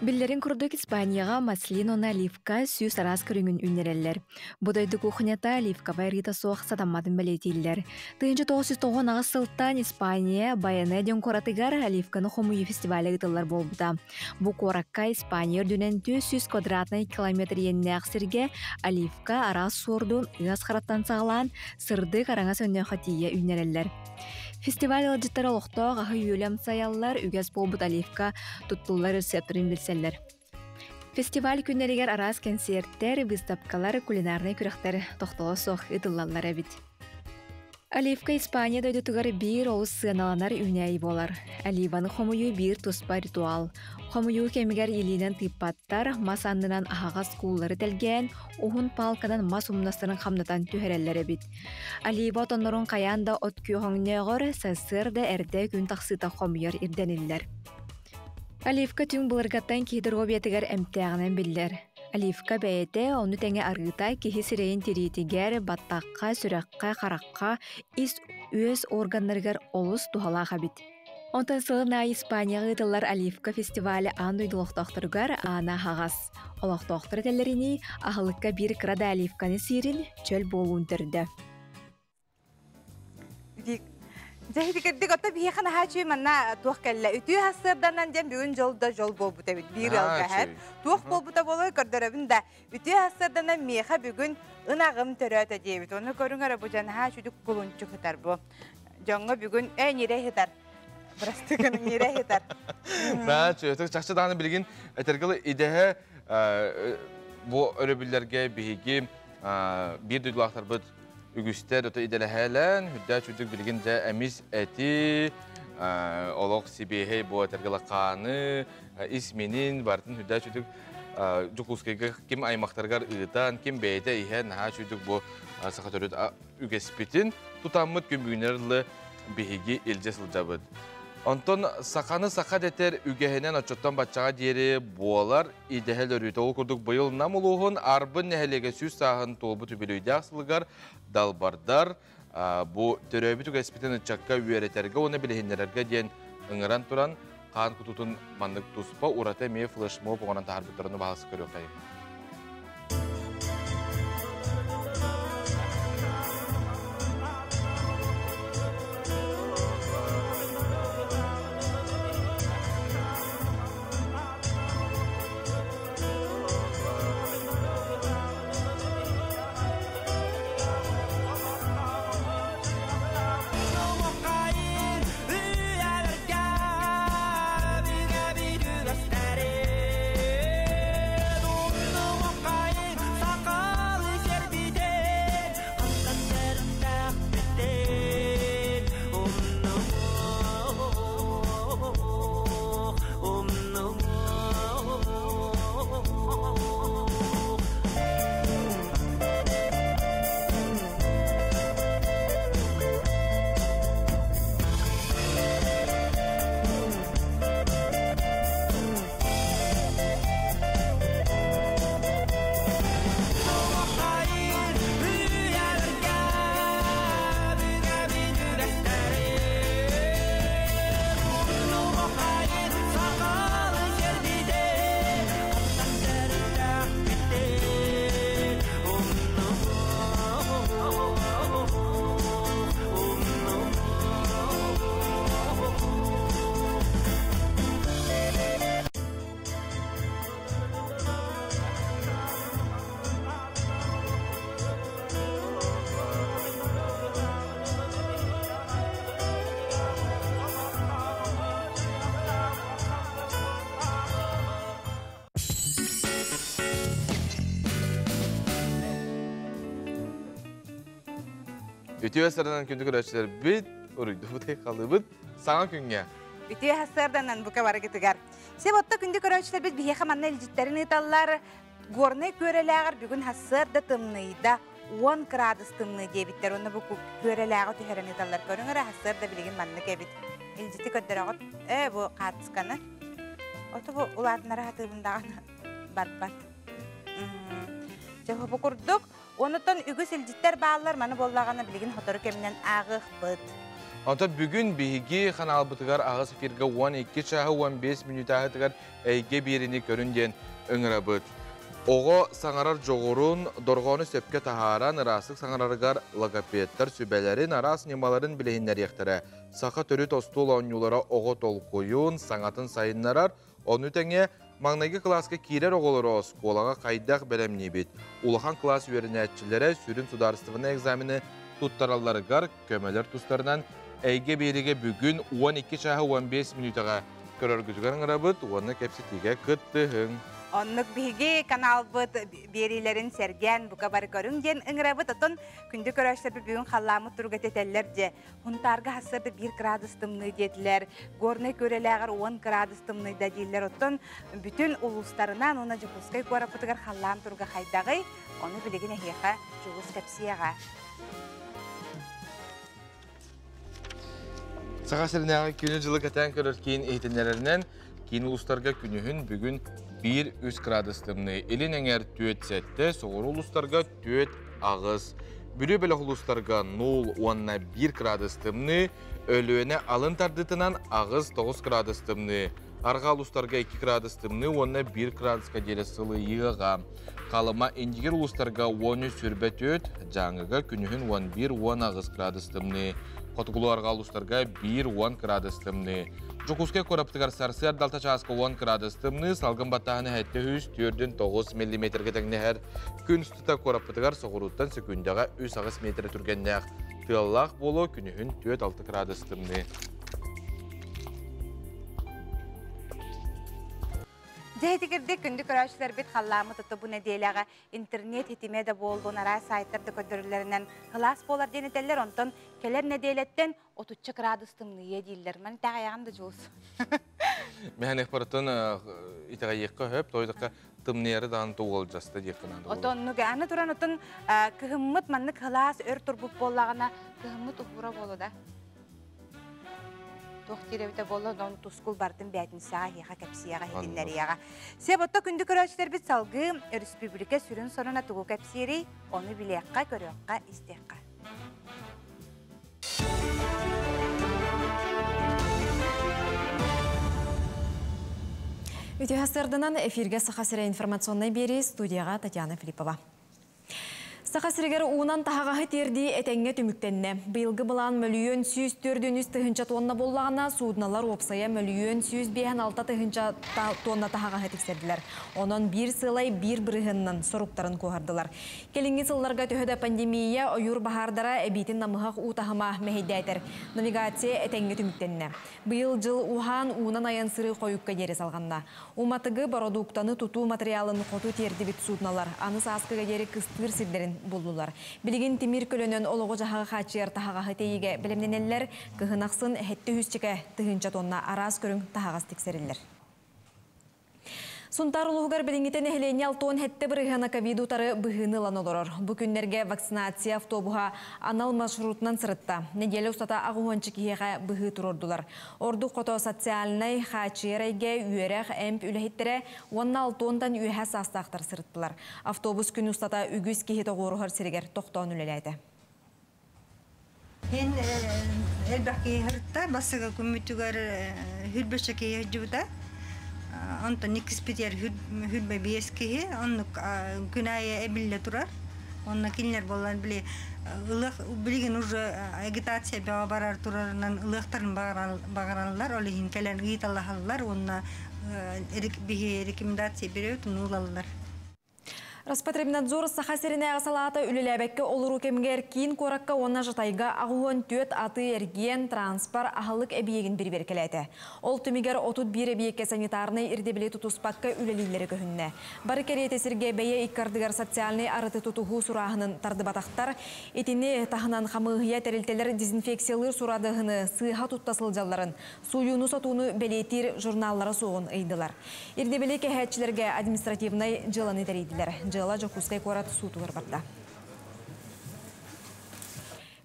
Биллэрин курдук Испанияҕа маслин уонна оливка сүүс араас көрүҥүн үүннэрэллэр. Бу дойду кухнята оливковай арыыта суох сатамматын бэлиэтииллэр. 1998 сылтан Испания Байане диэн куоратыгар оливканы хомуйуу фестиваля ыытыллар буолбута. Бу куоракка Испания үрдүнэн 400 квадратнай километр иэннээх сиргэ оливка араас суордун ыас хараттан саҕалаан сырдык араҥас өҥнөөххө тиийэ үүннэрэллэр. Фестиваль ыалдьыттара олохтоох аһы-үөлү амсайаллар, үгэс буолбут оливка туттуллар рецепторын билсэллэр. Фестиваль күннэригэр араас кэнсиэртэр, выставкалар, кулинарнай күрэхтэр тохтоло суох ыытыллаллар эбит. Оливка Испания дойдутугар биир олус сыаналанар үүнээйи буолар. Оливаны хомуйуу биир туспа ритуал. Хомуйуу кэмигэр илиинэн тыыппаттар, мас аннынан аһаҕас кууллары тэлгээн, уһун палканан мас умнастарын хамнатан түһэрэллэр эбит. Олива отоннорун хайаан да от күөх өҥнөөҕөр, сарсыарда эрдэ күн тахсыыта хомуйар ирдэниллэр. Оливка түҥ былыргаттан киһи доруобуйатыгар эмтээҕинэн биллэр. Оливка бэйэтэ, ону тэҥэ арыыта киһи сирэйин тириитигэр, баттахха, сүрэххэ, харахха, ис үөс органнарыгар олус туһалаах эбит. Онтон сылын аайы Испанияҕа ыытыллар Оливка фестиваля аан дойду олохтоохторугар аана аһаҕас. Олохтоохтор этэллэринии, аһылыкка биир кыра да оливканы сиирин чөл буолуун төрдө. Дьэ, ото биһиэхэ наһаа үчүгэй манна туох кэллэ. Үтүө хассыарданан диэн бүгүн дьол да дьол буолбут эбит. Биир ыалга эһэт. Туох буолбута буолуой көрдөрөбүн да. Үтүө хассыарданан миэхэ бүгүн ынагым төрөөтө диэбит. Ону көрүҥ эрэ бу дьанаһаа үчүдүк кулунчук ытар бу. Дьоҥҥо бүгүн ньирэй ытар. Бырастыы гыныҥ ньирэй ытар. Да, чахчы даҕаны билигин этэргэл идэһэ бу өрөбүллэргэ биһиги биир дойдулаахтарбыт үгүстэр ото идэлэһээлэн, үрдээ чүдүк билигин дьэ эмис эти, олох сибиэһэй бу этэргэл хааны, ис минин бартын үрдээ чүдүк Дьокуускайга ким аймактарыгар ыытан, ким бэйэтэ иһэн, наһаа чүдүк бу саха төрүт үгэспитин тутаммыт күн бүгүнэр биһиги илдьэ сылдьабыт. Онтон саханы саха дэтэр үгэһинэн оччоттон баччаҕа диэри буолар идэһэл өрүүтэ. Ол курдук быйыл Нам улууһун Арбын нэһилиэгэ сүүс сааһын туолбут үбүлүйдээх сылыгар далбардар бу төрөөбүт үгэспитин ыччакка үөрэтэргэ уонна билиһиннэрэргэ диэн ыҥыран туран хаан кутутун маннык туспа ураты эмиэ флешмоб оҥорон таһаарбыттарын баһасы көрүөххэйин. Үтүө сарынан күндү көрөөччүлэрбит, уруйдубут халыбыт саҥа күҥҥэ. Үтүө сарданан бука барыгытыгар. Сеп отто күндү көрөөччүлэрбит биһиэхэ манна илдьиттэрин ыыталлар. Горнай күөрэлээҕэр бүгүн хассыарда тымныйда 10 градус тымныы диэбиттэр. Онно бу күөрэлээҕи түһэрэн ыыталлар. Көрүҥ эрэ хассыарда билигин маннык эбит. Илдьити көрдөрөҕүт. Ээ бу хаартысканы. Ото бу улаатынара хатыыбын даҕаны барбат. Дьэ бу курдук. Онутан үгүс илдьиттэр бааллар, маны буоллаҕына билигин сотору кэминэн ааҕыахпыт. Онтон бүгүн биһиги ханаалбытыгар аҕыс эфиргэ 12 чааһы 15 мүнүүтэ эйгэ биэриини көрүн диэн ыҥырабыт. Оҕо саҥарар дьоҕурун, дорҕоону сөпкө таһааран, ыраастык саҥарарыгар логопедтар сүбэлэрин, араас ньымаларын билиһиннэриэхтэрэ. Саха төрүт остуол оонньуулара оҕо толкуйун, саҥатын сайыннарар, ону тэҥэ маҥнайгы кылааска киирэр оҕолору оскуолаҕа хайдах бэлэмниибит? Улахан кылаас үөрэнээччилэрэ сүрүн судаарыстыбаннай экзамены туттаралларыгар көмөлөр тустарынан эйгэ биэригэ бүгүн 12 чааһы 15 мүнүүтэҕэ көрөргүтүгэр ыҥырабыт уонна кэпсэтиигэ кыттыһыҥ. Оннук биһиги каналбыт биэриилэрин сэргээн бука бары көрүҥ диэн ыҥырабыт. Отон күндү көрөөччүлэрбит бүгүн халлааммыт туруга тэтэллэр дьэ. Хунтаарга хассарда 1 градус тымныы диэтилэр. Горнай Күөрэлээҕэр 10 градус тымныйда дииллэр. Оттон бүтүн улуустарынан уонна Дьокуускай куораппытыгар халлаан туруга хайдаҕый? Ону билигин эһиэхэ Дьулус кэпсиэҕэ. Саха сиринээҕи күнү-дьылы кэтээн көрөр киин иһитиннэрэринэн, киин улуустарга күнүһүн бүгүн 1-3 градус тымныы, илин эҥэр 4-7, соҕуруу улуустарга 4-8. Бүлүү бөлөх улуустарга 0 уонна 1 градус тымныы, Өлүөнэ алын тардыытынан 8-9 градус тымныы, арҕаа улуустарга 2 градус тымныы уонна 1 градуска диэри сылыйыаҕа. Халыма Индигир улуустарга 13-24, Дьааҥыга күнүһүн 11-18 градус тымныы, Хотугулуу арҕаа улуустарга 1-10 градус тымныы. Дьокуускай куораппытыгар сарсыарда алта чааска 10 градус тымныы, салгын баттааһына 704,9 миллиметргэ тэҥнэһэр. Күн устата куораппытыгар соҕурууттан сөкүүндэҕэ 3-8 метр түргэннээх тыаллаах буолуо, күнүһүн 4-6 градус тымныы. Дьэ итигирдик күндү көрөөччүлэрбит халлааммыт ото бу нэдиэлэҕэ интернет ситимэ да буоллун, араас сайтар да көрдөрүллэринэн кылаас буолар диэн этэллэр. Онтон кэлэр нэдиэлэттэн отучча градус тымныйыа дииллэр. Маны итэҕэйэҕин да Дьулус? Мэһэн эхпарытын итэҕэйиэххэ сөп, тойдохха тымныйары даҕаны туолдьаста диэххэ наада. Отоннук аны туран отон кыһыммыт маннык кылаас өр турбут буоллаҕына кыһыммыт уһуура буолуо да? Туох диир эбитэ буолла, онон тускул бартын бээтинсэҕэ эһиэхэ кэпсиэҕэ, иһитиннэриэҕэ. Сеп отто күндү көрөөччүлэрбит салгыы өрөспүүбүлүкэ сүрүн сонуна тугу кэпсиирий, ону билиэххэ, көрүөххэ, истиэххэ. Үтүө сарданан эфиргэ Саха сирэ информационнай биэрии студияҕа Татьяна Филиппова. Саха сиригэр уунан таһаҕаһы тиэрдии этэҥҥэ түмүктэннэ. Быйылгы былаан мөлүйүөн 104 тыһыынча тонна буоллаҕына, суудуналар уопсайа мөлүйүөн 156 тыһыынча тонна таһаҕаһы тиксэрдилэр. Онон биир сыалай биир бырыһыанынан соруктарын куоһардылар. Кэлиҥҥи сылларга төһө да пандемия ойуур баһаардара эбиитин намыһах уу таһыма мэһэйдээтэр, навигация этэҥҥэ түмүктэннэ. Быйыл дьыл уһаан уунан айан сырыы хойукка диэри салҕанна. Уматыгы, бородууктаны тутуу матырыйаалын хоту тиэрдибит суднолар аны сааскыга диэри кыстыыр сирдэрин буллулар. Билигин тимир көлөнөн олоҕу-дьаһаҕы хааччыйар таһаҕаһы тэйиигэ бэлэмнэнэллэр, кыһын ахсын сэттэ үһүсчэкэ тыһыынча тонна араас көрүҥ таһаҕас тиксэриллэр. Сунтаар улууһугар билиҥҥитэ нэһилиэнньэ 67 бырыһыана ковид утары быһыыны ылан олорор. Бу күннэргэ вакцинация автобуһа анал маршрутунан сырытта. Нэдиэлэ устата аҕыс киһиэхэ быһыы туруордулар. Ордук хото социальнай, хааччыйар эйгэ, үөрэх, эмп үлэһиттэрэ уонна алтыантан үөһэ саастаахтар сырыттылар. Автобус күн устата үгүс киһи тоҕуоруһар сиригэр тохтоон үлэлээтэ. Эн элбэх киһи сырытта, бастакы күммүтүгэр хүрбэччэ киһи сылдьыбыта. Онтон иккиспитигэр хүрбэ биэс киһи, оннук күн аайы эбиллэ турар. Онно кинилэр буолан били ылыах билигин уже агитация бөҕө барар турарынан ылыахтарын баҕараллар, ол иһин кэлэн ыйыталаһаллар уонна биһи рекомендация берет, ылаллар. Роспотребнадзор Саха сиринээҕи салаата үлэлээбэккэ олоруу кэмигэр киин куоракка уонна Жатайга 84 атыы-эргиэн, транспорт, аһылык эбийиэгин бирибиэркэлээтэ. Ол түмүгэр 31 эбийиэккэ санитарнай ирдэбили тутуспакка үлэлииллэрэ көһүннэ. Бары кэриэтэ сиргэ бэйэ икки ардыгар социальнай арыты тутуһуу сурааһынын тардыбатахтар. Итини таһынан хамыыһыйа тэрилтэлэр дезинфекциялыыр сурадыһыны сыыһа тутта сылдьалларын, сууйууну-сотууну бэлиэтиир журналлара суоҕун ыйдылар. Ирдэбили кэһээччилэргэ административнай дьыаланы тэрийдилэр. Дьыала Дьокуускай куорат суутугар барда.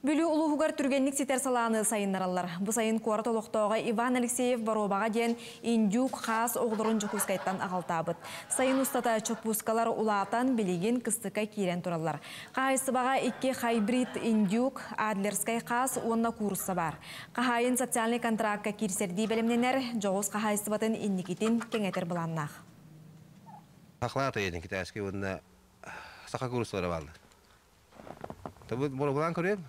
Бүлүү улууһугар түргэнник ситэр салааны сайыннараллар. Бу сайын куорат олохтооҕо Иван Алексеев боруобаҕа диэн индюк, хаас оҕолорун Дьокуускайтан аҕалтаабыт. Сайын устата чоппуускалар улаатан, билигин кыстыкка киирэн тураллар. Хаһаайыстыбаҕа икки хайбрид индюк, адлерскай хаас уонна куурусса баар. Хаһаайын социальнай контракка киирсэрдии бэлэмнэнэр, дьоҕус хаһаайыстыбатын инникитин кэҥэтэр былааннаах. Сахалаата един китайский уонна саха кууруссалара бааллар. Табы боробулаан көрүөм.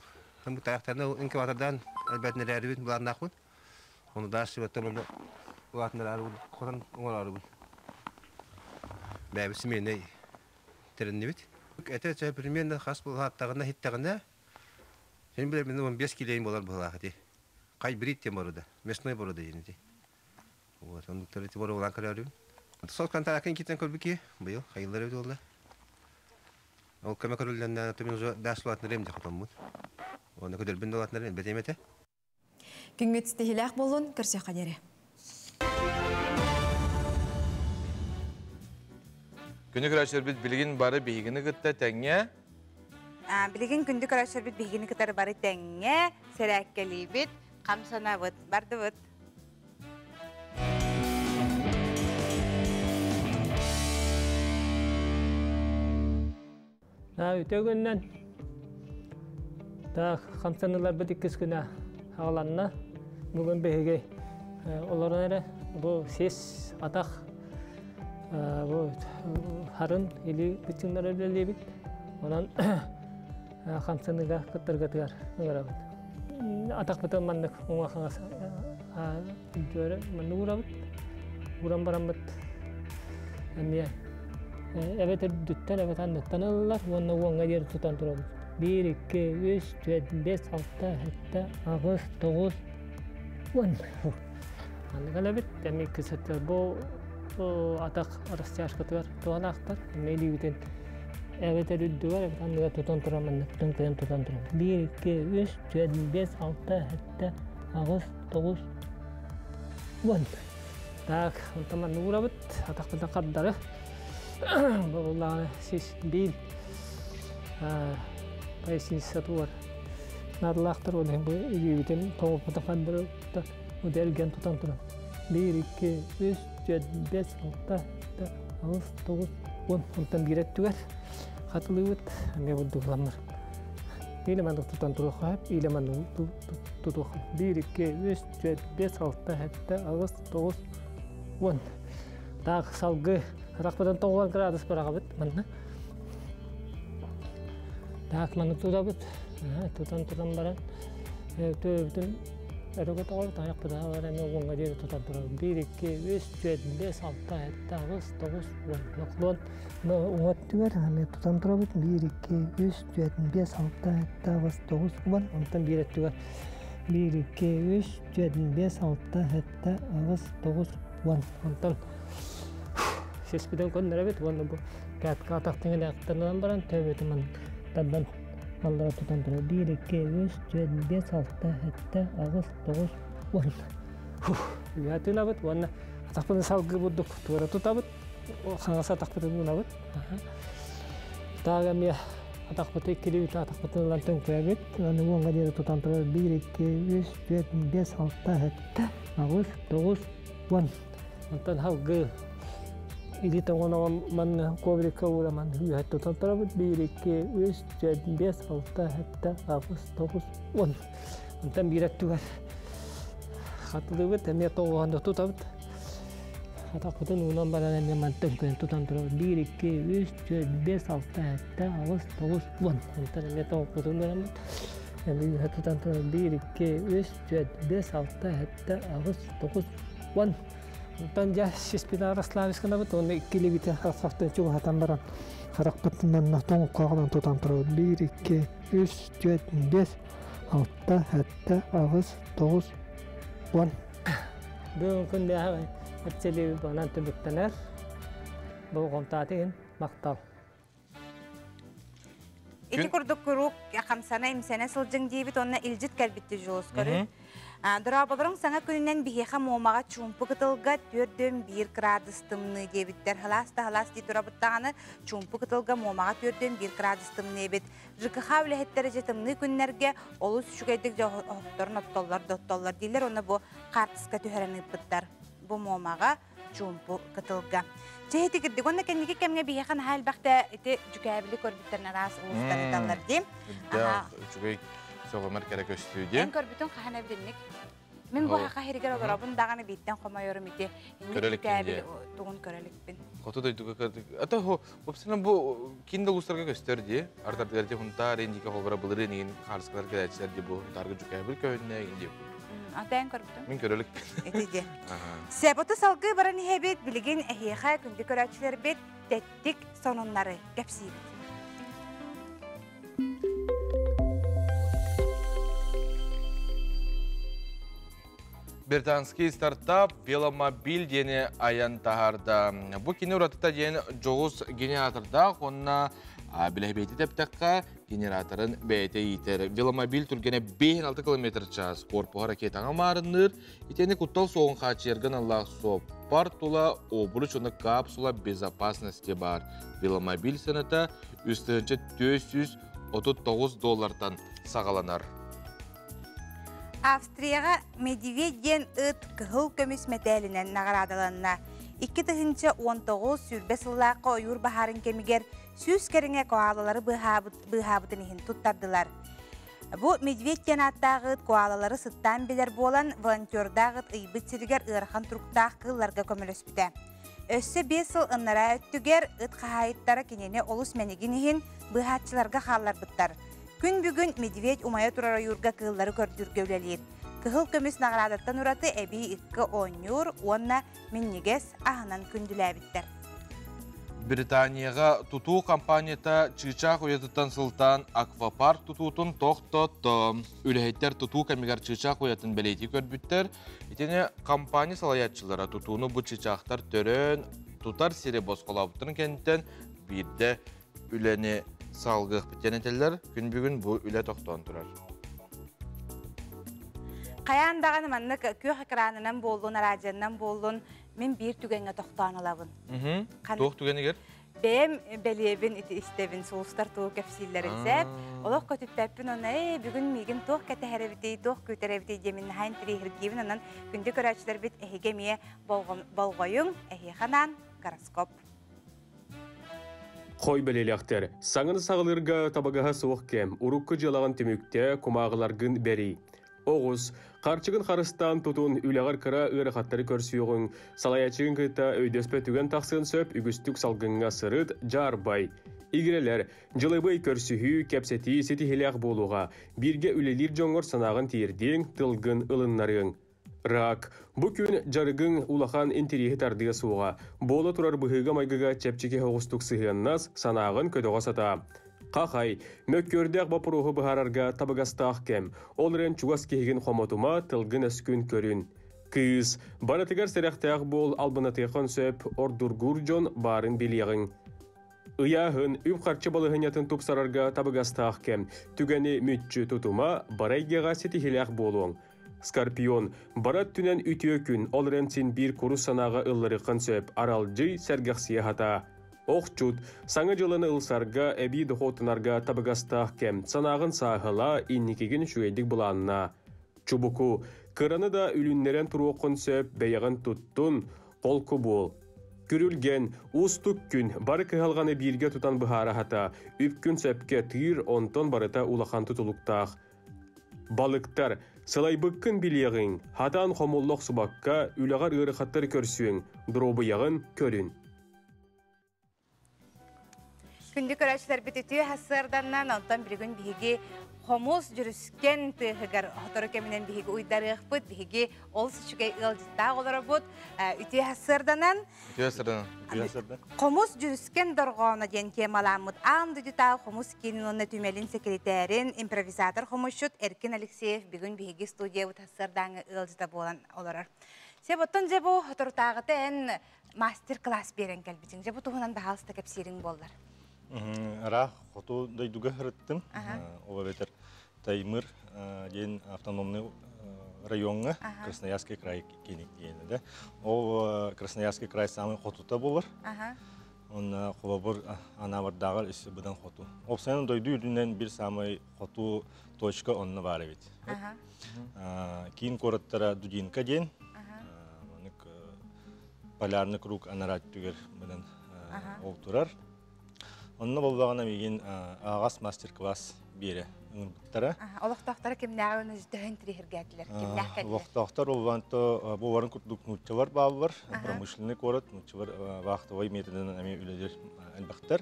Бу тайахтарны инкубатордан элбэтинэрээрибит былааннаахпын. Ону даас сибэттэн онно улаатынараарыбын, хотон оҥороорубун. Бэйэбит семейнэй тэриннибит. Этэ чэ примерно хас булааттаҕына иһиттэҕинэ Син билэр мин 15 килейин болар быһылаах ити. Хайбрид диэн борода, мясной борода диэн ити. Вот, оннуктар ити боруобалаан көрөөрүм. Сол контракын китен көрбүки, быйыл хайыллар эбит буолла. Ол көмө көрүллэннэ, мин уже даш улаатынарым дьэ хотоммут. Оны көдөрбүн да улаатынарым элбэтиэм этэ. Күҥҥүт ситиһиилээх буоллун, көрсүөххэ диэри. Күнү көрөөччүлэрбит билигин бары биһигини кытта тэҥҥэ Билигин күндү көрөөччүлэрбит биһигини кытары бары тэҥҥэ сэрээккэлиибит, хамсанабыт, бардыбыт. Үтө күннэн так хамсаныларбыт иккис күнэ аҕаланна. Бүгүн биһиги олорон эрэ бу сис, атах, бу харын или быччыҥнары үлэлиибит. Онон хамсаныыга кыттаргытыгар ыҥырабыт. Атахпытын маннык уҥа хаҥас маннык уурабыт. Ууран бараммыт эмиэ эбэтэр үрдүттэн, эбэтэр анныттан ылыллар уонна уоҥҥа диэри тутан турабыт. 1, 2, 3, 4, 5, 6, 7, 8, 9, 10. Маннык элэбит. Эмиэ икки бу атах растяжкатыгар туһалаахтар. Эмиэ илиибитин эбэтэр үрдүгэр, эбэтэр анныгар тутан туран маннык төҥкөйөн тутан турабыт. 1, 2, 3, 4, 5, 6, 7, 8, 9, 10. Так, онтон маннык уурабыт. Атахпытын хардары. Бу сис биил поясница туар. Наадалаахтар ол иһин бу илиибитин тоҕуппутун хардары удэлген тутан туран. 1, 2, 3, 4, 5, 6, 7, 8, 9, 10. Онтон биир өттүгэр хатылыыбыт. Эмиэ бурдугламмыр. Или маннык тутан туруохха, или маннык тутуохха. 1, 2, 3, 4, 5, 6, 7, 8, 9, 10. Так, салгы атахпытын 90 градус быраҕабыт манна. Так, маннык тутабыт. Тутан туран баран, төбөбүтүн өрө көтөҕөбүт, аяқпытын бар эмиэ уоҥҥа диэри тутан турабыт. 1, 2, 3, 4, 5, 6, 7, 8, 9, 10. Наклон уҥа өттүгэр эмиэ тутан турабыт. 1, 2, 3, 4, 5, 6, 7, 8, 9, 10. Онтон биир өттүгэр 1, 2, 3, 4, 5, 6, 7, 8, 9, 10. Онтон сиспитин көннөрөбүт уонна бу пятка атахтыҥын баран төбөтүн тардан аллара тутан турар. 1, 2, 3, 4, 5, 6, 7, 8, 9, 10. Үөһэ тыынабыт уонна атахпытын салгыы бурдук туора тутабыт. Хаҥас атахпытын уунабыт. Тағы эмиэ атахпыты иккилибит атахпытын ылан төҥкөйөбүт. Уонна уонга диэри тутан турар. 1, 2, 3, 4, 5, 6, 7, 8, 9, 10. Онтон халгы или тоҥоноҕон манна коврикка уураман үөһэ тутан турабыт. 1, 2, 3, 4, 5, 6, 7, 8, 9, 10. Онтон биир өттүгэр хатылыыбыт, эмиэ тоҕуһан тутабыт. Атахпытын уунан баран эмиэ мантан күн тутан турабыт. 1, 2, 3, 4, 5, 6, 7, 8, 9, 10. Онтон эмиэ тоҕуппутун бараммыт. Эмиэ үөһэ тутан турабыт. 1, 2, 3, 4, 5, 6, 7, 8, 9, 10. Онтон дьэ сиспин расслабисканабыт уонна икки илиибитин харахтан чугаһатан баран харахпытынан тоҥуккаҕынан тутан турабыт. 1, 2, 3, 4, 5, 6, 7, 8, 9, 10. Бүгүн күн эрчилиби банан түмүктэнэр. Болҕомтоҕутугар махтал. Ити курдук куруук хамсана имсэнэ сылдьыҥ диибит, онно илдьит кэлбитти жуус көрү. Дорооболоруҥ, саҥа күнүнэн! Биһиэхэ Муомаҕа чуумпу кытылга 41 градус тымныы диэбиттэр. Халаас да халаас дии турабыттаҕаны, чуумпу кытылга Муомаҕа 41 градус тымныы эбит. ЖКХ үлэһиттэрэ дьэ тымныы күннэргэ олус үчүгэйдик дьэ оһохторун оттоллор да оттоллор дииллэр, онно бу хаартыска түһэрэн ыыппыттар. Бу Муомаҕа чуумпу кытылга. Чэһити кирдик, онно кэнники кэмҥэ биһиэхэ наһаа элбэхтэ ити дьүкээбили көрбүттэрин араас улуустар ыталлар дии. Үчүгэй сөҕүмэр кэрэ көстүү дии. Эн көрбүтүн хаһан эбитинник? Мин бу хаха хиригер олоробун даҕаны бииттэн хомойорум ити. Инник дьүкээбили тугун көрөлүкпүн. Хоту дойдуга көрдүк. Ата хо, вообще бу кин да улуустарга көстөр дии. Артардыгар ти Хунтаар индика холбара былырыын игин хаарыскалар кэлээччилэр дии бу Хунтаарга дьүкээбил көһүннэ индия. Ата эн көрбүтүм. Мин көрөлүкпүн. Ити дии. Себоту салгыы баран иһэбит, билигин эһиэхэ күндү көрөөччүлэрбит тэттик сонуннары кэпсиибит. Британский стартап веломобиль диэни айан таһаарда. Бу кини уратыта диэн дьоҕус генератордаах, онна билэһибиэти тэптэххэ генераторын бэйэтэ иитэр. Веломобиль түргэнэ 5-6 км час корпуһа ракетаҕа маарынныыр. Итиэннэ куттал суоҕун хааччыйарга аналлаах суоппар тула обруч уонна капсула безопасности баар. Веломобиль сыаната 3439 доллартан саҕаланар. Австрияҕа Медведь диэн ыт кыһыл көмүс мэтээлинэн наҕараадаланна. 2019 20 сыллаахха ойуур баһаарын кэмигэр 100 кэриҥэ коалалары быыһаабытын иһин туттардылар. Бу Медведь диэн ааттаах ыт коалалары сыттаан билэр буолан, волонтердаах ыт ыйбыт сиригэр ыарахан туруктаах кыылларга көмөлөспүтэ. Өссө 5 сыл ыннараа өттүгэр ыт хаһаайыттара кинини олус мэнигин иһин быыһааччыларга хаалларбыттар. Күн бүгүн Медведь умайа турар ойуурга кыыллары көрдүүргэ үлэлиир. Кыһыл көмүс наҕараадаттан ураты эбии ыкка оонньуур уонна минньигэс аһынан күндүлээбиттэр. Британияҕа тутуу компанията чыычаах уйатыттан сылтаан аквапарк тутуутун тохтотто. Үлэһиттэр тутуу кэмигэр чыычаах уйатын бэлиэтии көрбүттэр. Итини компания салайааччылара тутууну бу чыычаахтар төрөөн тутар сири босхолообуттарын кэнниттэн биирдэ үлэни салгыахпыт диэн этэллэр. Күн бүгүн бу үлэ тохтоон турар. Хайаан даҕаны маннык күөх экранынан буоллун, радионан буоллун, мин биир түгэҥҥэ тохтоон ылабын. Туох түгэнигэр? Бэйэм бэлиэбин ити истэбин, сулустар тугу кэпсииллэрин сээп. Олох көтүппэппин, онно ээ бүгүн миигин туох кэтэһэр эбитий, туох күүтэр эбитий диэмин наһаа интириэһиргиибин. Онон күндү көрөөччүлэрбит эһиги эмиэ болҕойуҥ, эһиэхэ анаан гороскоп. Хой бэлиэлээхтэр. Саҥаны саҕалыырга табыгаһа суох кэм. Урукку дьыалаҕын түмүктэ, кумааҕыларгын бэрий. Оҕус, харчыгын харыстаан тутун, үлэҕэр кыра ыарахаттары көрсүөҕүҥ. Салайааччыгын кытта өйдөспөт түгэн тахсыан сөп, үгүстүк салгыҥҥа сырыт, дьаарбай. Игирэлэр, дьылыбый көрсүһүү, кэпсэтии ситиһилээх буолуоҕа. Бииргэ үлэлиир дьоҥҥор санааҕын тиэрдиэҥ, тылгын ылыннарыаҥ. Рак. Бу күн дьарыгыҥ улахан интэриэһи тардыа суоҕа. Буола турар быһыыга-майгыга чэпчэки соҕустук сыһыаннас, санааҕын көтөҕө сатаа. Хахай. Мөккүөрдээх боппуруоһу быһаарарга табыгастаах кэм. Ол эрэн чугас киһигин хомотума, тылгын-өскүн көрүн. Кыыс. Барытыгар сэрэхтээх буол, албынатыаххын сөп, ордургуур дьон баарын билиэҕиҥ. Ыйааһын, үп-харчы балаһыанньатын тупсарарга табыгастаах кэм. Түгэни мүччү тутума, бары эйгэҕэ ситиһиилээх буолуоҥ. Скорпион, бары өттүнэн үтүө күн, ол эрэн син биир курус санааҕа ылларыаххын сөп, аралдьый, сэргэхсийэ сатаа. Охчут, саҥа дьыланы ылсарга, эбии дохуоттанарга табыгастаах кэм, санааҕын сааһылаа, инникигин үчүгэйдик былааннаа. Чубуку, кыраны да үлүннэрэн туруоххун сөп, бэйэҕин туттун, холку буол. Күрүлгэн, уустук күн, бары кыһалҕаны бииргэ тутан быһаара сатаа, үпкүн сөпкө тыыр, онтон барыта улахан тутулуктаах. Балыктар, сылайбыккын билиэҕиҥ, хатаан хомулла охсубакка, үлэҕэр ыарахаттары көрсүөҥ, доруобуйаҕын көрүн. Күндү көрөөччүлэрбит үтүө сарсыарданнан, онтон билигин биһиги хомус дьүрүскэн тыаһыгар сотору кэминэн биһиги уйдарыахпыт, биһиги олус үчүгэй ыалдьыттаах олоробут. Үтүө сарсыарданан. Үтүө сарсыарданан. Үтүө сарсыардан. Хомус дьүрүскэн дорҕооно диэн темаламмыт аан дойдутааҕы хомус киинин уонна түмэлин секретарин, импровизатор хомусчут Эркин Алексеев бүгүн биһиги студиябыт сарсыардааҥы ыалдьыта буолан олорор. Сеп, оттон дьэ бу соторутааҕыта эн мастер-класс биэрэн кэлбитиҥ. Дьэ бу туһунан баһаалыста кэпсиириҥ буоллар. Ыраах хоту дойдуга сырыттым. Ол эбэтэр Таймыр диэн автономный райоҥҥа Красноярский край диэн да. Ол Красноярский край самый хотута буолар. Онно холобур Анаабардааҕар өссө быдан хоту. Опсайынан дойду үрдүнэн бир самый хоту точка онно баар эбит. Киин куораттара Дудинка диэн. Маннык полярный круг анараа өттүгэр быдан ол турар. Онно боллаҕына миигин аҕас мастер-класс биэрэ ыҥырбыттара. Олохтоохторо кимнээҕи төһөн тириһиргээтилэр? Кимнээх кэллилэр? Олохтоохтор олбанто бу барын курдук нууччалар бааллар. Промышленный город, нууччалар вахтовай методынан эмиэ үлэлиир элбэхтэр.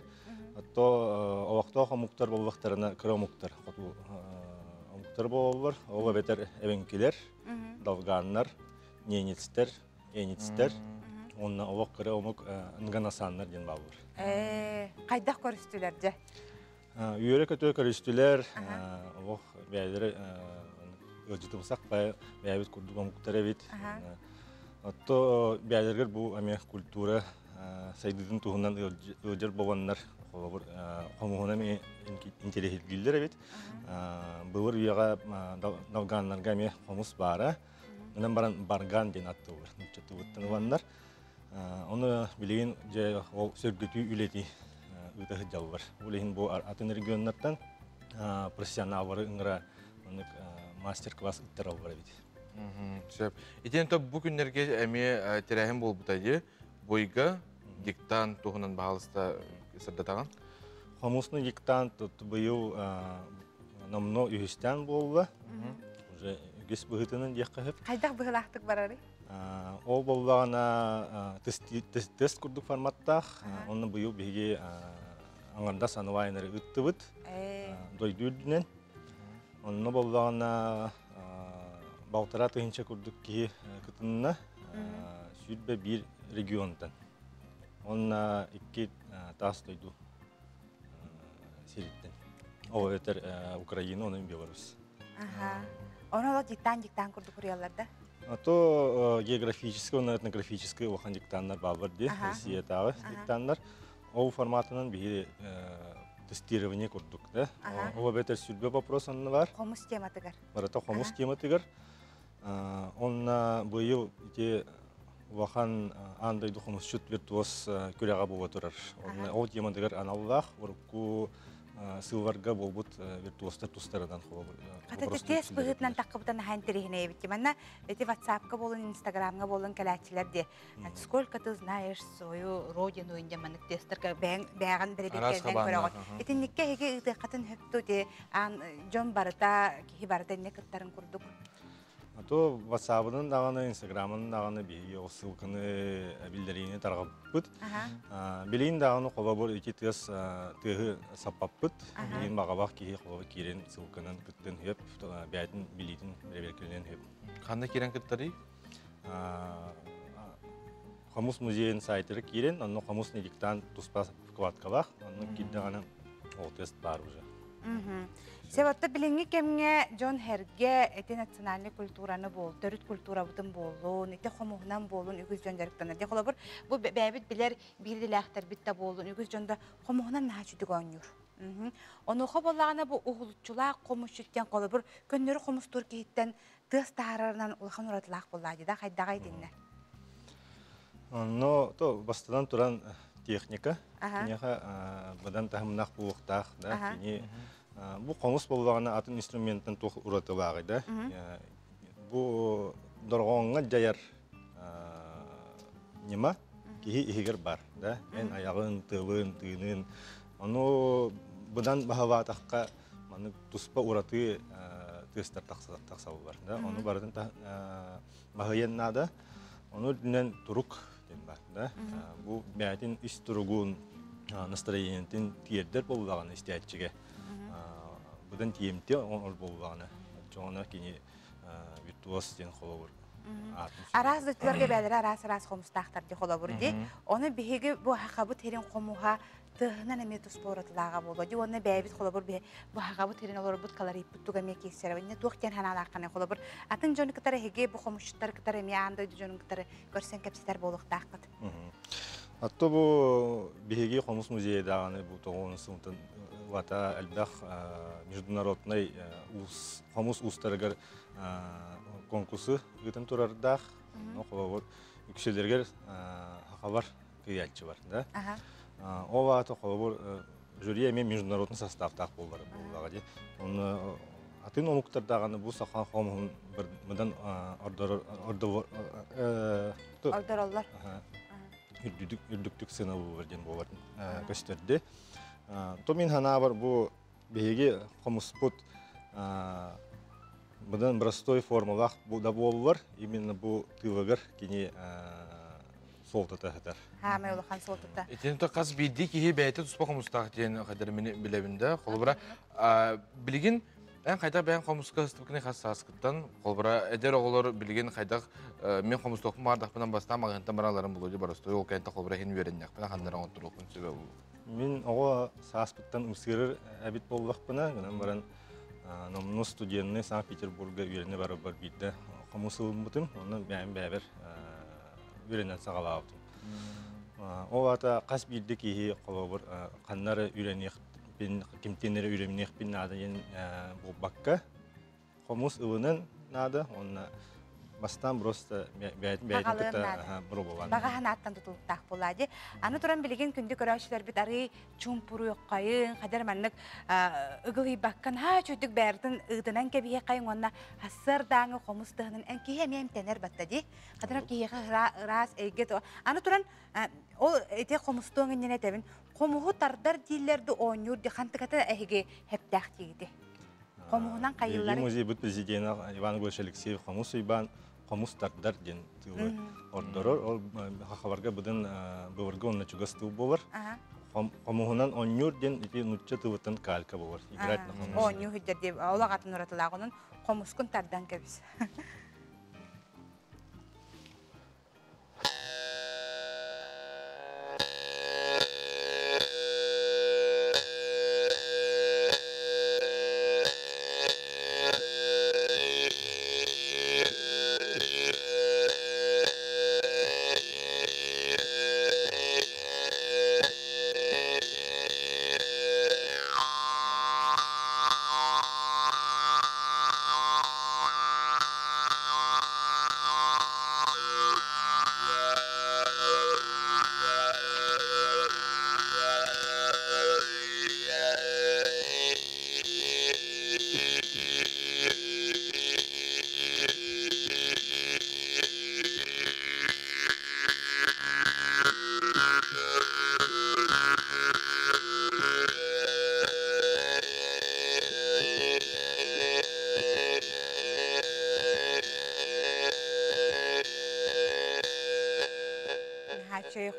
Отто олохтоох омуктар буоллахтарына кыра омуктар, хоту омуктар буолаллар. Ол эбэтэр эбэҥкилэр, долганнар, ненецтэр, Эництэр уонна олох кыра омук нганасаннар диэн бааллар. Хайдах көрүстүлэр дьэ? Үөрэ-көтө көрүстүлэр. Олох бэйэлэрэ ыалдьытымсах бэйэбит курдук омуктар эбит. Отто бэйэлэригэр бу эмиэ культура сайдыытын туһунан ыалдьар буоланнар холобур хомуһунан эмиэ интэриэһиргииллэр эбит. Былыр үйэҕэ долганнарга эмиэ хомус баара. Онон баран барган диэн аттылар, нууччатыбыттан ыланнар. Ону билигин дьэ ол сөргүтүү үлэти ыыта сылдьаллар. Ол иһин бу атын регионнартан профессионаллары ыҥыра маннык мастер-класс ыттараллар эбит. Сөп. Итиэн то бу күннэргэ эмиэ тэрээһин буолбута дии. Бойга диктант туһунан баһаалыста сырдатаҕын. Хомусный диктант быйыл номно үһүстээн буолла. Уже үгүс быһыытынан диэххэ сөп. Хайдах быһыылаахтык барарый? Ол буоллаҕына тест курдук форматтаах. Онно быйыл биһиги аҥардас онлайнеры ыыттыбыт. Дойду үрдүнэн. Онно буоллаҕына балтараа тыһыынча курдук киһи кытынна. 21 регионтан. Онно икки таас дойду сириттэн. Ол эбэтэр Украина, онон Беларусь. Ону олох диктант курдук суруйаллар да? А то географический уонна этнографический улахан диктаннар бааллар дии, Россиятааҕы диктаннар. Ол форматынан биһиги тестирование курдук да. Ол эбэтэр сүрбэ вопрос онно бар. Хомус тематыгар. Барыта хомус тематыгар. Онно быйыл ити улахан аан дойду хомусчут виртуоз күрэҕэ буола турар. Онно ол тематыгар аналлаах урукку сылларга буолбут виртуозтар тустарынан Хата тест быһыытынан таххыбыта наһаа интэриэһинэй эбит. Манна эти WhatsApp-ка буолун, Инстаграмҥа буолун кэлээччилэр дии. Сколько ты знаешь свою родину инде маннык тестерга бэйэҕин бэрэбиэркэлэнэн көрөҕүн. Итинниккэ эһиги ыытыаххытын сөптүү ти аан дьон барыта киһи барыта инне кыттарын курдук. А то WhatsApp-ынан даҕаны, Instagram-ынан даҕаны биһиги ол ссылканы биллэриини тарҕаппыт. Билигин даҕаны холобур ити тыас тыаһы саппаппыт. Билигин баҕалаах киһи холобур киирэн ссылканан кыттын сөп, бэйэтин билиитин бэрэбиэркэлэнэн сөп. Ханна киирэн кыттарый? Хомус музейын сайтыгар киирэн, онно хомус диктант туспа вкладкалаах, онно киирдэҕинэ ол тест баар уже. Себатта билиҥҥи кэмҥэ дьон herге эти национальный культураны буол, төрүт культурабытын буоллун, ити хомуһунан буолун үгүс дьон дьарыктанар. Де холобур, бу бэйэбит билэр биирдилээхтэрбит да буоллун, үгүс дьон да хомуһунан наһаа чүдүк оонньуур. Онуоха буоллаҕына бу уһулуччулаах хомусчуттан холобур көннөрү хомустуур киһиттэн тыас таһаарарынан улахан уратылаах буоллаа дии да хайдаҕа итиннэ? Онно то бастатан туран техника киниэхэ быдан таһымнаах буолуохтаах да кини бу хомус буоллаҕына атын инструменттан туох уратылааҕый да бу дорҕооҥҥо дьайар ньыма киһи иһигэр бар да эн айаҕын тылын тыынын ону быдан баһылаатахха маннык туспа ураты тыастар тахсаллар да ону барытын баһыйан наада ону үрдүнэн турук диэн бар да бу бэйэтин ис туругун Настроениетин тиэрдэр буоллаҕына истээччигэ быдан тиэмти ол буоллаҕына оччоҕуна кини виртуоз диэн холобур. Араас дойдуларга бээлэрэ араас-араас хомустаахтар ди холобур ди. Ону биһиги бу хахабыт хирин хомуһа тыһынан эмиэ туспа уратылааҕа буолуо ди. Уонна бэйэбит холобур биһи бу хахабыт хирин олорбут колориппыт туга эмиэ киирсэрэ. Инне туох диэн ханаалаахханы холобур атын дьону кытары эһиги бу хомусчуттары кытары эмиэ аан дойду дьонун кытары көрсөн кэпсэтэр буолуохтааххыт. Атто бу биһиги хомус музейа даҕаны бу тоҕуон сылтан вата элбэх международный уус хомус уустарыгар конкурсу ыытан турардаах. Но холобур үксүлэригэр хахалар кыйааччы бар да. Ол аата холобур жюри эмиэ международный составтаах буоллар буоллаҕа дии. Оны атын омуктардаҕаны бу саха хомуһун мыдан ордорор ордороллор. Үрдүк үрдүктүк сыаналыылар диэн буолар көстөрдү. То мин ханаабар бу биһиги хомуспут быдан простой формалаах да буоллар, именно бу тыылыгар кини суолтата сытар. Хаамай улахан суолтата. Итини то хас биирдии киһи бэйэтэ туспа хомустаах диэн хайдары мин билэбин да. Холобура, билигин эн хайдах бэйэн хомуска ыстыбыкны хас сааскыттан, холобура, эдэр оҕолор билигин хайдах мен хомустуохпун баардахпынан бастаан маҕаһыынтан бараларын булуо боростой ол кэнтэ холобура иһин үөрэннэхпинэ ханнара оҥотторуохпун сөбө бу. Мин оҕо сааспыттан ымсыырар эбит буоллахпына, гынан баран номнуо студенны Санкт-Петербурга үөрэнэ барарбар биирдэ хомус ылыммытым, онно бэйэм бэйэбэр үөрэнэн саҕалаабытым. Ол аата хас биирдии киһи холобур ханна эрэ үөрэниэхпин, кимтэн эрэ үөрэниэхпин наада диэн буолбакка, хомус ылынан наада, уонна бастаан просто бэйэтин бэйэтин кытта боробулаан. Баҕа санааттан тутулуктаах буолаа дии. Аны туран билигин күндү көрөөччүлэрбит арый чуумпуруйуххайын, хадar маннык ыгылыйбаккан haa чүйдүк бэйэртин ыытынан кэбиһиэххэйин уонна хассыардааҥы хомус тыһынын эн киһи эмиэ эмтэнэр батта дии. Хадar киһиэхэ ыраас эйгэ то. Аны туран ол ити хомустуоҥ иннинэ этэбин хомуһу тардар дииллэр ду оонньуур ди хантыката эһиги хептаах диигити. Хомуһунан хайыллары. Музейбыт президена Иван Егорович Алексеев хомус уйбаан хомус тардар диэн тылы ордорор. Ол хахаларга быдан былыргы онно чугас тыл буолар. Хомуһунан онньуур диэн ити нучча тылыттан калька буолар. Играть на хомус. Оонньуу хүддэр диэн олох атын уратылаах онон хомускун тардан кэбис.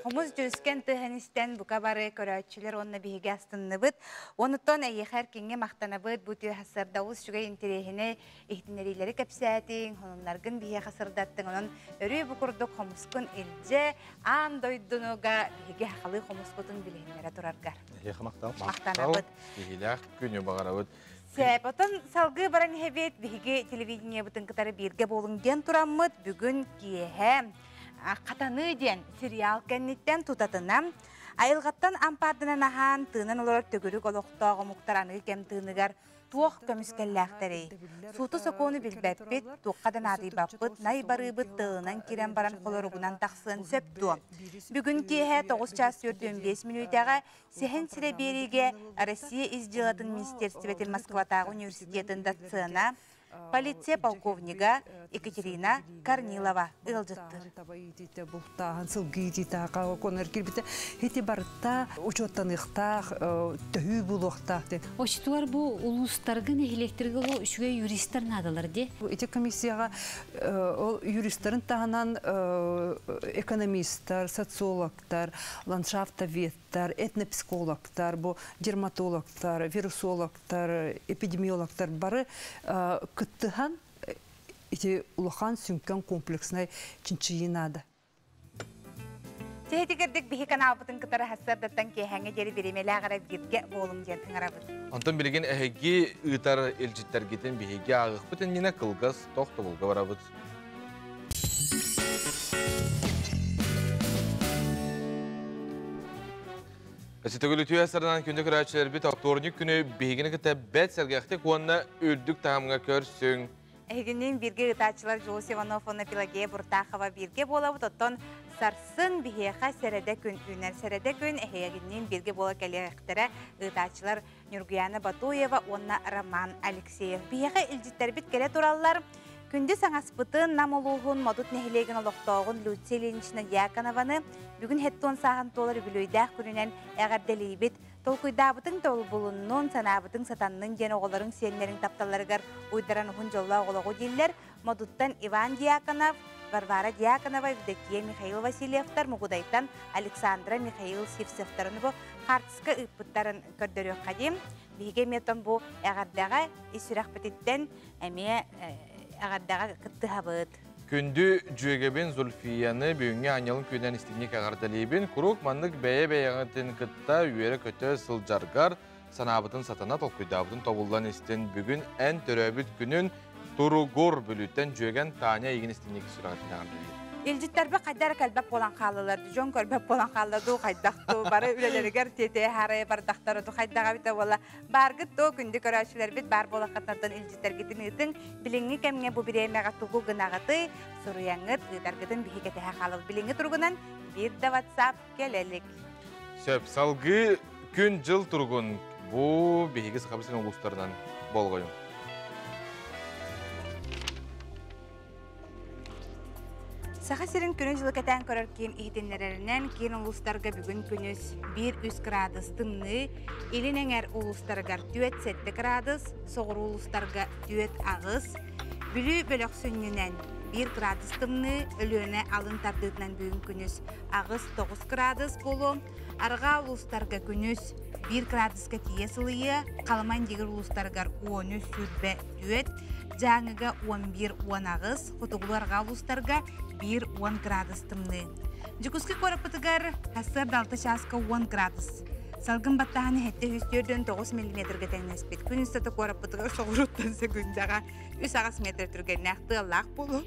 Хомус дьүрүскэн тыһын истэн бука бары көрөөччүлэр уонна биһиги астынныбыт. Онуттан эйиэхэ эркиҥҥэ махтанабыт. Бу түө сырда олус үчүгэй интэриэһинэй иһитиннэриилэри кэпсээтиҥ, сонуннаргын биһиэхэ сырдаттыҥ. Онон өрүү бу курдук хомускун илдьэ аан дойдунуга биһиги хахалыы хомускутун билиһиннэрэ тураргар. Эһиэхэ махтал. Махтанабыт. Киһилээх күнү баҕарабыт. Сөп, отон салгыы баран иһэбит биһиги телевидениебытын кытары бииргэ буолуҥ диэн тураммыт бүгүн киэһэ Хатаныы диэн сериал кэнниттэн тутатына айылҕаттан ампаарданан аһаан тыынан олорор төгүрүк олохтоох омуктар аныгы кэм тыыныгар туох көмүскэллээхтэрий? Сууту-сокуону билбэппит, туохха да наадыйбаппыт, най барыыбыт тылынан киирэн баран холоругунан тахсыан сөп дуо? Бүгүн киэһэ 9 чаас 45 мүнүүтэҕэ Сэһэн сирэ биэриигэ Россия ис дьыалатын министиэристибэтин Москватааҕы университетын доцена, Полиция полковнига Екатерина Корнилова ыалдьыттыыр. Бултааһын сылгы иитиитэ конор кирбите хити барытта учуоттаныахтаах төһүү булуохтаах ден. Очтуар бу улуустарга нэһилиэктэргэ ол үчүгэй юристтар наадалар ди. Ити комиссияга ол юристтарын таһынан экономисттар, социологтар, ландшафтоведтар, этнопсихологтар, бу дерматологтар, вирусологтар, эпидемиологтар бары кыттыһан ити улахан сүҥкэн комплекснай чинчийии наада. Тэһитигэрдик биһи каналбытын кытары хассардаттан киэһэҥҥэ диэри бириэмэлээх эрэ бииргэ буолуҥ диэн ыҥырабыт. Онтон билигин эһиги ыытар илдьиттэргитин биһиги ааҕыахпыт иннинэ кылгас тохтобулга барабыт. Өсөтөгүл үтүө сарынан күндү көрөөччүлэрбит вторник күнү биһигини кытта бэт сэргэхтик уонна үрдүк таһымҥа көрсүҥ. Эһигинниин бииргэ ыытааччылар Дьулус Иванов уонна Пелагея Буртахова бииргэ буолабыт. Оттон сарсын биһиэхэ сэрэдэ күн үүнэр. Сэрэдэ күн эһигинниин бииргэ буола кэлиэхтэрэ ыытааччылар Ньургуяна Батуева уонна Роман Алексеев. Биһиэхэ илдьиттэрбит кэлэ тураллар. Күндү саҥаспытын Нам улууһун Модут нэһилиэгин олохтооҕун Люция Ильинична Дьяконованы бүгүн 70 сааһын туолар үбүлүөйдээх күнүнэн эҕэрдэлиибит. Толкуйдаабытыҥ толбулуннун, санаабытыҥ сатаннын диэн оҕолоруҥ сиэннэриҥ тапталларыгар уйдаран уһун дьоллоох олоҕу дииллэр. Модуттан Иван Дьяконов, Варвара Дьяконова, Евдокия Михаил Васильевтар, Мугудайтан Александра Михаил Сивцевтарын бу хаартыска ыыппыттарын көрдөрүөххэ диим. Биһиги эмиэ бу эҕэрдэҕэ ис сүрэхпититтэн эмиэ эҕэрдэҕэ кыттыһабыт. Күндү дьүөгэбин Зульфияны бүгүҥҥү аанньалын күнүнэн истиҥник эҕэрдэлиибин. Куруук маннык бэйэ-бэйэҕитин кытта үөрэ-көтө сылдьаргар, санаабытын сатана толкуйдаабытын тобуллан истин. Бүгүн эн төрөөбүт күнүн туругур Бүлүүттэн дьүөгэн Таня эйигин истиҥник сүрэҕиттэн эҕэрдэлиир. Илдьиттэрбэ хайда эрэ кэлбэт буолан хааллылар, дьон көрбөт буолан хаалла дуу, хайдах дуу, бары үлэлэригэр тиэтэйэ харайа бардахтара дуу, хайдаҕа эбитэ буолла. Бааргыт дуу, күндү көрөөччүлэрбит баар буолаххытынаттан илдьиттэргитин ыытыҥ. Билиҥҥи кэмҥэ бу бириэмэҕэ тугу гынаҕытый, суруйаҥҥыт, ыытаргытын биһи кэтэһэ хаалабыт. Билиҥҥи туругунан биир да WhatsApp кэлэ илик. Сөп, салгыы күн-дьыл туругун бу биһиги Сахабыт сирин улуустарынан болҕойуҥ. Саха сирин күнү-дьылы кэтээн көрөр киин иһитиннэрэринэн, киин улуустарга бүгүн күнүс 1-3 кыраадыс тымныы, илин эҥэр улуустарыгар 4-7 кыраадыс, соҕуруу улуустарга 4-8, Бүлүү бөлөх сүнньүнэн 1 кыраадыс тымныы, Өлүөнэ алын тардыытынан бүгүн күнүс 8-9 кыраадыс буолуо, арҕаа улуустарга күнүс 1 кыраадыска тиийэ сылыйыа, Халыма Индигир улуустарыгар 13-24, Дьааҥыга 11-18, хотугулуу-арҕаа улуустарга 1-10 градус тымныы. Дьокуускай куораппытыгар сарсыарда 6 чааска 10 градус. Салгын баттааһын 749 миллиметргэ тэҥнэспит. Күн устата куораппытыгар соҕурууттан секундаҕа 3-8 метр түргэннээх тыаллаах буолуо.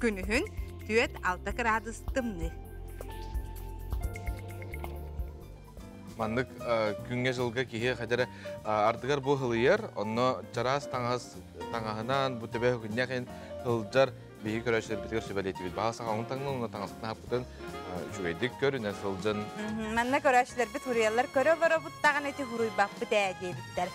Күнүһүн 4-6 градус тымныы. Маннык күҥҥэ-дьылга киһи хадара ардыгар бу һылыйар, онно чараас таҥас таҥаһынан бу төбө күннэх иһин сылдьар биһиги көрөөччүлэрбитигэр сүбэлиэтибит. Баҕа саҕалын таҥнан уонна таҥаскытын хаппытын үчүгэйдик көрүнэн сылдьан. Манна көрөөччүлэрбит хуруйаллар көрө олоробут даҕаны ити хуруйбаппыт ээ диэбиттэр.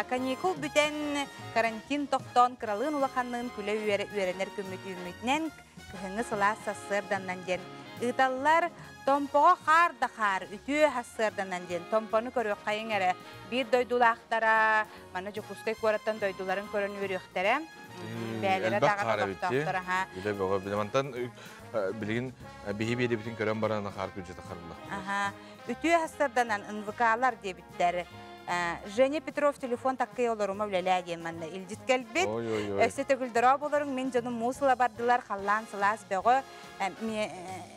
Каникул бүтэн, карантин тохтоон, кыралыын улаханныын күлэ үөрэнэр күммүт үүммүтүнэн кыһыҥҥы сылаас сарсыарданнан диэн ыыталлар. Томпоҕо хаар да хаар, үтүө сарсыарданан диэн Томпону көрүөххэйиҥ эрэ. Биир дойдулаахтара манна Дьокуускай куораттан дойдуларын көрөн үөрүөхтэрэ. Бээлэрэ даҕаны олохтоохтор аха. Үлэ бөҕө. Билимантан билигин биһи биэрибитин көрөн баран хаар күлдьүтэ харылла. Аха. Үтүө сарсыарданан НВК-лар диэбиттэр. Женя Петров телефон таккый олорума үлэлээ диэн манна илдьит кэлбит. Өссө төгүл дороо болоруҥ мин дьонум муус ыла бардылар, халлаан сылаас бөҕө.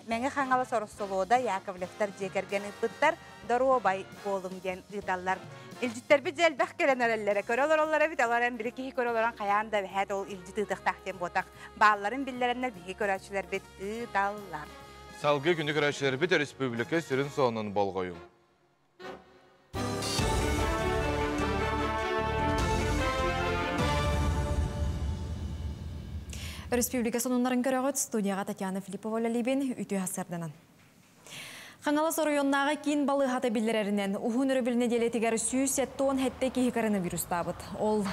Мэҥэ Хаҥалас Ороссолуода Яковлевтар дьиэ кэргэн ыыппыттар, доруобай буолуҥ диэн ыыталлар. Илдьиттэрбит дьэ элбэх кэлэн эрэллэрэ, көрө олороллор эбит, ол эрэн били киһи көрө олорон хайаан да эбэһээт ол илдьит ыытыахтаах диэн буотах. Баалларын биллэрэннэр биһиги көрөөччүлэрбит ыыталлар. Салгыы күнү көрөөччүлэрбит өрөспүүбүлүкэ сүрүн сонун болҕойуҥ. Республика сонуннарын көрөҕүт студияға Татьяна Филиппова үлэлиибин үтүө сарданан. Хаҥалас оройуоннааҕы киин балыыһата биллэрэринэн, уһун өрөбүл нэдиэлэтигэр 177 киһи коронавирустаабыт. Ол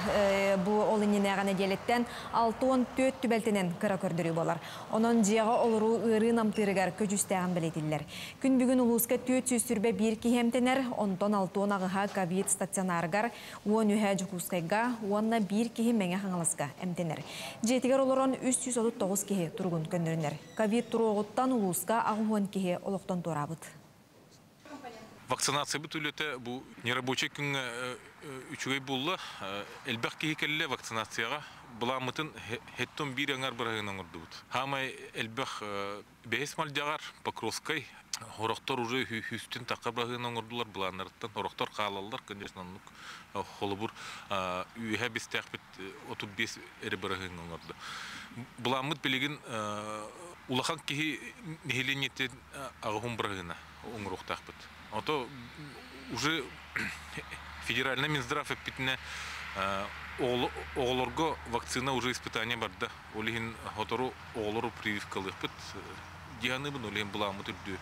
бу ол иннинээҕи нэдиэлэттэн 64 түбэлтэнэн кыра көрдөрүү буолар. Онон дьиэҕэ олоруу ыарыы намтыырыгар көдьүүстээҕин бэлиэтиллэр. Күн бүгүн улууска 421 киһи эмтэнэр, онтон 68-а ковид стационарыгар, 13-э Дьокуускайга уонна биир киһи Мэҥэ Хаҥаласка эмтэнэр. Дьиэтигэр олорон 339 киһи туругун көннөрүнэр. Ковид туруоҕуттан улууска 80 киһи олохтон туораабыт. Вакцинациябыт үлэтэ бу нерабочай күҥҥэ үчүгэй буолла. Элбэх киһи кэллэ вакцинацияҕа. Былааммытын хэттон биир аҥар быраһыан оҥордубут. Хаамай элбэх бэһис малдьаҕар Покровскай Хорохтор уже үстүн тахха быраһыан оҥордулар былааннарыттан хорохтор хаалаллар, конечно, оннук холобур үөһэ бистээхпит 35 эрэ быраһыан оҥордо. Былааммыт билигин улахан киһи нэһилиэнньэтин аҕыһын быраһыына оҥоруохтаахпыт. Ото уже федеральный Минздрав эппитинэ оҕолорго вакцина уже испытание барда. Ол иһин сотору оҕолору прививкалыахпыт дии саныыбын, ол иһин былааммыт үрдүө.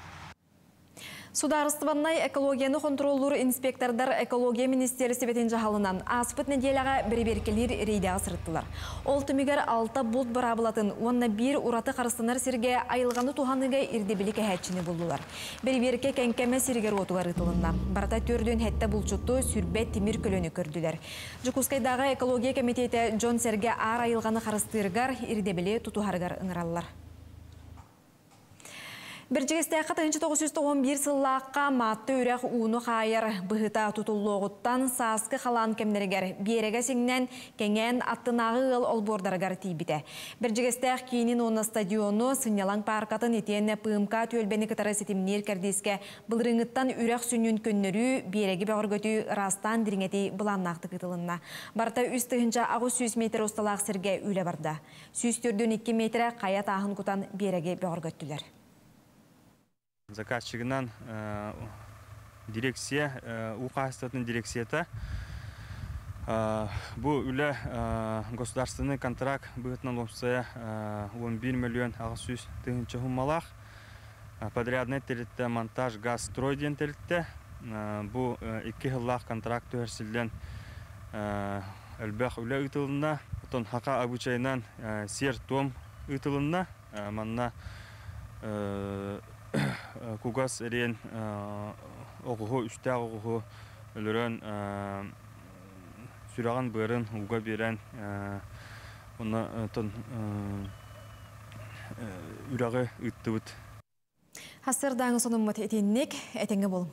Судаарыстыбаннай экологияны хонтуруоллуур инспектордар экология министиэристибэтин дьаһалынан ааспыт нэдиэлэҕэ бэрэбиэркэлиир рейдэҕэ сырыттылар. Ол түмүгэр алта булт быраабылатын уонна биир ураты харыстанар сиргэ айылҕаны туһаныыга ирдэбили кэһээччини буллулар. Бэрэбиэркэ Кэҥкэмэ сиригэр-уотугар ыытылынна. Барыта 47 булчуту, сүрбэ тимир көлөнү көрдүлэр. Дьокуускайдааҕы экология кэмитиэтэ дьон-сэргэ аар айылҕаны харыстыырыгар, ирдэбили тутуһарыгар ыҥыраллар. Бэрдьигэстээххэ 1991 сыллаахха Маатты үрэх ууну хаайар быһыта тутуллуоҕуттан сааскы халаан кэмнэригэр биэрэгэ сиҥнэн, кэҥээн аттынааҕы ыал олбуордарыгар тиийбитэ. Бэрдьигэстээх киинин уонна стадиону, сынньалаҥ пааркатын итиэннэ ПМК түөлбэни кытары ситимниир кэрдиискэ былырыыҥҥыттан үрэх сүнньүн көннөрүү, биэрэги бөҕөргөтүү, ыраастаан дириҥэтии былааннаахтык ыытылынна. Барыта 3800 метр усталаах сиргэ үлэ барда. 142 метрэ хайа тааһын кутан биэрэги бөҕөргөттүлэр. Заказчигынан дирекция, уу хаһаайыстыбатын дирекцията бу үлэ государственный контракт быһыытынан уопсайа 11 миллион 800 тыһыынча суммалаах. Подрядный тэрилтэ монтаж газ строй диэн тэрилтэ. Бу икки сыллаах контракт түһэрсиллэн элбэх үлэ ыытылынна. Оттон хака обычайынан сиэр-туом ыытылынна. Манна кугас эриэн оҕуһу, үстээх оҕуһу өлөрөн сүрэҕин-быарын ууга биэрэн уонна оттон үрэҕи ыыттыбыт. Сарсыардааҥы сонуммут итинник, этэҥҥэ буолуҥ.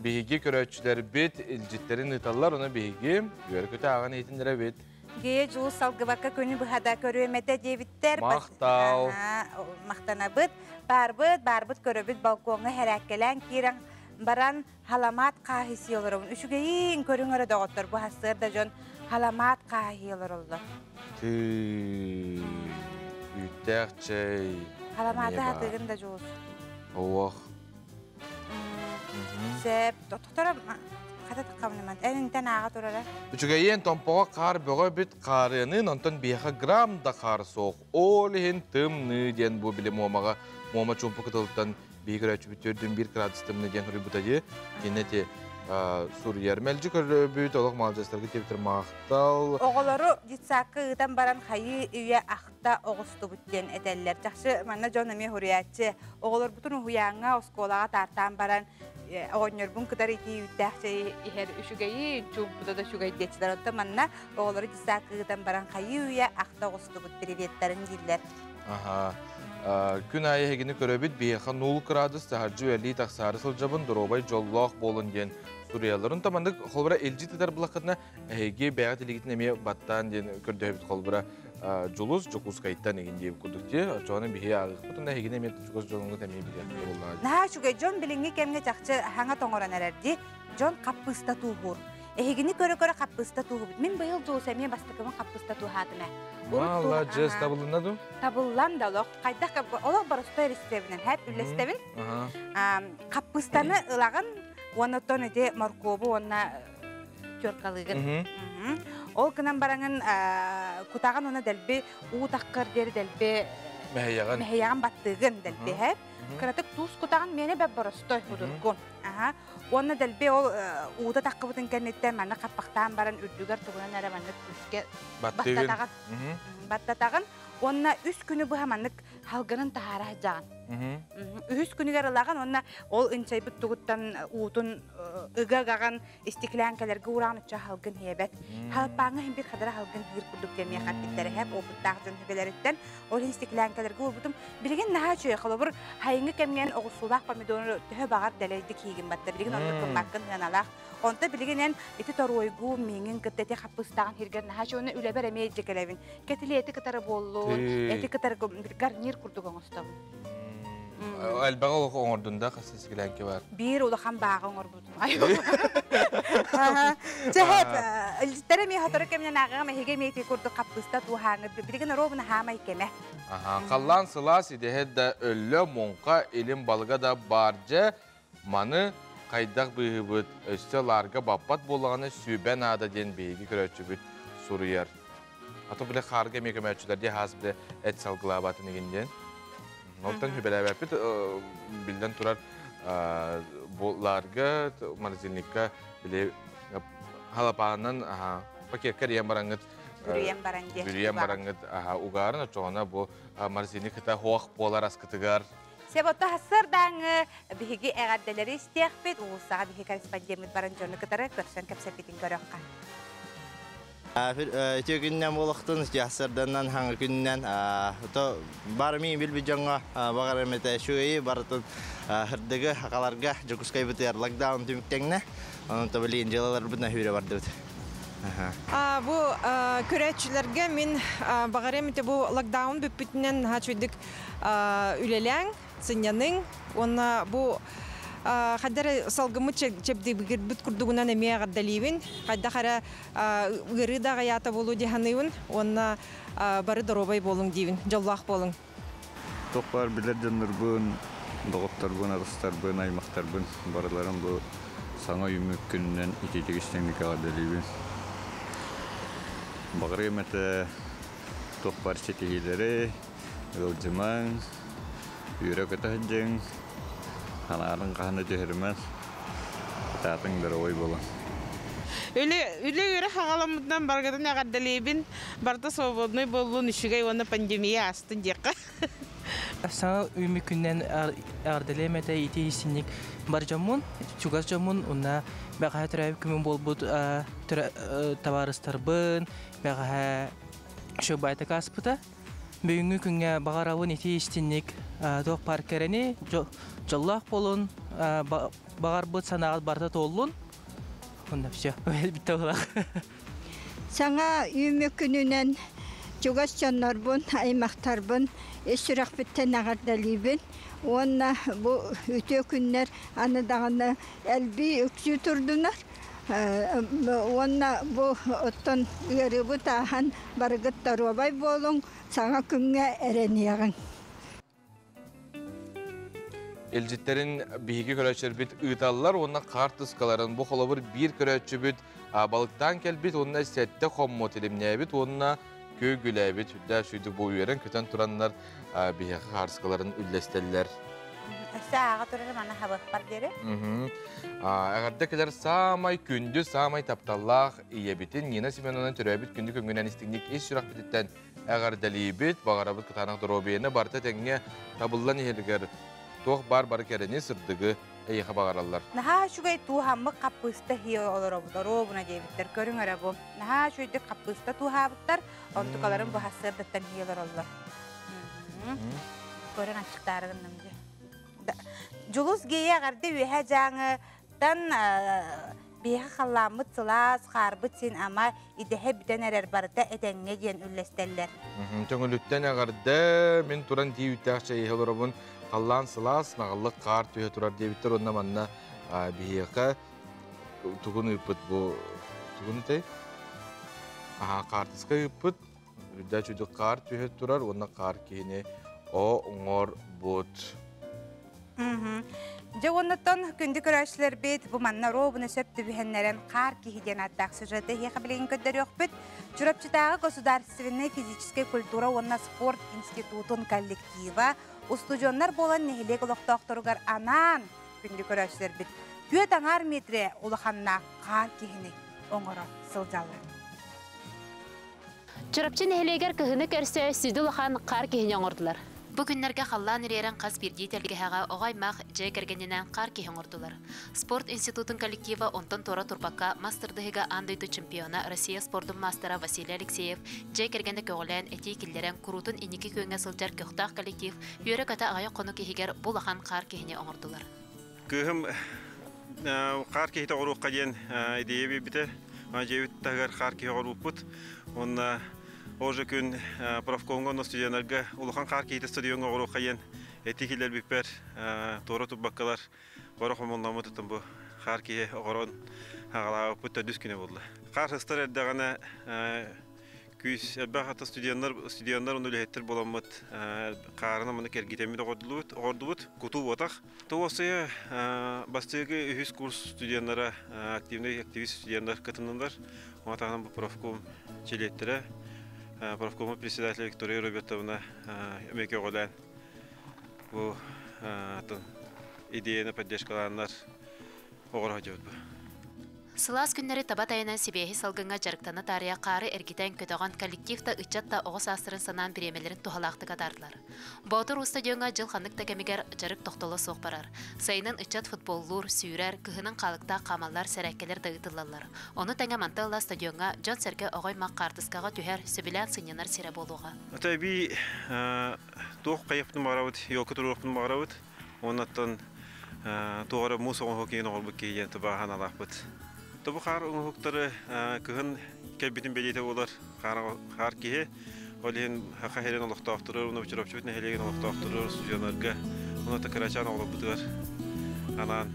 Биһиги көрөөччүлэрбит илдьиттэрин ыыталлар, ону биһиги үөрэ-көтө ааҕан иһитиннэрэбит. Гея Дьулус салгыбакка күнү быһа да көрүөм этэ диэбиттэр. Махтал. Махтанабыт. Барбыт, барбыт көрөбүт балкоҥҥа хэрээккэлээн киирэн баран халамаат хааһы сии олоробун. Үчүгэйин көрүҥ эрэ доҕоттор, бу сарсыарда дьон халамаат хааһы олороллор. Тыы, үүттээх чэй. Халамааты хатыгын да Дьулус. Оох. Сөп, тотторо хата таххабыныман. Эн интэн ааҕа турара. Үчүгэйиэн томпоҕо хаар бөҕө бит хаарыанын, онтон биһиэхэ грамм да хаар суох. Ол иһин тымныы диэн бу били Муомаҕа Муома чуумпу кытылыттан биһи көрөөччүбүт төрдүн биир градус тымныы диэн суруйбута дии. Кинини ити суруйар. Мэлдьи көрөбүт, олох маладьыастарга тиэбитэр махтал. Оҕолору детсадка ыытан баран хайыы үйэ ахта оҕустубут диэн этэллэр. Чахчы манна дьон эмиэ суруйааччы. Оҕолорбутун уһуйааҥҥа, оскуолаҕа таартаан баран оҕонньорбун кытары итии үүттээх чэй иһэр үчүгэйи, чуумпута да үчүгэй диэччилэр. Оттон манна оҕолору детсадка ыытан баран хайыы үйэ ахта оҕустубут приветтарын дииллэр. Аха. Күн аайы эһигини көрөбүт, биһиэхэ 0 градус таһырдьа үлэлии тахсаары сылдьабын, доруобай дьоллоох буолун диэн суруйалларын. Тамандык холбура илдьи тытар булаххытына эһиги бэйэҕит илигитин эмиэ баттаан диэн көрдөһөбүт холбура Дьулус Дьокуускайтан игин диэбит курдук дии. Оччоҕуна биһи ааҕыахпыт, эһигини эмиэ чугас дьоҥҥут эмиэ билиэхтэрэ буоллаҕа. Наһаа үчүгэй дьон билиҥҥи кэмҥэ чахчы хаҥа тоҥорон эрэр дии. Дьон хаппыыста тууһуур. Эһигини көрө-көрө хаппыыста тууһубут. Мин быйыл Дьулус эмиэ бастакыбын хаппыыста тууһаатым ээ. Маладьыас, табылынна дуу? Табыллан да олох. Хайдах олох боростой рецебинэн хэп үллэстэбин. Хаппыыстаны ылаҕын уонна оттон ити моркуобу уонна теркалыыгын. Ол гынан бараҥын кутаҕын уонна дэлби уу таххар диэри дэлби Мэһэйэҕин. Мэһэйэҕин баттыыгын дэлби һэп. Кыратык туус кутаҕын миэнэ бэп боростой худургу. Аха. Уонна дэлби ол уута таххыбытын кэнниттэн манна хаппахтаан баран үрдүгэр тугунан эрэ маннык күүскэ баттатаҕын. Баттатаҕын. Уонна үс күнү быһа маннык халгынын таһаара сылдьаҕын. Үһүс күнүгэр ылаҕын уонна ол ынчайбыт тугуттан уутун ыга-ыгаҕын истиклээҥкэлэргэ уураҕын оччо халгын иһэбэт. Халпааҥҥа иһин бир хадара халгын иһир курдук диэн миэхэ эппиттэрэ һэп опыттаах дьон сүбэлэриттэн. Ол иһин истиклээҥкэлэргэ уурбутум. Билигин наһаа үчүгэй. Холобур, хайыҥҥы кэмҥэ оҕурсуулаах помидору төһө баҕар дэлэйдик иһигин батта. Билигин оннук гыммаккын сыаналаах. Онто билигин эн ити торуойгуу мииҥин кытта ити хаппыыстааҕын иһиргэр наһаа үчүгэй. Уонна үлэбэр эмиэ илдьэ кэлэбин. Кэтилиэти кытары буоллун, эти кытары гарнир курдук оҥостобун. Элбэҕи олох оҥордун да хас силэҥки бар. Биир улахан бааҕы оҥорбутум. Чэһэп, илдьиттэрэ эмиэ сотору кэминэн ааҕыам эһиги эмиэ ити курдук хаппыыста тууһааҥҥыт билигин оруобуна хаамай кэмэ. Халлаан сылаас идэһэ да өллө, муҥха, илим балыга да баар дьэ, маны хайдах быыһыыбыт, өссө лаарга баппат буоллаҕына сүбэ наада диэн биһиги көрөөччүбүт суруйар. А то бile хаарга эмиэ көмөөччүлэр дии хаас бile эт салгылаабатын игин диэн. Онтон хүбэлээбэппит биллэн турар бу лаарга морозильникка били халапаанан пакетка эрийэн бараҥҥыт бүрүйэн баран диэ бүрүйэн бараҥҥыт угаарын оччоҕуна бу морозильник кыта хуох буолар аскытыгар Себото сарсыардааҥы биһиги эҕэрдэлэри истиэхпит, уулуссаҕа биһиги корреспондеммыт баран дьону кытары көрсөн кэпсэппитин көрүөххэ. Үтүө күннэн буолуохтун, сарданан хаҥы күннэн то бар мин билбит дьоҥҥо баҕарым этэ үчүгэйи барытын хырдыгы хакаларга Дьокуускай бытыар локдаун түмүктэҥнэ онон то билигин дьыалаларбытына хүүрэ бардыбыт. Бу көрөөччүлэргэ мин баҕарым ити бу локдаун бүппүтүнэн наһаа үчүгэйдик үлэлээҥ, сынньаныҥ уонна бу хайдах эрэ салгыммыт чэбдигирбит курдугунан эмиэ эҕэрдэлиибин. Хайдах эрэ ыарыы да аҕыйаата буолуо дии саныыбын уонна бары доруобай буолуҥ диибин, дьоллоох буолуҥ. Туох баар билэр дьоннорбун, доҕотторбун, арыстарбын, аймахтарбын барыларын бу саҥа үүммүт күнүнэн итиитик истиҥник эҕэрдэлиибин. Баҕарыам этэ туох баар ситиһиилэри, Ыалдьымаҥ, үөрэ-көтө сылдьыҥ, санаарын хаһан да түһэримэҥ, кытаатыҥ доруобай буолуҥ. Үлэ үлэ хаҕаламмытынан барыгытын эҕэрдэлиибин. Барыта свободный буоллун, үчүгэй уонна пандемия аастын диэххэ. Саҥа үүммүт күнүнэн эҕэрдэлиэм этэ ити истинник бар дьоммун, чугас дьоммун, уонна бэҕэһээ төрөөбүт күмүн буолбут табаарыстарбын, бэҕэһээ шөбайта кааспыта. Бүгүҥҥү күҥҥэ баҕарабын ити истинник туох баар кэрэни, дьоллоох буолун, баҕарбыт санааҕыт барыта туоллун. Онно все, бүттэ буолах. Саҥа үүммүт күнүнэн чугас дьоннорбун, аймахтарбын ис сүрэхпиттэн эҕэрдэлиибин уонна бу үтүө күннэр аны даҕаны элбии үксүү турдунар. Уонна бу оттон ыарыыбыт ааһан барыгыт доруобай буолуҥ, саҥа күҥҥэ эрэниэҕиҥ. Илдьиттэрин биһиги көрөөччүлэрбит ыыталлар уонна хаартыскаларын бу холобур биир көрөөччүбүт балыктаан кэлбит уонна сэттэ хоммут илимнээбит уонна күөгүлээбит үрдээх сүйдүк бу үөрэн көтөн тураннар биһиэхэ хаартыскаларын үллэстэллэр. Өссө ааҕа турарым аны хабыахпар диэри. Эҕэрдэ кэлэр саамай күндү, саамай тапталлаах ийэбитин Нина Семеновна төрөөбүт күндү күҥҥүнэн истиҥник ис сүрэхпититтэн эҕэрдэлиибит. Баҕарабыт кытаанах доруобуйаны барыта тэҥҥэ табыллан иһэригэр туох баар бары кэрэни, сырдыгы эйиэхэ баҕараллар. Наһаа үчүгэй тууһаммыт хаппыыста иһиэ олоробут, оруобуна диэбиттэр. Көрүҥ эрэ бу. Наһаа үчүгэйдик хаппыыста тууһаабыттар, онтукаларын бу сарсыардаттан иһиэ олороллор. Көрөн аччыктаары гынным дии. Дьулус Гея эҕэрдэ үөһэ дьааҥытан биһиэхэ халлааммыт сылаас, хаарбыт син ама идэһэ бүтэн эрэр барыта этэҥҥэ диэн үллэстэллэр. Төҥүлүттэн эҕэрдэ мин туран тии үүттээх чэй иһэ олоробун. Халлаан сылаас, наҕыллык хаар түһэ турар диэбиттэр уонна манна биһиэхэ тугун ыыппыт бу тугун этэй? Аһаа хаартыска ыыппыт. Үрдэ чүдүк хаар түһэ турар уонна хаар киһини оҥорбут. Дьэ уоннаттан күндү көрөөччүлэрбит бу манна робуна сөп түбүһэннэрэн хаар киһи диэн ааттаах сюжеты эһиэхэ билигин көрдөрүөхпүт. Чурапчытааҕы государственнай физическэй культура уонна спорт институтун коллектива устудьуоннар буолан нэһилиэк олохтоохторугар анаан күндү көрөөччүлэрбит түөрт аҥаар метре улаханнаах хаар киһини оҥоро сылдьаллар. Чурапчы нэһилиэгэр кыһыны көрсө сүдү улахан хаар киһини оҥордулар. Бу күннэргэ халлаан ириэрэн хас биирдии тэлгэһэҕэ оҕо аймах дьиэ кэргэнинэн хаар киһи оҥордулар. Спорт институтун коллектива онтон туора турбакка мас тардыһыыга аан дойду чемпиона, Россия спордун маастара Василий Алексеев дьиэ кэргэнэ көҕүлээн, этии киллэрэн, куруутун инники күөҥҥэ сылдьар көхтөөх коллектив үөрэ-көтө аҕыйах хонук иһигэр бу улахан хаар киһини оҥордулар. Кыыһым хаар киһитэ оҕуруохха диэн идея биэрбитэ. Дьиэбит таһыгар хаар киһи оҕорууппут. Уонна ол же күн профкомҥа уонна студеннарга улахан хаар киһитэ стадиоҥҥа оҕуруохха диэн этии киллэрбиппэр туора турбаккалар бары хомулламмыт отон бу хаар киһи оҕорон аҕалаабыппыт төрдүс күнэ буолла. Хаар сыстар эрдэҕинэ күүс элбэх ата студеннар студеннар уонна үлэһиттэр буоламмыт хаарынан маны кэргитэммит оҕордубут оҕордубут кутуу буотах Туосуйа бастакы үһүс курс студеннара активный активист студеннар кытыннылар. Ону таһынан бу профком чилиэттэрэ, профкому председатель Виктория Робертовна эмиэ көҕүлээн бу идеяны поддержкалааннар оҕоро сылдьыбыт бу. Сылаас күннэри таба тайанан сибиэһи салгыҥҥа дьарыктана таарыйа хаары эргитэн, көтөҕөн, коллектив да, ыччат да оҕо саастарын санаан бириэмэлэрин туһалаахтык атаардылар. Боотур Уус стадиоҥҥа дьыл ханнык да кэмигэр дьарык тохтоло суох барар. Сайынын ыччат футболлуур, сүүрэр, кыһынын хаалыктаах хаамаллар, сэрээккэлэр да ыытыллаллар. Ону тэҥэ мантан ыла стадиоҥҥа дьон-сэргэ оҕо-аймах хаартыскаҕа түһэр, сөбүлээн сынньанар сирэ буолуоҕа. Ата эбии туох хайыахпытын баҕарабыт, елка туруохпутун баҕарабыт. Оннуттан туох эрэ муус оҥоһук иһин оҥорбут киһи диэн тубааһан алаахпыт. Тобу хаар оҥоһуктары кыһын кэлбитин бэлиэтэ буолар хаар киһи. Ол иһин Саха сирин олохтоохтору, уонна Чурапчыбыт нэһилиэгин олохтоохтору, студеннарга, уонна кырачаан оҕолорбутугар анаан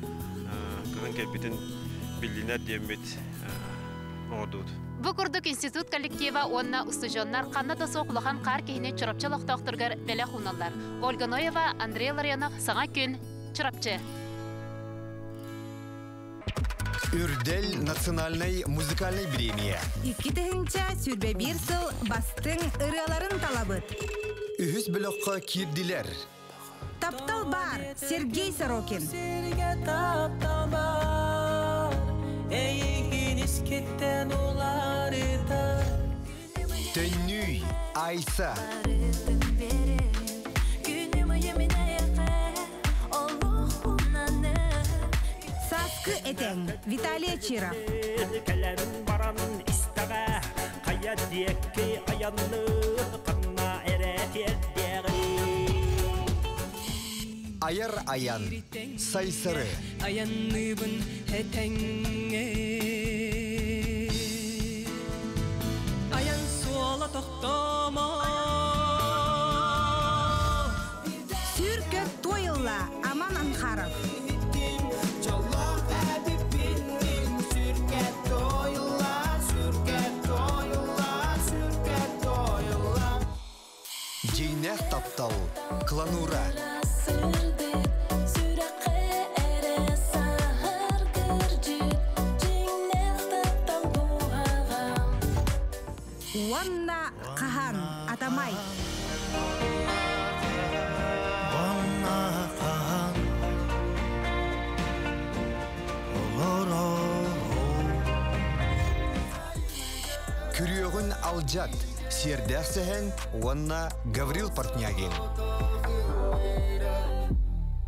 кыһын кэлбитин биллинэр диэммит оҥордубут. Бу курдук институт коллектива уонна устудьуоннар ханна да суох улахан хаар киһини Чурапчы олохтоохторугар бэлэх ууналлар. Ольга Ноева, Андрей Ларионов, Саҥа күн, Чурапчы. Үрдэл национальнай музыкальнай бириэмийэ. 2021 сыл бастыҥ ырыаларын талабыт. Үһүс бөлөххө киирдилэр. Таптал баар, Сергей Сорокин. Таптал баар, эйигин искиттэн уларытар. Төннүй, Айса. Сааскы этэҥ, Виталий Чиров. Кэлэн баран истэҕэ, хайа диэки айанныы, ханна эрэ тиэрдиэҕи. Айар аян, Сайсары. Аянныыбын этэҥҥэ. Айан суола тохтомо. Сүр көк туойылла, Аман Анхаров. Дьиҥнээх таптал, Кланура. Уонна хаһан, Атамай. Уонна хаһан Күрүөҕүн алдьат, Сиэрдээх сэһэн уонна Гаврил Портнягин.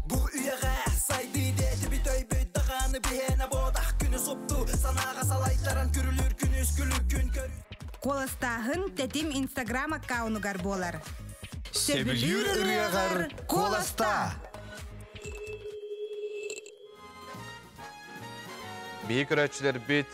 Бу үйэҕэ сайдыы диэтибит өйбүт даҕаны биһиэнэ буотах күнү супту санааҕа салайтаран күрүлүүр күнүс күлүк күн көрүү Куоластааһын Тэтим Инстаграм аккаунугар буолар. Сөбүлүүр ырыаҕар куоластаа! Биһи көрөөччүлэрбит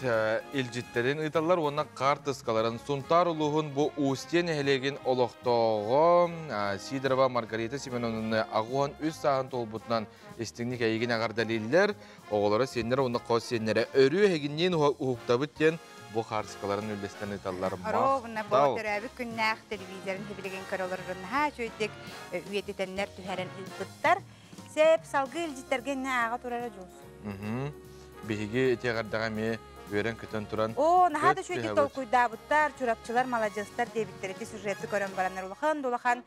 илдьиттэрин ыыталлар уонна хаартыскаларын Сунтаар улууһун бу Устье нэһилиэгин олохтооҕо Сидорова Маргарита Семеновнаны 83 сааһын туолбутунан истиҥник эйигин эҕэрдэлииллэр. Оҕолоро сиэннэрэ уонна хос сиэннэрэ өрүү эһигинниин уһуктабыт диэн бу хаартыскаларын үллэстэн ыыталлар. Ровно бу төрөөбүт күннээх телевизорын хибилигин көрө олорорун наһаа үчүгэйдик үйэтитэннэр түһэрэн ыыппыттар. Сеп салгыы илдьиттэргэ иннэ ааҕа турара дьулс. Биһиги итиэҕэрдэҕэ эмиэ үөрэн-көтөн туран. Оо, наһаа да үчүгэйдик толкуйдаабыттар, чурапчылар маладьыастар диэбиттэр. Ити сюжеты көрөн бараннар улахан да улахан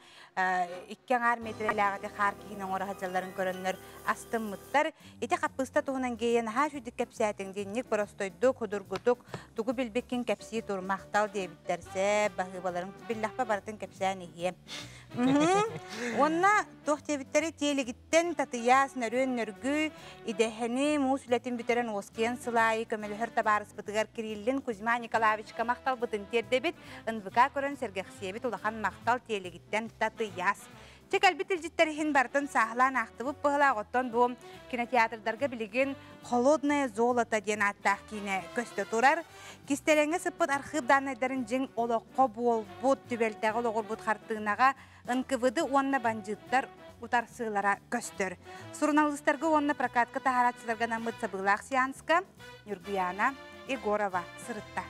икки аҥаар миэтэрэлээҕити хаар киһини оҥоро сылдьалларын көрөннөр астыммыттар. Ити хаппыыста туһунан гея наһаа үчүгдүк кэпсээтиҥ, дьинник боростойдук, худургутук, тугу билбиккин кэпсии тур, махтал диэбиттэр. Сээп, баһыыбаларын биллэхпэ барытын кэпсээн иһиэм. Уонна туох диэбиттэри тиэлигиттэн Татыйаас нөрүөн нөргүй идэһэни муус үлэтин бүтэрэн уоскуйан сылаайы көмөлөһөр табаарыспытыгар Кириллин Кузьма Николаевичка махталбытын тиэрдэбит. НВК көрөн сэргэхсийэбит улахан махтал тиэлигиттэн Татыйаас. Чэ кэлбит илдьиттэр иһин барытын сааһылаан аахтыбыт быһылаах оттон бу кинотеатрдарга билигин «Холодное золото» диэн ааттаах киинэ көстө турар. Кистэлэҥҥэ сыппыт архыып дааннайдарын дьиҥ олоххо буолбут түбэлтэҕэ олоҕурбут хартыынаҕа НКВД уонна бандьыыттар утарсыылара көстөр. Суруналыыстарга уонна прокатка таһаарааччыларга анаммыт сабыылаах сеанска Ньургуяна Егорова сырытта.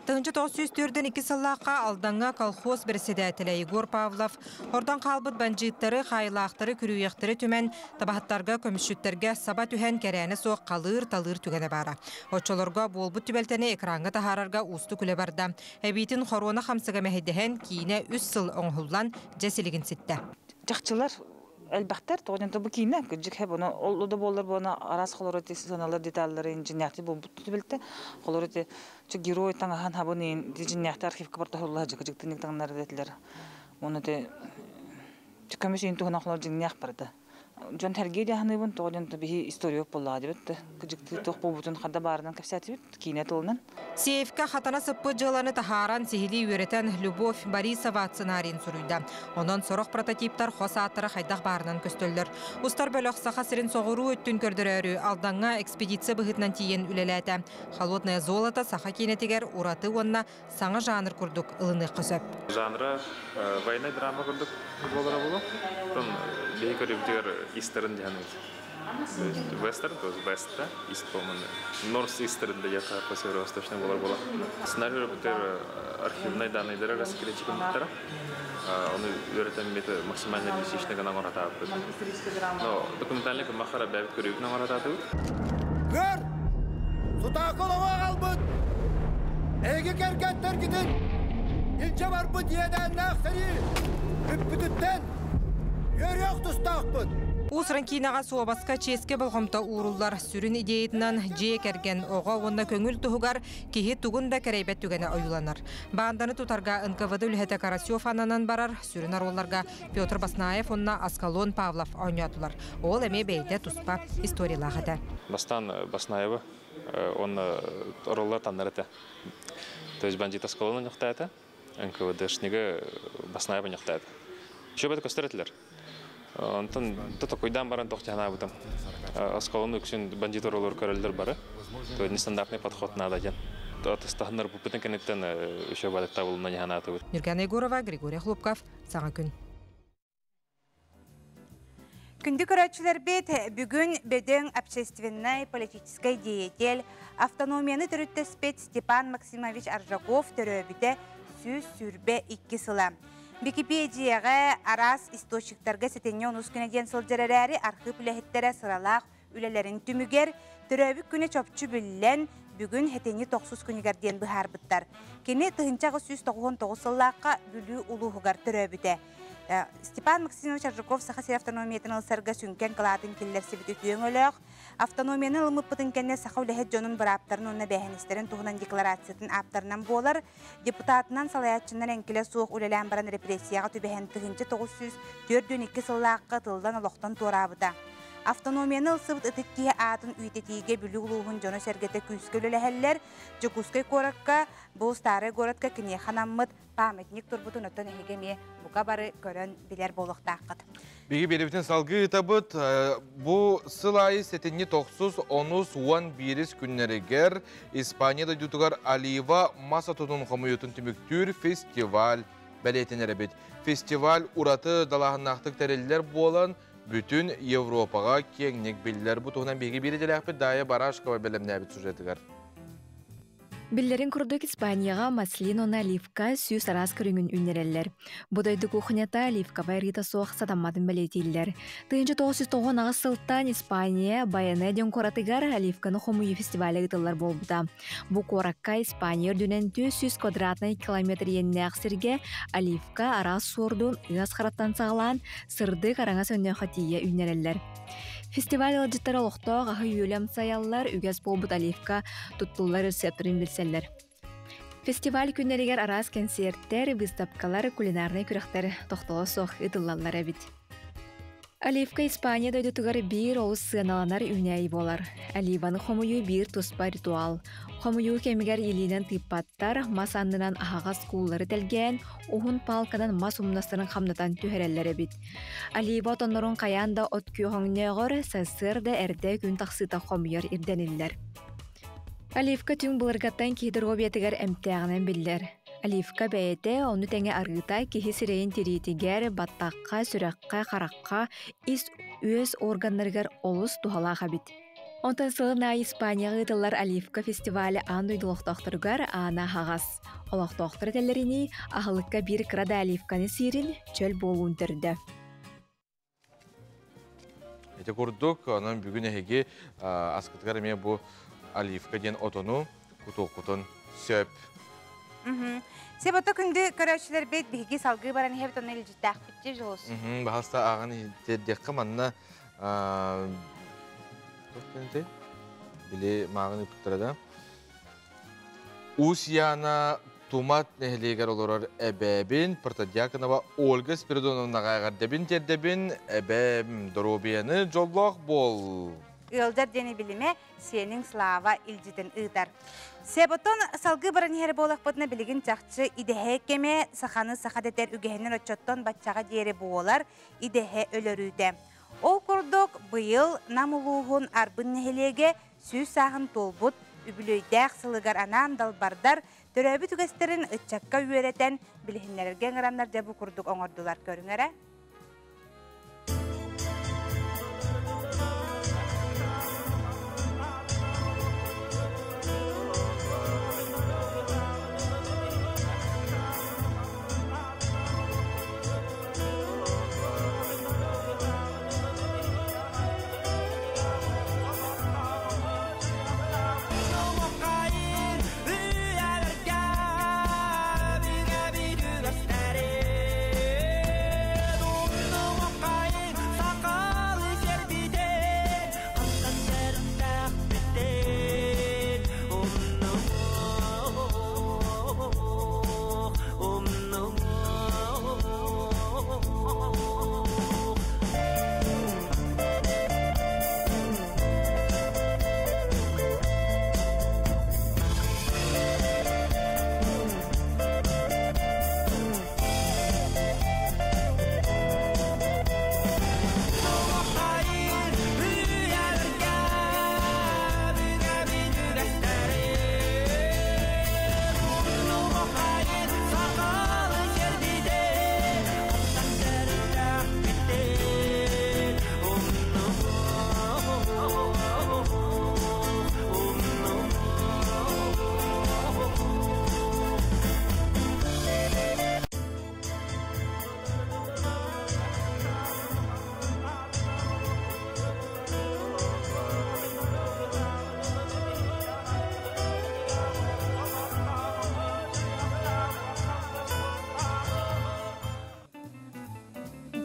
Тыһыынча 942 сыллаахха Алдаҥҥа колхоз бэрэссэдээтэлэ Егор Павлов ордон хаалбыт бандьыыттары, хаайылаахтары, күрүүйэхтэри түмэн, табаһыттарга, көмүсчүттэргэ саба түһэн кэрээнэ суох халыыр-талыыр түгэнэ баара. Оччолорго буолбут түбэлтэни экраҥҥа таһаарарга уустук үлэ барда. Эбиитин хоруона хамсыга мэһэйдэһэн, киинэ үс сыл оҥоһуллан, дьэ силигин ситтэ. Чахчылар элбэхтэр, тоҕо диэн бу киинэ кырдьык хэп ону ол да буоллар буона араас холоро ити сыаналар деталлары инженерти буолбут түбэлтэ холоро ити герой таҥаһан хабын иин дьиннээхти архивка бартоһулла жык-жыктыник таҥнар дэтилер оны те көмүс иин туһунан холор дьиҥнээх барда Дьон сэргии дьаһаныыбын, тоҕо диэн биһи история буоллаҕа дибит. Кыдьыктыы туох буолбутун ханна баарынан кэпсээтибит, киинэ тылынан. Сейфкэ хатана сыппыт дьыаланы таһааран сиһилии үөрэтэн Любовь Борисова сценарийын суруйда. Онон сорох прототиптар хос ааттара хайдах баарынан көстөллөр. Устар бөлөх Саха сирин соҕуруу өттүн көрдөрөөрү Алдаҥҥа экспедиция быһыытынан тиийэн үлэлээтэ. Холодное золото саха киинэтигэр ураты уонна саҥа жанр курдук ылыныахха сөп. Жанра военный драма курдук буолара буолуо. Оттон биһи көрүүбүтүгэр истерн дьаһаныгыт. Вестерн, то есть вест, да, ист, по-моему, Норс истерн да яка по северо-восточной болар була. Сценарий бутер архивный данныйдары раскрытчикымыттара. Оны үөрэтэн максимально реалистичный гына оҥоратаабыт. Но документальный гыммахара бэбит көрүүбүт оҥоратаатыбыт. Көр! Сутаакыл оҕо аҕалбыт! Эһиги кэргэттэргитин илдьэ барбыт иэдээннээх сэрии бүппүтүттэн үөрүөх тустаахпыт! Уус-уран киинэҕэ суобаска чиэскэ болҕомто ууруллар. Сүрүн идеятынан дьиэ кэргэн, оҕо уонна көҥүл туһугар киһи тугун да кэрэйбэт түгэнэ ойууланар. Баанданы тутарга НКВД үлэһитэ Карасев ананан барар, сүрүн оруолларга Петр Баснаев уонна Аскалон Павлов оонньоотулар. Ол эмиэ бэйэтэ туспа историялаах этэ. Бастаан Баснаевы уонна оруоллар таннар этэ. То есть бандит Аскалон онньохтоото, НКВДшнига Баснаев онньохтоото. Еще бэт көстөр этилэр. Онтон токуйдаан баран тохтянаабытым. Аскалон үксүн бандит оруоллар көрөллөр бары. То есть нестандартный подход надо диэн. Атыстаһыннар буппутун кэнниттэн еще бадыктабылына ньанаатыбыт. Нюргана Егорова, Григорий Хлопков, Саҥа күн. Күндү көрөөччүлэрбит, бүгүн бөдөҥ общественнай политическай деятель, автономияны төрүттэспит Степан Максимович Аржаков төрөөбүтэ 122 сыла. Википедияҕа араас источниктарга сэтинньи онус күнэ диэн сылдьар эрээри, архыып үлэһиттэрэ сыралаах үлэлэрин түмүгэр төрөөбүт күнэ чопчу биллэн, бүгүн сэтинньи тохсус күнүгэр диэн быһаарбыттар. Кини 1899 сыллаахха Бүлүү улууһугар төрөөбүтэ. Степан Максимович Аржаков Саха сир автономиятын ылсарга сүҥкэн кылаатын киллэрсибит үтүө өҥөлөөх. Автономияны ылыммыппытын кэннэ саха үлэһит дьонун бырааптарын уонна бээһинэстэрин туһунан декларациятын ааптарынан буолар. Депутатынан салайааччынан эҥкилэ суох үлэлээн баран репрессияҕа түбэһэн 1942 сыллаахха тыллан олохтон туораабыта. Автономияны ылсыбыт ытык киһи аатын үйэтитиигэ Бүлүү улууһун дьоно-сэргэтэ күүскэ үлэлэһэллэр. Дьокуускай куоракка, бу Старай городка киниэхэ анаммыт памятник турбутун оттон эһиги эмиэ бука бары көрөн билэр буолуохтааххыт. Биһиги биэрэбитин салгыы ыытабыт. Бу сыл аайы сэтинньи тохсус, онус, уон биирис күннэригэр Испания дойдутугар Олива мас отутун хомуйуутун түмүктүүр фестиваль бэлиэтэнэр эбит. Фестиваль ураты далааһыннаахтык тэриллэр буолан, бүтүн Европаҕа киэҥник биллэр. Бу туһунан биһиги биир идэлээхпит Дая Барашкова бэлэмнээбит сюжетыгар. Биллэрин курдук Испанияҕа маслин уонна оливка сүүс араас көрүҥүн үүннэрэллэр. Бу дойду кухнята оливковай арыыта суох сатамматын бэлиэтииллэр. 1998 сылтан Испания Байане диэн куоратыгар оливканы хомуйуу фестиваля ыытыллар буолбута. Бу куоракка Испания үрдүнэн 400 квадратнай километр иэннээх сиргэ оливка араас суордун ыас хараттан саҕалаан сырдык араҥас өҥнөөххө тиийэ үүннэрэллэр. Фестиваль ыалдьыттара олохтоох аһы-үөлү амсайаллар, үгэс буолбут оливка туттуллар рецептэрин билсэллэр. Фестиваль күннэригэр араас кэнсиэртэр, выставкалар, кулинарнай күрэхтэр тохтоло суох ыытыллаллар эбит. Оливка Испания дойдутугар биир олус сыаналанар үүнээйи буолар. Оливаны хомуйуу биир туспа ритуал. Хомуйуу кэмигэр илиинэн тыыппаттар, мас аннынан аһаҕас кууллары тэлгээн, уһун палканан мас умнастарын хамнатан түһэрэллэр эбит. Олива отоннорун хайаан да от күөх өҥнөөҕөр, сарсыарда эрдэ күн тахсыыта хомуйар ирдэниллэр. Оливка түҥ былыргаттан киһи доруобуйатыгар эмтээҕинэн биллэр. Оливка бэйэтэ, ону тэҥэ арыыта киһи сирэйин тириитигэр, баттахха, сүрэххэ, харахха, ис-үөс органнарыгар олус туһалаах эбит. Онтон сылын аайы Испанияҕа ыытыллар Оливка фестиваля аан дойду олохтоохторугар аана аһаҕас. Олохтоохтор этэллэринии, аһылыкка биир кыра да оливканы сиирин чөл буолуун төрдө. Ити курдук, онон бүгүн эһиги аскытыгар эмиэ бу оливка диэн отону кутуоххутун сөп. Себото күндү көрөөччүлэрбит биһиги салгыы баран иһэбит онно илдьиттээхпит дии Дьулус. Баһаста ааҕан иһиттердиэххэ манна били мааҕын ыыппыттара да. Уус-Яна Тумат нэһилиэгэр олорор эбээбин Протодьяконова Ольга Спиридоновнаҕа эҕэрдэбин тиэрдэбин. Эбээм доруобуйаны дьоллоох буол! Ыалдьар диэни билимэ, сиэниҥ Слава илдьитин ыытар. Себотон салгыы баран иһэр буолахпытына билигин чахчы идэһэ кэмэ саханы саха дэтэр үгэһинэн оччоттон баччаҕа диэри буолар идэһэ өлөрүүтэ. Ол курдук быйыл Нам улууһун Арбын нэһилиэгэ 100 сааһын туолбут үбүлүөйдээх сылыгар анаан далбардар төрөөбүт үгэстэрин ыччакка үөрэтэн билиһиннэрэргэ ыҥыраннар дьэ бу курдук оҥордулар көрүҥ эрэ.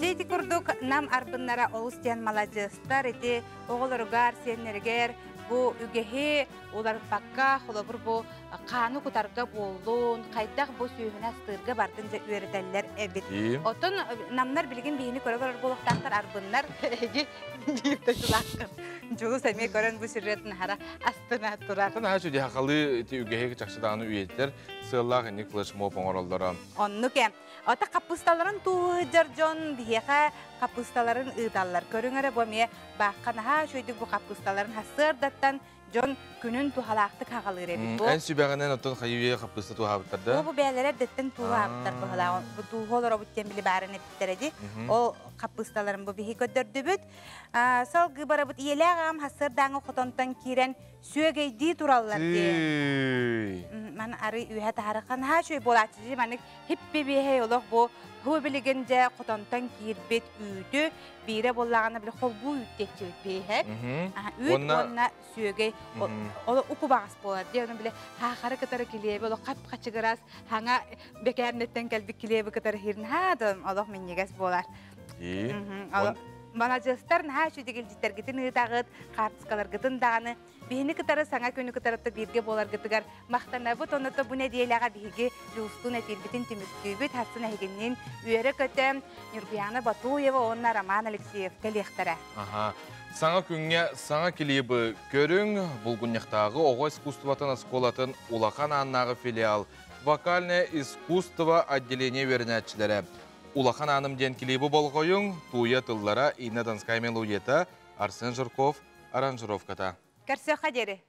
Дьэ ити курдук Нам арбыннара олус диэн маладьыастар ити оҕолоругар, сиэннэригэр бу үгэһи уларыппакка, холобур бу хааны кутарга буоллун, хайдах бу сүөһүнү астыырга бардын дьэ үөрэтэллэр эбит. Оттон намнар билигин биһини көрө олорор буолуохтаахтар арбыннар эһиги биир дойдулааххыт. Дьулус эмиэ көрөн бу сюжетын аһара астына турар. Наһаа үчүгэй хахалыы ити үгэһи чахчы даҕаны үйэтитэр сыаллаах инник флешмоб оҥороллоро. Оннук ээ. Ата хаппысталарын тууһу дьон биһиэхэ хаппысталарын ыыталлар. Көрүҥ эрэ бу эмиэ баахха наһаа үчүгэйдик бу хаппысталарын сарсыардаттан дьон күнүн туһалаахтык хаҕалыыр эбит бу. Эн сүбэҕинэн оттон хайыы хаппыста туһаабыттар да? Бу бэйэлэрэ эрдэттэн тууһаабыттар быһылаах. Бу тууһу олоробут диэн били баарын эппиттэрэ дии. Ол хаппысталарын бу биһи көрдөрдүбүт. Салгыы барабыт ийэлээх аҕам сарсыардааҥы хотонтон киирэн Сүөгэйдии тураллар дии. Ман ары үһэ таһарыхан ха чүй буолааччы манык хиппи биэһэй олох бу ху билигин дьэ хотонтон киирбит үүтү биирэ буоллаҕына били холбуу үүттеччибит биэһэ. Үүт уонна сүөгэй ол упубаҕас буолар дии. Оны били хаахары кытары килиэби олох хап хачыгырас хаҥа бэкээрнеттен кэлбит килиэби кытары хирин хаадын олох минньигэс буолар. Маладьыастар наһаа үчүгэй илдьиттэргитин ыытаҕыт, хаартыскаларгытын даҕаны биһини кытары саҥа күнү кытарытта бииргэ буоларгытыгар махтанабыт. Онно бу нэдиэлэҕэ биһиги Дьулустуун эфирбитин түмүктүүбүт. Хассын эһигинниин үөрэ-көтө Ньургуяна Батуева уонна Роман Алексеев кэлиэхтэрэ. Аха. Саҥа күҥҥэ саҥа клибы көрүҥ, Булгунньахтааҕы оҕо искусствотын оскуолатын улахан ааннааҕы филиал вокальное искусство отделение үөрэнээччилэрэ Улахан ааным диэн клибы болҕойуҥ, Тууйа тыллара, Инна Донская мелодията, Арсен Жирков аранжировката. Көрсүөххэ диэри.